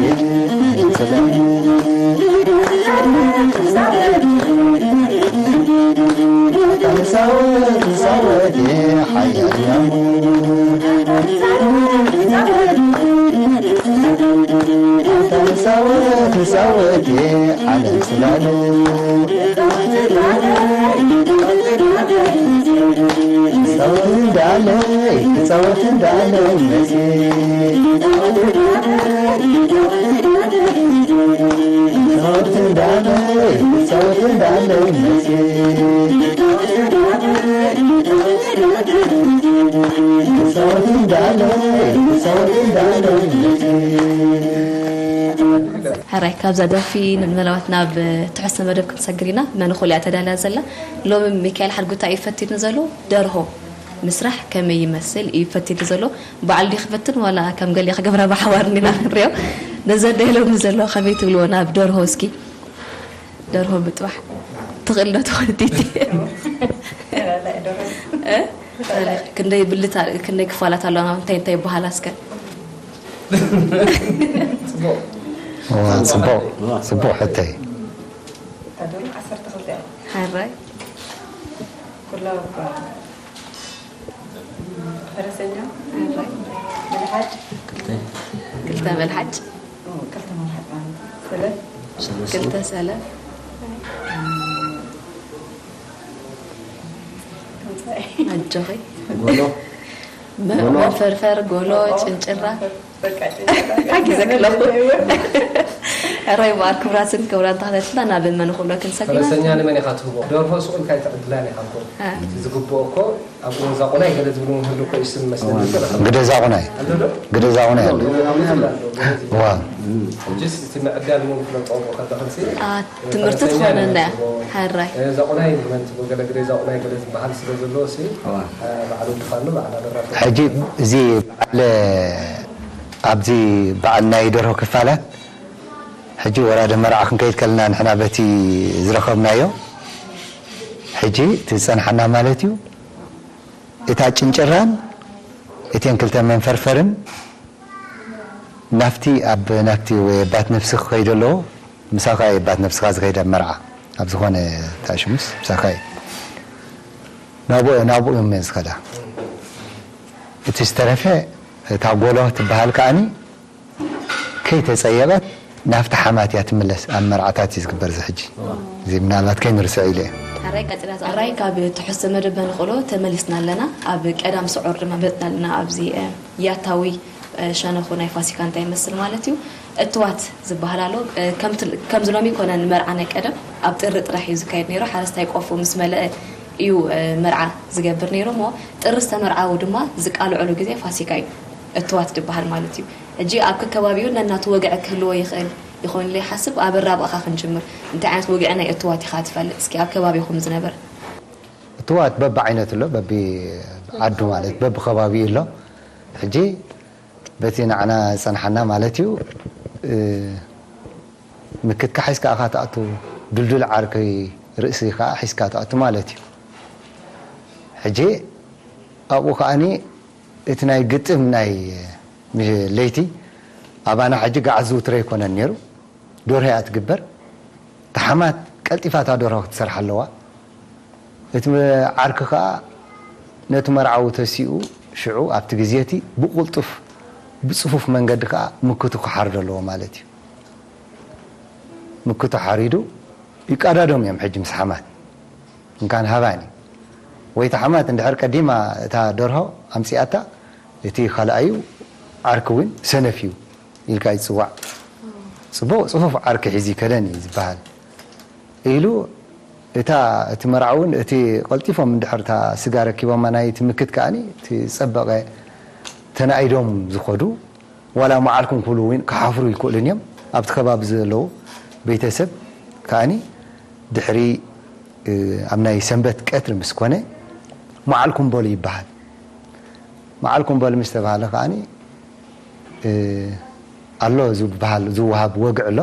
ሕራይ ካብዛ ደርፊ ንመለባት ናብ ትሕዝቶ መደብ ክንሰግር ኢና። መን ኹል እያ ተዳልያ ዘላ። ሎሚ ሚካኤል ሓድጉታ እዩ ፈቲኑ ዘሎ ደርሆ ምስራሕ ከመይ ይመስል እዩ ፈቲኑ ዘሎ። ባዕሉ ድዩ ክፈትን ዋላ ከም ገሊኡ ክገብራ ብሓባር እንዲና ክንሪኦ። ነዘ ኣደ ሎሚ ዘሎ ከመይ ትብልዎ ናብ ደርሆ እስኪ። ደርሆ ምጥባሕ ትኽእል ዶ ትኾን ቲቲ? ክንደይ ብልት ክንደይ ክፋላት ኣለዋ እንታይ እንታይ ይበሃላ እስከ? ጽቡቕ ጽቡቕ ሕቶ እዩ። ሓራይ ፈረሰኛ፣ ምልሓጭ፣ ክልተ መልሓጭ፣ ክልተ ሰለፍ፣ ኣጆኺ፣ መንፈርፈር፣ ጎሎ፣ ጭንጭራ። ሓጊዘክለኹ። ሕራይ በኣር ክብራትን ክብራን ተኸታተልና ናብ መን ንኽብሎ ክንሰግድ ኢና። ፈረሰኛ ንመን ኢኻ ትህቦ? ደርሆ ሱቕ ኢልካ ኣይተዕድላን ኢኻ እኮ። እቲ ዝግብኦ እኮ ኣብኡ ዛቑናይ ገለ ዝብሉ ምህሉ እኮ እዩ ስም መስለኒ እኮ። ግደ ዛቑናይ። ኣሎ ዶ? ግደ ዛቑናይ ኣሎ። እዋ። ሕጅስ እቲ ምዕዳል እውን ክነጠቕቦ ከለኽንሲ ኣት ትምህርቲ ትኾነና እያ። ሓራይ። ዛቑናይ ንመን ትብሎ ገለ ግደ ዛቑናይ ገለ ዝበሃል ስለ ዘለዎ ሲ ባዕሉ ድኻኑ ባዕላ ደራፊ። ሕጂ እዚ በዓል ኣብዚ በዓል ናይ ደርሆ ክፋላት ሕጂ ወራደ መርዓ ክንከይድ ከለና ንሕና በቲ ዝረኸብናዮ ሕጂ እቲ ዝጸንሓና ማለት እዩ እታ ጭንጭራን እተን ክልተ መንፈርፈርን ናብቲ ኣብ ናብቲ ወይ ባት ነፍሲ ክኸይድ ኣለዎ ምሳኻ ባት ነፍስኻ ዝኸይድ ኣብ መርዓ ኣብ ዝኾነ ታሽሙስ ምሳኻ ናብኡ ናብኡ እዮም ዝኸዳ እቲ ዝተረፈ እታ ጎሎ ትበሃል ከዓኒ ከይተጸየቐት ናብቲ ሓማት እያ ትምለስ ኣብ መርዓታት እዩ ዝግበር እዚ ሕጂ እዚ ምናልባት ከይንርስዕ ኢለ እየ ሕራይ ካብ ትሕዝቶ መደበ ንኽእሎ ተመሊስና ኣለና ኣብ ቀዳም ስዑር ድማ መፅና ኣለና ኣብዚ ያታዊ ሸነኹ ናይ ፋሲካ እንታይ ይመስል ማለት እዩ እትዋት ዝበሃል ኣሎ ከምዚ ሎሚ ኮነ ንመርዓ ናይ ቀደም ኣብ ጥሪ ጥራሕ እዩ ዝካየድ ነይሩ ሓረስታይ ቆፎ ምስ መለአ እዩ መርዓ ዝገብር ነይሩ እሞ ጥሪ ዝተመርዓዉ ድማ ዝቃልዕሉ ግዜ ፋሲካ እዩ እትዋት ዝበሃል ማለት እዩ ሕጂ ኣብ ከከባቢኡ ነናቱ ወግዒ ክህልዎ ይኽእል ይኾን ኢለ ይሓስብ ኣበራብኣኻ ክንጅምር እንታይ ዓይነት ወግዒ ናይ እትዋት ኢኻ ትፈልጥ እስኪ ኣብ ከባቢኹም ዝነበር እትዋት በብዓይነቱ ኣሎ በቢ ዓዱ ማለት በብከባቢኡ ኣሎ ሕጂ በቲ ንዓና ዝጸንሓና ማለት እዩ ምክትካ ሒዝካ ኢኻ ትኣቱ ድልዱል ዓርኪ ርእሲ ከዓ ሒዝካ ትኣቱ ማለት እዩ ሕጂ ኣብኡ ከዓኒ እቲ ናይ ግጥም ናይ ለይቲ ኣባና ሕጂ ገዓት ዝውትር ኣይኮነን ነይሩ ደርሆ እያ ትግበር ተሓማት ቀልጢፋ እታ ደርሆ ክትሰርሓ ኣለዋ እቲ ዓርኪ ከዓ ነቲ መርዓዊ ተሲኡ ሽዑ ኣብቲ ግዜ እቲ ብቕልጡፍ ብጽፉፍ መንገዲ ከኣ ምክቱ ክሓርዶ ኣለዎ ማለት እዩ። ምክቱ ሓሪዱ ይቀዳደሙ እዮም ሕጂ ምስ ሓማት። እንካን ሃባኒ ወይ እታ ሓማት እንድሕር ቀዲማ እታ ደርሆ ኣምጺኣታ እቲ ካልኣዩ ዓርኪ እውን ሰነፍ እዩ ኢልካ ይጽዋዕ። ጽቡቕ ጽፉፍ ዓርኪ ሒዙ ይከደን እዩ ዝበሃል ኢሉ እታ እቲ መርዓ እውን እቲ ቀልጢፎም እንድሕር እታ ስጋ ረኪቦማ ናይ ትምክት ከኣኒ እቲ ጸበቐ ተናኢዶም ዝኸዱ ዋላ መዓልኩም ክብሉ እውን ክሓፍሩ ይክእሉን እዮም። ኣብቲ ከባቢ ዘለዉ ቤተሰብ ከኣኒ ድሕሪ ኣብ ናይ ሰንበት ቀትሪ ምስ ኮነ መዓልኩም በሉ ይበሃል። መዓልኩም በሉ ምስ ተባሃለ ከኣኒ ኣሎ ዝበሃል ዝወሃብ ወግዒ ኣሎ።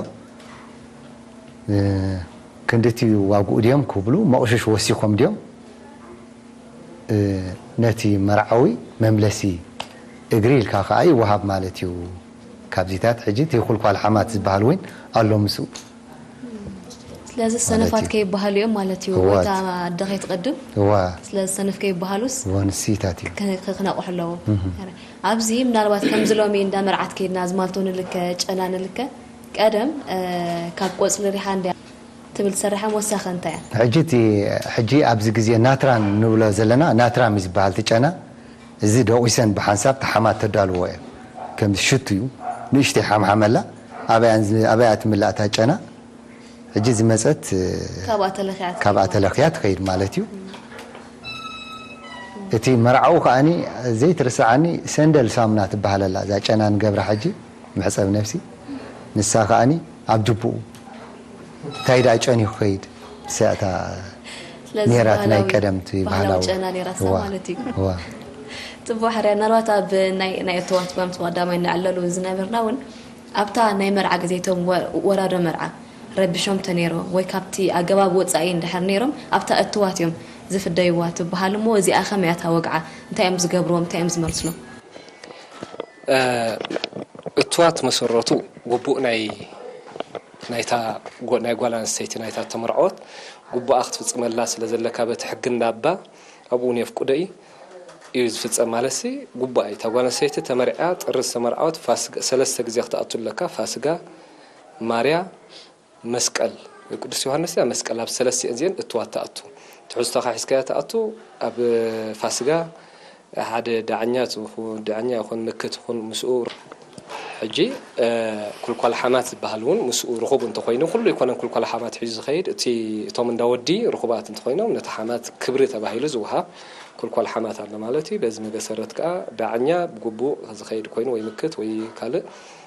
ክንድቲ ዋግኡ ድዮም ክብሉ መቑሽሽ ወሲኾም ድዮም ነቲ መርዓዊ መምለሲ እግሪ ኢልካ ከኣ ይወሃብ ማለት እዩ። ካብዚታት ሕጂ እቲ ኩልኳል ሓማት ዝበሃል እውን ኣሎ ምስኡ። ስለዚ ሰነፋት ከይበሃሉ እዮም ማለት እዩ። እዋ። እታ ኣደ ከይትቐድም እዋ ስለዚ ሰነፍ ከይበሃሉስ እዋ ንስይታት እዩ። ክ- ክነቑሑ ኣለዎም። ኣብዚ ምናልባት ከምዚ ሎሚ እንዳ መርዓት ከይድና ዝማልቶ ንልከ ጨና ንልከ ቀደም እ፣ ካብ ቆፅሊ ሪሓ እንድያ ትብል ትሰርሐ ወሳኸ እንታይ እያ? ሕጂ እቲ ሕጂ ኣብዚ ግዜ ናትራን ንብሎ ዘለና ናትራም እዩ ዝበሃል እቲ ጨና። እዚ ደቂሰን ብሓንሳብ ተሓማት ተዳልዎ እየ። ከም ሽቱ እዩ። ንእሽተይ ሓምሓመላ ኣበያ ኣበያ ትምላእ እታ ጨና። ሕጂ ዝመፀት ካብኣ ተለኺያ ትኸይድ ካብኣ ማለት ተለኽያ ትኸይድ ማለት እዩ። እቲ መርዓኡ ከዓኒ ዘይትርስዓኒ ሰንደል ሳሙና ትበሃል ኣላ እዛ ጨና ንገብራ ሕጂ መሕፀብ ነፍሲ ንሳ ከዓኒ ኣብ ጅቡኡ እንታይ ደኣ ጨንዩ ክኸይድ ንሳ እታ ስለዚ ኔራት ናይ ባህላዊ ቀደምቲ ባህላዊ ባህላዊ ጨና ኔራ እሳ እዋ ማለት እዩ። እዋ ጽቡቅ ሕርያ ምናልባት ኣብ ናይ ናይ እተዋት ጓምቲ ቀዳማይ እናዕለሉ ዝነበርና እውን ኣብታ ናይ መርዓ ግዜ እቶም ወ- ወራዶ መርዓ ረቢሾም ተነይሮም ወይ ካብቲ ኣገባብ ወፃኢ እንድሕር ነይሮም ኣብታ እትዋት እዮም ዝፍደይዋ ትበሃል እሞ እዚኣ ከመይ እያ እታ ወግዓ እንታይ እዮም ዝገብርዎም እንታይ እዮም ዝመልስሎም እትዋት መሰረቱ ግቡእ ናይ ናይታ ናይ ጓል ኣንስተይቲ ናይታ ተመርዐወት ግቡኣ ክትፍፅመላ ስለ ዘለካ በቲ ሕጊ እንዳባ ኣብኡ እውን የፍቅዶ እዩ እዩ ዝፍፀም ማለት ሲ ግቡኣ እዩ እታ ጓል ኣንስተይቲ ተመርዕያ ጥሪ ዝተመርዓወት ፋስጋ ሰለስተ ግዜ ክትኣቱ ኣለካ ፋስጋ ማርያ መስቀል ቅዱስ ዮሃንስ እያ መስቀል ኣብ ሰለስቲአን እዚአን እትዋት ትኣቱ ትሕዝቶኻ ሒዝካያ ትኣቱ ኣብ ፋስጋ ሓደ ዳኛ ትኹን ዳኛ ይኹን ምክት ይኹን ምስኡ ሕጂ ኩልኳል ሓማት ዝበሃል እውን ምስኡ ርኹብ እንተኮይኑ ኩሉ ይኮነን ኩልኳል ሓማት ሒዙ ዝኸይድ እቲ እቶም እንዳ ወዲ ርኹባት እንተኮይኖም ነቲ ሓማት ክብሪ ተባሂሉ ዝወሃብ ኩልኳል ሓማት ኣሎ ማለት እዩ በዚ መገሰረት ከዓ ዳኛ ብግቡእ ዝኸይድ ኮይኑ ወይ ምክት ወይ ካልእ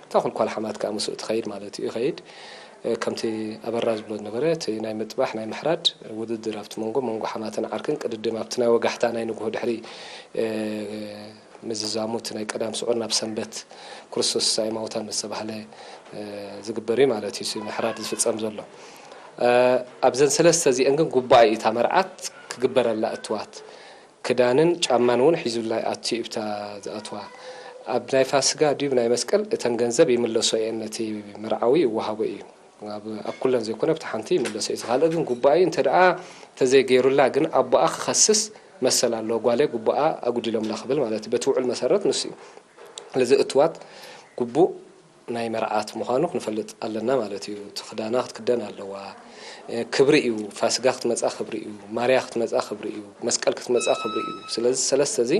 እታ ኩልኳል ሓማት ከዓ ምስኡ ትኸይድ ማለት እዩ ይኸይድ ከምቲ ኣበራ ዝብሎ ዝነበረ እቲ ናይ ምጥባሕ ናይ ምሕራድ ውድድር ኣብቲ መንጎ መንጎ ሓማትን ዓርክን ቅድድም ኣብቲ ናይ ወጋሕታ ናይ ንግሆ ድሕሪ ምዝዛሙ እቲ ናይ ቀዳም ስዑር ናብ ሰንበት ክርስቶስ ኣይማውታን ምስ ተባህለ ዝግበር እዩ ማለት እዩ ምሕራድ ዝፍፀም ዘሎ ኣብዘን ሰለስተ እዚአን ግን ጉባኤ እዩ እታ መርዓት ክግበረላ እትዋት ክዳንን ጫማን እውን ሒዙላ ኣትዩ እብታ ዝኣትዋ ኣብ ናይ ፋስጋ ድዩ ናይ መስቀል እተን ገንዘብ ይምለሶ እየን ነቲ መርዓዊ ይወሃቦ እዩ ኣብ ኣብ ኩለን ዘይኮነ ኣብቲ ሓንቲ ይምለሶ እዩ እቲ ካልእ ግን ጉባኤ እንተ ደኣ ተዘይገይሩላ ግን ኣቦኣ ክኸስስ መሰል ኣለዎ ጓለይ ጉባኣ ኣጉዲሎምላ ክብል ማለት እዩ በቲ ውዕል መሰረት ንሱ እዩ ስለዚ እትዋት ጉቡእ ናይ መርዓት ምዃኑ ክንፈልጥ ኣለና ማለት እዩ። እቲ ክዳና ክትክደን ኣለዋ። ክብሪ እዩ። ፋሲጋ ክትመጻ ክብሪ እዩ። ማርያ ክትመጻ ክብሪ እዩ። መስቀል ክትመጻ ክብሪ እዩ። ስለዚ ሰለስተ እዚ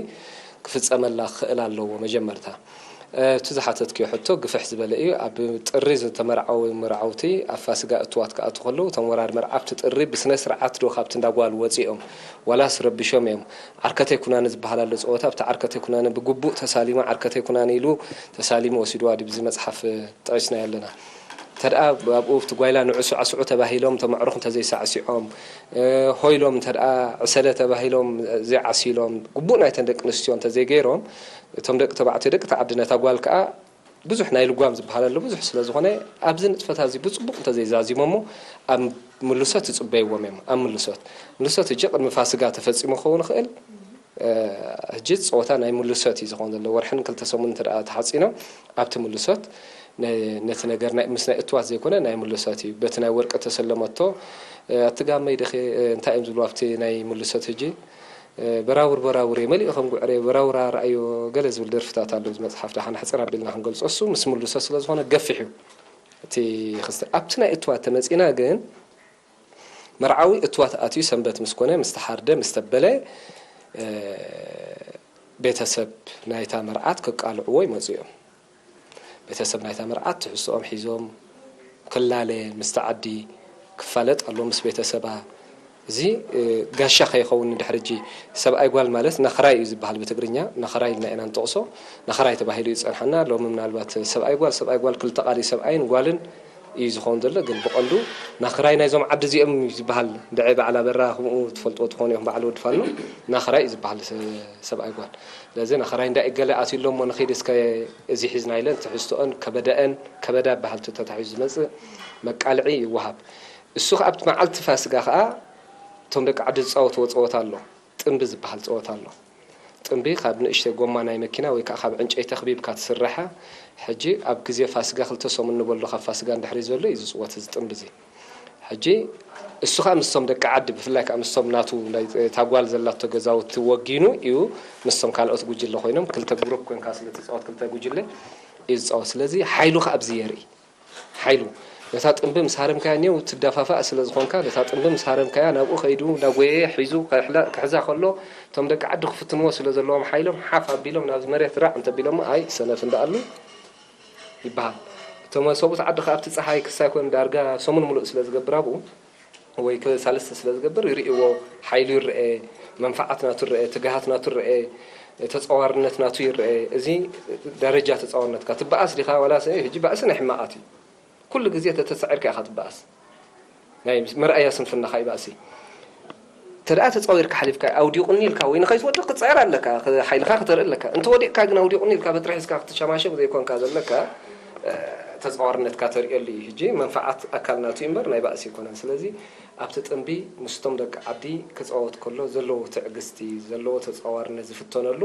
ክፍጸመላ ክኽእል ኣለዎ መጀመርታ። እቲ ዝሓተትክዮ ሕቶ ግፍሕ ዝበለ እዩ። ኣብ ጥሪ ዝተመርዓዉ መርዓውቲ ኣብ ፋሲጋ እትዋት ክኣትዉ ከለዉ እቶም ወራድ መርዓ ኣብቲ ጥሪ ብስነ ስርዓት ዶ ካብቲ እንዳ ጓል ወጺኦም ዋላስ ረቢሾም እዮም ዓርከተይ ኩናኒ ዝበሃል ኣሎ ጸወታ ኣብቲ ዓርከተይ ኩናኒ ብግቡእ ተሳሊሙ ዓርከተይ ኩናኒ ኢሉ ተሳሊሙ ወሲድዋ ድዩ ብዚ መጽሓፍ ጠቒስናዮ ኣለና። እንተደኣ ኣብኡ ኣብቲ ጓይላ ንዑ ሳዕስዑ ተባሂሎም እቶም ኣዕሩኽ እንተዘይሳዕሲዖም፣ ሆ ኢሎም እንተደኣ ዕሰለ ተባሂሎም ዘይዓሲሎም፣ ግቡእ ናይተን ደቂ ኣንስትዮ እንተዘይገይሮም፣ እቶም ደቂ ተባዕትዮ ደቂ ተዓዲ ነታ ጓል ከኣ ብዙሕ ናይ ልጓም ዝበሃል ኣሎ ብዙሕ ስለ ዝኾነ ኣብዚ ንጥፈታ እዚ ብፅቡቕ እንተዘይዛዚሞሞ ኣብ ምልሶት ይፅበይዎም እዮም ኣብ ምልሶት ምልሶት እጂ ቅድሚ ፋስጋ ተፈፂሙ ክኸውን ይኽእል ሕጂ ፀወታ ናይ ምልሶት እዩ ዝኾን ዘሎ ወርሕን ክልተ ሰሙን እንተ ተሓፂኖም ኣብቲ ምልሶት ነቲ ነገር ምስ ናይ እትዋት ዘይኮነ ናይ ምልሶት እዩ በቲ ናይ ወርቂ ተሰለመቶ ኣቲ ጋመይ ድኺ እንታይ እዮም ዝብሉ ኣብቲ ናይ ምልሶት ሕጂ በራውር በራውር እየ መሊኡ ከም ጉዕረ በራውራ ረኣዮ ገለ ዝብል ደርፍታት ኣሎ። እዚ መፅሓፍ ደሓን ሕፅር ኣቢልና ክንገልፆ እሱ ምስ ምልሶ ስለ ዝኾነ ገፊሕ እዩ እቲ ክስተ። ኣብቲ ናይ እትዋት ተመፂና ግን መርዓዊ እትዋት ኣትዩ ሰንበት ምስ ኮነ ምስ ተሓርደ ምስ ተበለ ቤተሰብ ናይታ መርዓት ክቃልዕዎ ይመፁ እዮም። ቤተሰብ ናይታ መርዓት ትሕዝትኦም ሒዞም ክላለ ምስቲ ዓዲ ክፋለጥ ኣሎ ምስ ቤተሰባ። እዚ ጋሻ ከይኸውን ንድሕሪ ሕጂ ሰብኣይ ጓል ማለት ነኽራይ እዩ ዝበሃል ብትግርኛ። ነኽራይ ኢልና ኢና ንጠቕሶ። ነኽራይ ተባሂሉ እዩ ዝፀንሓና። ሎሚ ምናልባት ሰብኣይ ጓል ሰብኣይ ጓል ክልተ ቃል እዩ ሰብኣይን ጓልን እዩ ዝኸውን ዘሎ። ግን ብቐንዱ ናኽራይ ናይዞም ዓዲ እዚኦም እዩ ዝበሃል። ድዐ በዓል ኣበራ ከምኡ ትፈልጥዎ ትኾኑ ኢኹም። በዓል ወዲ ፋኖ ናኽራይ እዩ ዝበሃል ሰብኣይ ጓል። ስለዚ ናኽራይ እንዳ እገለ ኣትዩ ኣሎ እሞ ንኺድ እስከ እዚ ሒዝና ኢለን ትሕዝትኦን ከበደአን ከበዳ በሃልቲ ተታሒዙ ዝመፅእ መቃልዒ ይወሃብ። እሱ ከኣ ኣብቲ መዓልቲ ፋስጋ ከኣ እቶም ደቂ ዓዲ ዝፃወትዎ ፀወታ ኣሎ። ጥንቢ ዝበሃል ፀወታ ኣሎ። ጥንቢ ካብ ንእሽተይ ጎማ ናይ መኪና ወይ ከዓ ካብ ዕንጨይቲ ኣኽቢብካ ትስርሓ። ሕጂ ኣብ ግዜ ፋስጋ ክልተ ሰሙን ንበሎ ካብ ፋስጋ እንድሕሪ ዘሎ እዩ ዝፅወት እዚ ጥንቢ እዚ። ሕጂ እሱ ከዓ ምስቶም ደቂ ዓዲ ብፍላይ ከዓ ምስቶም ናቱ ናይ እታ ጓል ዘላቶ ገዛውቲ ወጊኑ እዩ ምስቶም ካልኦት ጉጅለ ኮይኖም ክልተ ግሩፕ ኮይንካ ስለ ትፃወት ክልተ ጉጅለ እዩ ዝፃወት። ስለዚ ሓይሉ ከዓ ኣብዚ የርኢ። ሓይሉ ነታ ጥንቢ ምስ ሃረምካያ እኒው ትደፋፋእ ስለ ዝኾንካ ነታ ጥንቢ ምስ ሃረምካያ ናብኡ ከይዱ እንዳጎየየ ሒዙ ክሕዛ ከሎ እቶም ደቂ ዓዲ ክፍትንዎ ስለ ዘለዎም ሓይሎም ሓፍ ኣቢሎም ናብዚ መሬት ራዕ እንተቢሎሞ ኣይ ሰነፍ እንዳኣሉ ይበሃል። እቶም ሰብኡት ዓዲ ከኣ ኣብቲ ጸሓይ ክሳይ ኮን ዳርጋ ሰሙን ሙሉእ ስለ ዝገብር ኣብኡ ወይ ክሳልስቲ ስለ ዝገብር ይርእይዎ፣ ሓይሉ ይረኤ፣ መንፈዓት ናቱ ይረኤ፣ ትግሃት ናቱ ይረኤ፣ ተጸዋርነት ናቱ ይረኤ። እዚ ደረጃ ተጸዋርነትካ ትበኣስ ዲኻ ዋላስ ሕጂ ባእሲ ናይ ሕማቓት እዩ። ኩሉ ግዜ ተተሳዒርካ ኢኻ ትበኣስ። ናይ መርኣያ ስንፍናኻ እዩ ባእሲ። ተደኣ ተጻዊርካ ሓሊፍካ ኣውዲቑኒ ኢልካ ወይ ንኸይትወድቕ ክትጻዕር ኣለካ፣ ሓይልኻ ክተርኢ ኣለካ። እንተወዲቕካ ግን ኣውዲቑኒ ኢልካ በትሪ ሒዝካ ክትሸማሸም ዘይኮንካ ዘለካ ተጻዋርነትካ ተርእየሉ እዩ። ሕጂ መንፈዓት ኣካል ናቱ እዩ እምበር ናይ ባእሲ ኣይኮነን። ስለዚ ኣብቲ ጥንቢ ምስቶም ደቂ ዓዲ ክጻወት ከሎ ዘለዎ ትዕግስቲ ዘለዎ ተጻዋርነት ዝፍተነሉ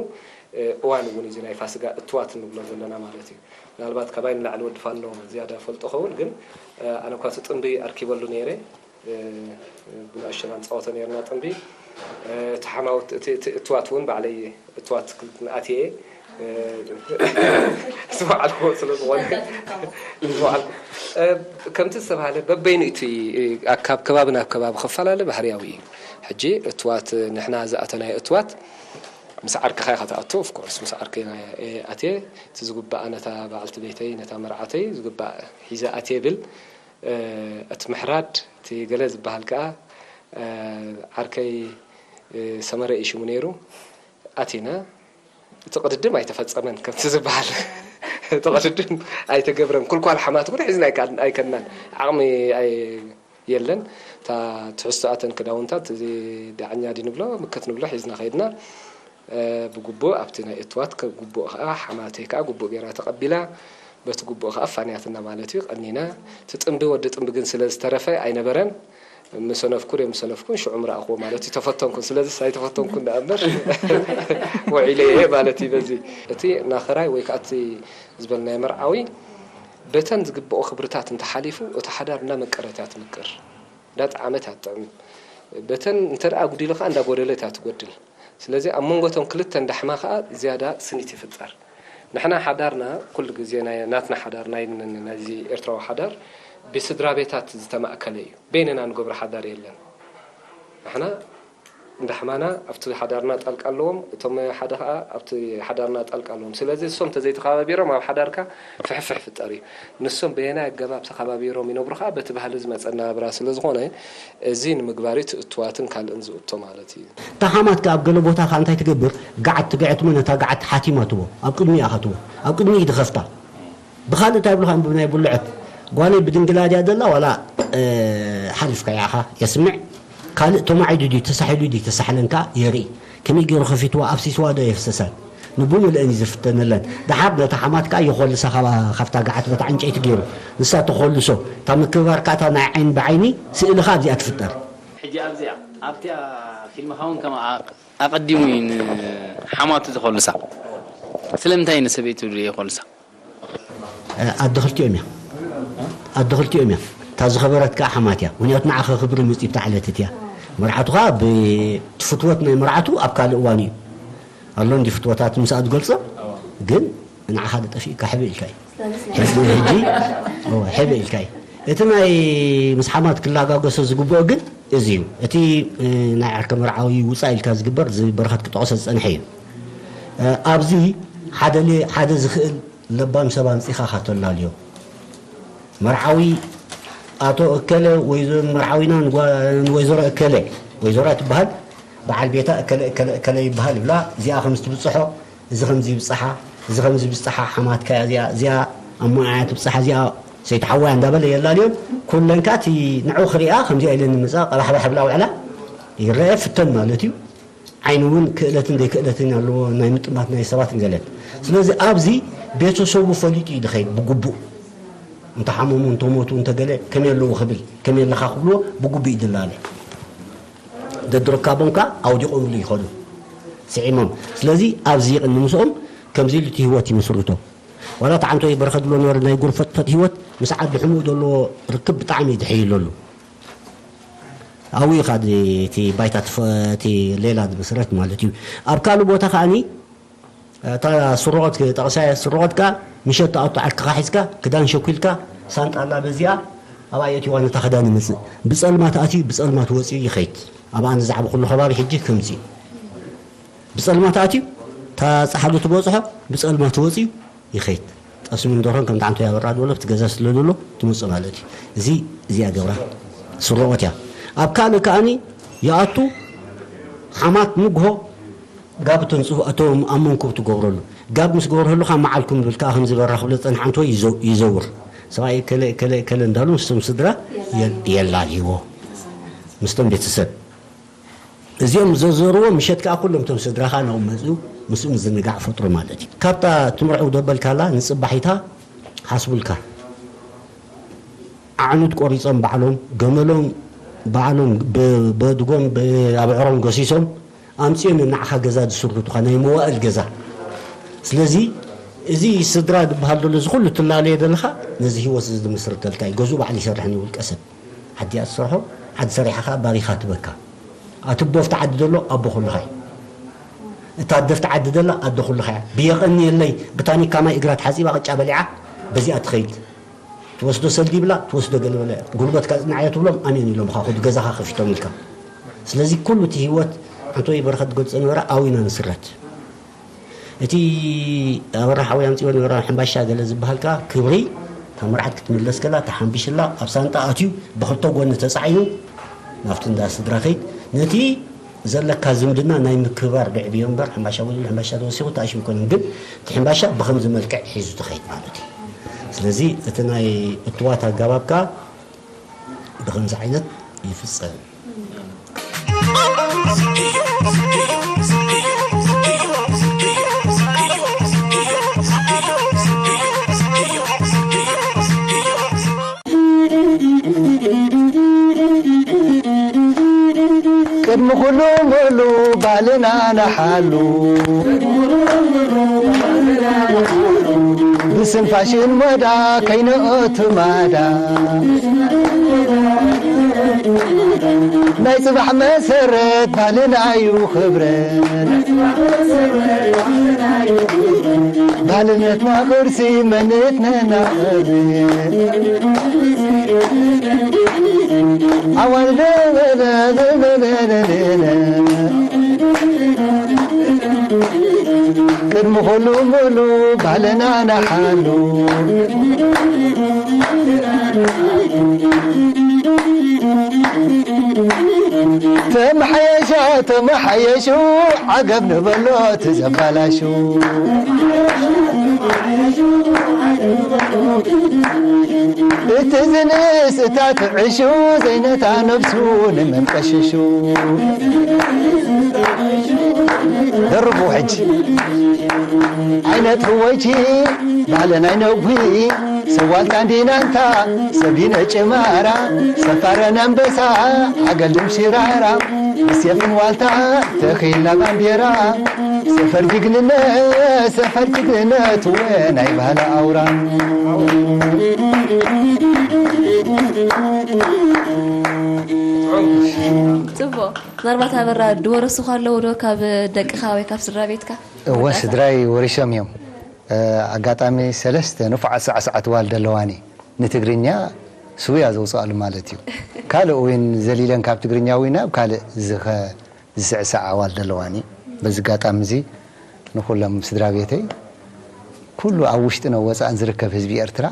እዋን እውን እዚ ናይ ፋስጋ እትዋት እንብሎ ዘለና ማለት እዩ። ምናልባት ካባይ ንላዕሊ ወዲ ፋኖ ዝያዳ ፈልጦ ኸውን ግን ኣነ እኳ እቲ ጥንቢ ኣርኪበሉ ነይረ። ብንእሽተና ንፃወቶ ነርና ጥንቢ። እቲ ሓማውት እቲ እትዋት እውን ባዕለይ እትዋት ኣትየ ዝበዓልኩዎ ስለ ዝኾነ ዝበዓልኩ ከምቲ ዝተባሃለ በበይኑ እቲ ካብ ከባቢ ናብ ከባቢ ክፈላለ ባህርያዊ እዩ። ሕጂ እትዋት ንሕና ዝኣተናዮ እትዋት ምስ ዓርክኻ ኢኻ ትኣቱ። ኦፍኮርስ ምስ ዓርከይ ኣትየ እቲ ዝግባእ ነታ በዓልቲ ቤተይ ነታ መርዓተይ ዝግባእ ሒዘ ኣትየ ብል። እቲ ምሕራድ እቲ ገለ ዝበሃል ከኣ ዓርከይ ሰመረ እዩ ሽሙ ነይሩ። ኣቲና እቲ ቅድድም ኣይተፈጸመን ከምቲ ዝበሃል እቲ ቅድድም ኣይተገብረን። ኩልኳል ሓማት እውን ሒዝና ኣይከድናን ዓቕሚ የለን። እታ ትሕዝቶኣተን ክዳውንታት እዚ ዳዕኛ ድዩ ንብሎ ምክት ንብሎ ሒዝና ከይድና። ብግቡእ ኣብቲ ናይ እትዋት ግቡእ ከዓ ሓማተይ ከዓ ግቡእ ገይራ ተቐቢላ። በቲ ግቡእ ከዓ ኣፋንያትና ማለት እዩ። ቀኒና እቲ ጥንቢ ወዲ ጥንቢ ግን ስለ ዝተረፈ ኣይነበረን። ምሰነፍኩ ዶ ምሰነፍኩን ሽዑ ምረኣኽዎ ማለት እዩ። ተፈተንኩን ስለዚስ ኣይተፈተንኩን ደኣ እምበር ውዒለ እየ ማለት እዩ። በዚ እቲ ናኸራይ ወይ ከዓ እቲ ዝበልናዮ መርዓዊ በተን ዝግብኦ ክብርታት እንተሓሊፉ እቲ ሓዳር እንዳመቀረት እያ ትምቅር። እንዳጠዓመት እያ ትጥዕም። በተን እንተ ደኣ ኣጉዲሉ ከዓ እንዳጎደለት እያ ትጎድል። ስለዚ ኣብ መንጎ እቶም ክልተ እንዳሕማ ከዓ ዝያዳ ስኒት ይፍጠር። ንሕና ሓዳርና ኩሉ ግዜ ናይ ናትና ሓዳር ናይ ናይዚ ኤርትራዊ ሓዳር ብስድራ ቤታት ዝተማእከለ እዩ። በይንና ንገብሮ ሓዳር የለን። ንሕና እንዳ ሕማና ኣብቲ ሓዳርና ጣልቃ ኣለዎም፣ እቶም ሓደ ከዓ ኣብቲ ሓዳርና ጣልቃ ኣለዎም። ስለዚ እሶም ተዘይተኸባቢሮም ኣብ ሓዳርካ ፍሕፍሕ ፍጠር እዩ። ንሶም በየናይ ኣገባብ ተኸባቢሮም ይነብሩ ከዓ በቲ ባህሊ ዝመፀና ናብራ ስለዝኾነ እዚ ንምግባር እዩ ትእትዋትን ካልእን ዝእቶ ማለት እዩ። እታ ሓማት ከዓ ኣብ ገለ ቦታ ከዓ እንታይ ትገብር? ገዓት ትግዕት እሞ ነታ ገዓት ሓቲማ ትቦ ኣብ ቅድሚኣ ከትቦ ኣብ ቅድሚ ይድኸፍታ ብኻልእ እንታይ ይብሉኻ እምቢ ናይ ብልዐት ጓለይ ብድንግላ ድያ ዘላ ዋላ ሓሊፍካ ያኻ የስምዕ ካልእ ተማዒዱ ድዩ ተሳሒሉ ድዩ ተሳሕለን ከኣ የርኢ ከመይ ገይሩ ከፊትዋ ኣፍሲስዋ ዶ የፍሰሰን ንብምልአን እዩ ዝፍተነለን ደሓር ነታ ሓማት ከኣ ይኾልሳ ካብታ ገዓት በታ ዕንጨይቲ ገይሩ ንሳ ተኾልሶ እታ ምክብባር ከኣ እታ ናይ ዓይኒ ብዓይኒ ስእሊ ከኣ ኣብዚኣ ትፍጠር ሕጂ ኣብዚኣ ኣብቲኣ ፊልምኻ እውን ከም ኣቐዲሙ እዩ ንሓማቱ ዝኾልሳ ስለምንታይ ንሰበይቱ ይኾልሳ ኣደ ክልቲኦም እያ ኣደ ክልቲኦም እያ እታ ዝኸበረት ከዓ ሓማት እያ ምክንያቱ ንዓኸ ክብሪ ምፅእ ብታ ዕለት እቲያ መርዓቱ ኸዓ ብፍትወት ናይ መርዓቱ ኣብ ካልእ እዋን እዩ ኣሎ እንዲ ፍትወታት ምስኣ ዝገልጾ። ግን ንዓኻ ጠፊእካ ሕብእ ኢልካ እዩ። ሕጂ እወ፣ ሕብእ ኢልካ እዩ። እቲ ናይ ምስ ሓማት ክላጋገሶ ዝግብኦ ግን እዚ እዩ። እቲ ናይ ዓርከ መርዓዊ ውፃእ ኢልካ ዝግበር ዝበረኸት ክጠቕሶ ዝፀንሐ እዩ። ኣብዚ ሓደ ሓደ ዝኽእል ለባም ሰብ ኣምፂኻ ካተላልዮ መርዓዊ ኣቶ እከለ መርዓዊና ንወይዘሮ እከለ፣ ወይዘሮ ትበሃል፣ በዓል ቤታ እከለ እከለ እከለ ይበሃል ይብላ። እዚኣ ከምዚ ትብፅሖ፣ እዚ ከምዚ ይብፅሓ፣ እዚ ከምዚ ይብፅሓ፣ ሓማትካ እያ እዚኣ፣ እዚኣ ኣብ መዓያ ትብፅሓ፣ እዚኣ ሰይቲ ሓዋያ እንዳበለ የላልዮን። ኩለን ከኣ እቲ ንዑ ክሪኣ ከምዚኣ ኢለን ይመፃ፣ ቀባሕባሕ ብላ ውዕላ ይረአ፣ ፍተን ማለት እዩ። ዓይኒ እውን ክእለትን ዘይክእለትን ኣለዎ፣ ናይ ምጥማት ናይ ሰባትን ገለን። ስለዚ ኣብዚ ቤተሰቡ ፈሊጡ እዩ ዝኸይድ ብግቡእ። እንተሓመሙ፣ እንተሞቱ፣ እንተገለ ከመይ ኣለዉ ክብል፣ ከመይ ኣለኻ ክብልዎ ብግቡእ እዩ ዝላለ። ደድረካቦም ከኣ ኣውዲቖምሉ ይኸዱ፣ ስዒሞም። ስለዚ ኣብዚ ይቕኒ ምስኦም ከምዚ ኢሉ እቲ ህይወት ይምስርቶ። ዋላ እቲ ዓንቶ ይበርኸ ዝብሎ ነበረ፣ ናይ ጉርፈጥፈጥ ህይወት ምስ ዓዲ ሕሙእ ዘለዎ ርክብ ብጣዕሚ እዩ ዝሕይለሉ። ኣብኡ እዩ ከኣ እቲ ባይታ ትፈ-፣ እቲ ሌላ ዝምስረት ማለት እዩ። ኣብ ካልእ ቦታ ከኣኒ እታ ስርቆት ጠቕሳ እያ። ስርቆት ከኣ ምሸት ትኣቱ ዓርክኻ ሒዝካ ክዳን ሸኲልካ ሳንጣ ኣላ በዚኣ ኣብኣ የእትዋ ነታ ክዳን ይመጽእ። ብጸልማት ኣትዩ ብጸልማት ወጺኡ ይኸይድ። ኣብኣ ንዛዕባ ኩሉ ከባቢ ሕጂ ከምዚ እዩ። ብጸልማት ኣትዩ እታ ጸሓሉ ትበጽሖ ብጸልማት ወጺኡ ይኸይድ። ጠስሚ እንደርሆን ከም ዳዕንቶ ያበራ ዝበሎ ኣብቲ ገዛ ስለ ዘሎ ትመጽእ ማለት እዩ። እዚ እዚኣ ገብራ ስርቆት እያ። ኣብ ካልእ ከኣኒ ይኣቱ ሓማት ንግሆ ጋብ እቶም ጽፉ-፣ እቶም ኣብ መንኩብ ትገብረሉ። ጋብ ምስ ገበርህሉ ካብ መዓልኩም ዝብል ከኣ ከም ዝበራ ክብለ ዝጸንሐ ኣንቶ ይዘው-፣ ይዘውር። ሰብኣይ እከለ፣ እከለ፣ እከለ እንዳሉ ምስቶም ስድራ የል-፣ የላልይዎ። ምስቶም ቤተሰብ። እዚኦም ዘዘርዎ ምሸት ከኣ ኩሎም እቶም ስድራኻ ናብኡ መጽኡ፣ ምስኡ ምዝንጋዕ ፈጥሩ ማለት እዩ። ካብታ ትምርዕው ደበልካላ ንጽባሒታ ሓስቡልካ። ኣዕኑድ ቆሪጾም ባዕሎም፣ ገመሎም ባዕሎም፣ ብ-፣ በድጎም፣ ብ-፣ ኣብዕሮም ገሲሶም፣ ኣምጺኦም ንዓኻ ገዛ ዝስርቱኻ፣ ናይ መዋእል ገዛ። ስለዚ፣ እዚ ስድራ ዝበሃል ዘሎ፣ እዚ ኩሉ ትላለዮ ዘለኻ፣ ነዚ ህይወት እዚ ዝምስርተልካ እዩ። ገዝኡ ባዕሉ ይሰርሕ ንውልቀ ሰብ። ዓዲ እያ ትሰርሖ፣ ዓዲ ሰሪሓ ኸኣ ባሪኻ ትበካ። ኣቲ ኣቦ ኣብቲ ዓዲ ዘሎ ኣቦ ኩልኻ እዩ። እታ ኣደ ኣብቲ ዓዲ ዘላ ኣደ ኩልኻ እያ። ብየቐንየለይ ብታኒካ ማይ እግራ ተሓጺባ ቅጫ በሊዓ በዚኣ ትኸይድ። ትወስዶ ሰልዲ ይብላ፣ ትወስዶ ገለ በለ። ጉልበትካ ጽናዕዮ ትብሎም፣ ኣሜን ኢሎም ኻ፣ ኹዱ ገዛኻ ከፊቶምልካ። ስለዚ ኩሉ እቲ ህይወት ኣንቶይ በረኸት ገልጾ ነበረ፣ ኣብኡ ኢና ንስረት። እቲ ኣበራ ሓወይ ኣምጺኦ ነበረ፣ ሕምባሻ ገለ ዝበሃል ከኣ ክብሪ፣ እታ መርዓት ክትምለስ ከላ ተሓምቢሽላ፣ ኣብ ሳንጣ ኣትዩ፣ ብኽልተ ጎኒ ተጻዒኑ፣ ናብቲ እንዳ ስድራ ከይድ። ነቲ ዘለካ ዝምድና ናይ ምክብባር ድዕብዮ እምበር፣ ሕምባሻ ወሊሉ ሕምባሻ ተወሲኹ ተኣሽሙ ኣይኮነን። ግን እቲ ሕምባሻ ብኸምዚ መልክዕ ሒዙ ትኸይድ ማለት እዩ። ስለዚ እቲ ናይ እትዋት ኣገባብ ከኣ ብኸምዚ ዓይነት ይፍጸም። ቅድሚ ኩሉ ሙሉ ባልና ንሓሉ፣ ብስም ፋሽን ሞዳ ከይንእቱ ማዳ። ናይ ጽባሕ መሰረት ባህልና እዩ ክብረት። ባህልነትና ቅርሲ መንነትና ክብረት። ዓዋል ቅድሚ ኩሉ ሙሉ ባህልና ንሓሉ። ተመሓየሻ ተመሓየሹ ዓገብ ንበሎ እቲ ዘባላሹ። እቲ ዝንእስ እታ ትዕሹ ዘይነታ ነብሱ ንመንቀሽሹ። ደርቡ ሕጂ ዓይነት ህወይቲ ባህለ ናይ ነጉሂ ሰብ ዋልታ እንዲና እንታ ሰብ ዲነ ጭማራ ሰብ ፋረን ኣንበሳ ዓገል ድም ሽራራ ብሴፍን ዋልታ ተኺልና ባንዴራ። ሰፈር ጅግንነት፣ ሰፈር ጅግንነት፣ ወ ናይ ባህሊ ኣውራ። ጽቡቕ። ምናልባት ኣበራ ድወረሱኻ ኣለዉ ዶ ካብ ደቅኻ ወይ ካብ ስድራ ቤትካ? እወ፣ ስድራይ ወሪሶም እዮም። ኣጋጣሚ ሰለስተ ንፉዓት ሳዕሳዓት ዋልደ ኣለዋኒ። ንትግርኛ ስውያ ዘውፅኣሉ ማለት እዩ። ካልእ እውን ዘሊለን ካብ ትግርኛ እውን ናብ ካልእ ዝኸ ዝስዕስዕ ኣዋልድ ኣለዋኒ። በዚ ኣጋጣሚ እዚ ንኹሎም ስድራ ቤተይ፣ ኩሉ ኣብ ውሽጥን ኣብ ወፃእን ዝርከብ ህዝቢ ኤርትራ፣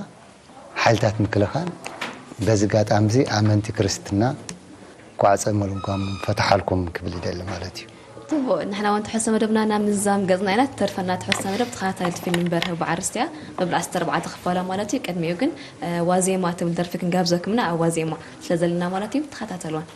ሓይልታት ምክልኻል፣ በዚ ኣጋጣሚ እዚ ኣመንቲ ክርስትና እንኳዕ ጸመ ልጓም ፈትሓልኩም ክብል ይደሊ ማለት እዩ። ጽቡቕ፣ ንሕና እውን ትሕዝቶ መደብና ናብ ምዝዛም ገጽና ኢና። ትተርፈና ትሕዝቶ መደብ ተኸታታሊት ፊልም በርሀ በዓርስትያ፣ መበል ዓሰርተ ኣርባዕተ ክፋላ ማለት እዩ። ቅድሚኡ ግን ዋዜማ ትብል ደርፊ ክንጋብዘኩም ኢና። ኣብ ዋዜማ ስለ ዘለና ማለት እዩ፣ ተኸታተልዋን።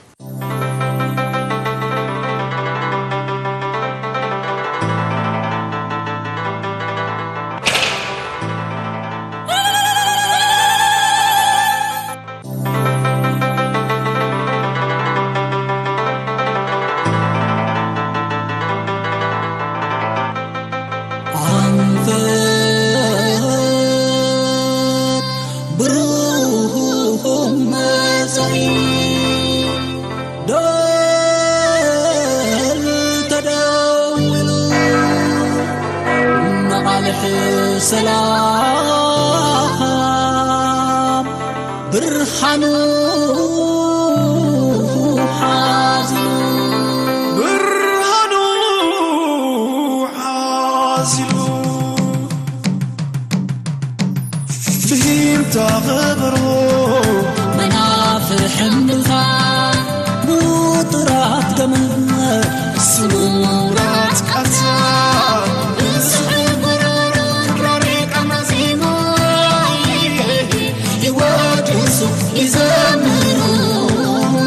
ሰላም ብርሃኑ ሓዚሉ ብርሃኑ ሓዚሉ ብሂምታ ኸበሮ መናፍሕ እምብልታ ምጡራት ገመድ ስሙራት ቃልታ ብስሕል ጎሮሮን ረሪቃና ዜማ ይወድሱ ይዘምሩ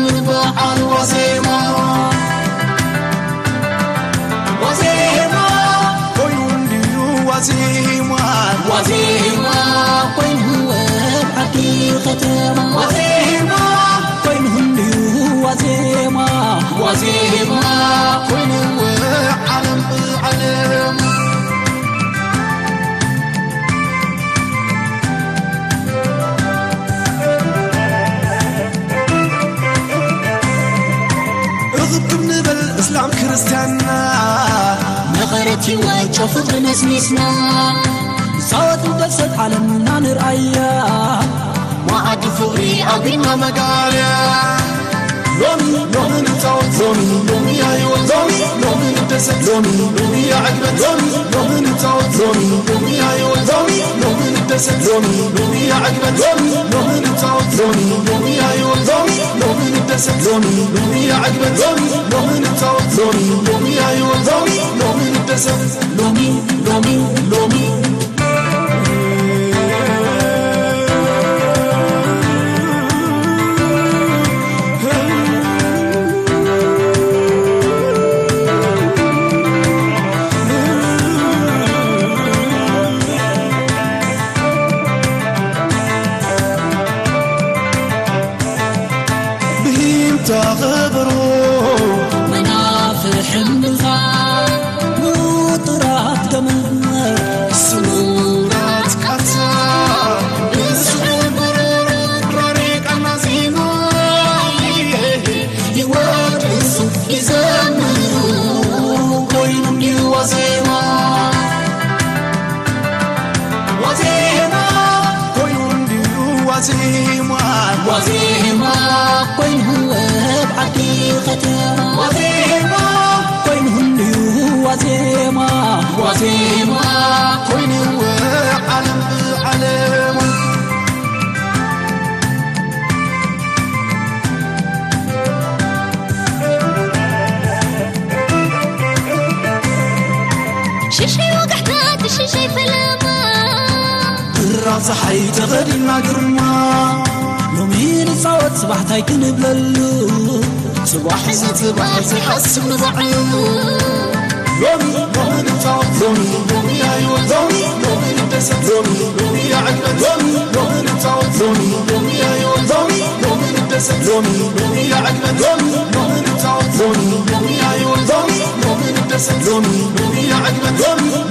ንበዓል ዋዜማ ዋዜማ ኮይኑ እንድዩ ዋዜማ ዋዜማ ኮይኑ ኣብ ዓዲ ከተማ ዋዜማ ኮይኑ እንድዩ ዋዜማ ዋዜማ ኮይኑ ዓለም ብዓለም ርኽብ ክንበል እስላም ክርስትያንና መቐረት ህይወት ጨፉ ብነስኒስና ንፃወት ንደሰት ዓለምና ንርኣያ መዓዲ ፍቕሪ ኣቢና መጋርያ ሎሚ ሎሚ ንፃወት ሎሚ ሎሚ ኣየወት ሎሚ ሎሚ ንደሰት ሎሚ ሎሚ ኣዕግበት ሎሚ ሎሚ ንፃወት ሎሚ ሎሚ ኣየወት ሎሚ ሎሚ ንደሰት ሎሚ ሎሚ ኣዕግበት ሎሚ ሎሚ ንፃወት ሎሚ ሎሚ ኣየወት ሎሚ ሎሚ ንደሰት ሎሚ ሎሚ ኣዕግበት ሎሚ ሎሚ ንፃወት ሎሚ ሎሚ ኣየወት ሎሚ ሎሚ ንደሰት ሎሚ ሎሚ ሎሚ ብሂምታ ኸበሮ መናፍሕ እምብልታ ምጡራት ገመድ ስሙራት ቃልታ ብስሕል ጎሮሮ ረሪቃና ዜማ ይወድሱ ይዘምሩ ኮይኑ እንድዩ ዋዜማ ዋዜማ ኮይኑ እንድዩ ዋዜማ ዋዜማ ኮይኑ ኣብ ዓዲ ከተማ ዋዜማ ኮይኑ እንድዩ ዋዜማ ዋዜማ ኮይኑ ዓለም ብዓለም ሽሸይ ወጋሕታ ትሽሸይ ፈለማ ብራ ፀሓይ ተኸዲና ግርማ ሎሚ ንፃወት ፅባሕታይ ክንብለሉ ፅባሕ እዚ ፅባሕ ዝሓስብ ንባዕሉ ሎሚ ሎሚ ንፃወት ሎሚ ሎሚ ኣየወት ሎሚ ሎሚ ንደሰት ሎሚ ሎሚ የዕግበት ሎሚ ሎሚ ንፃወት ሎሚ ሎሚ ኣየወት ሎሚ ሎሚ ንደሰት ሎሚ ሎሚ የዕግበት ሎሚ ሎሚ ንፃወት ሎሚ ሎሚ ኣየወት ሎሚ ሎሚ ንደሰት ሎሚ ሎሚ ሎሚ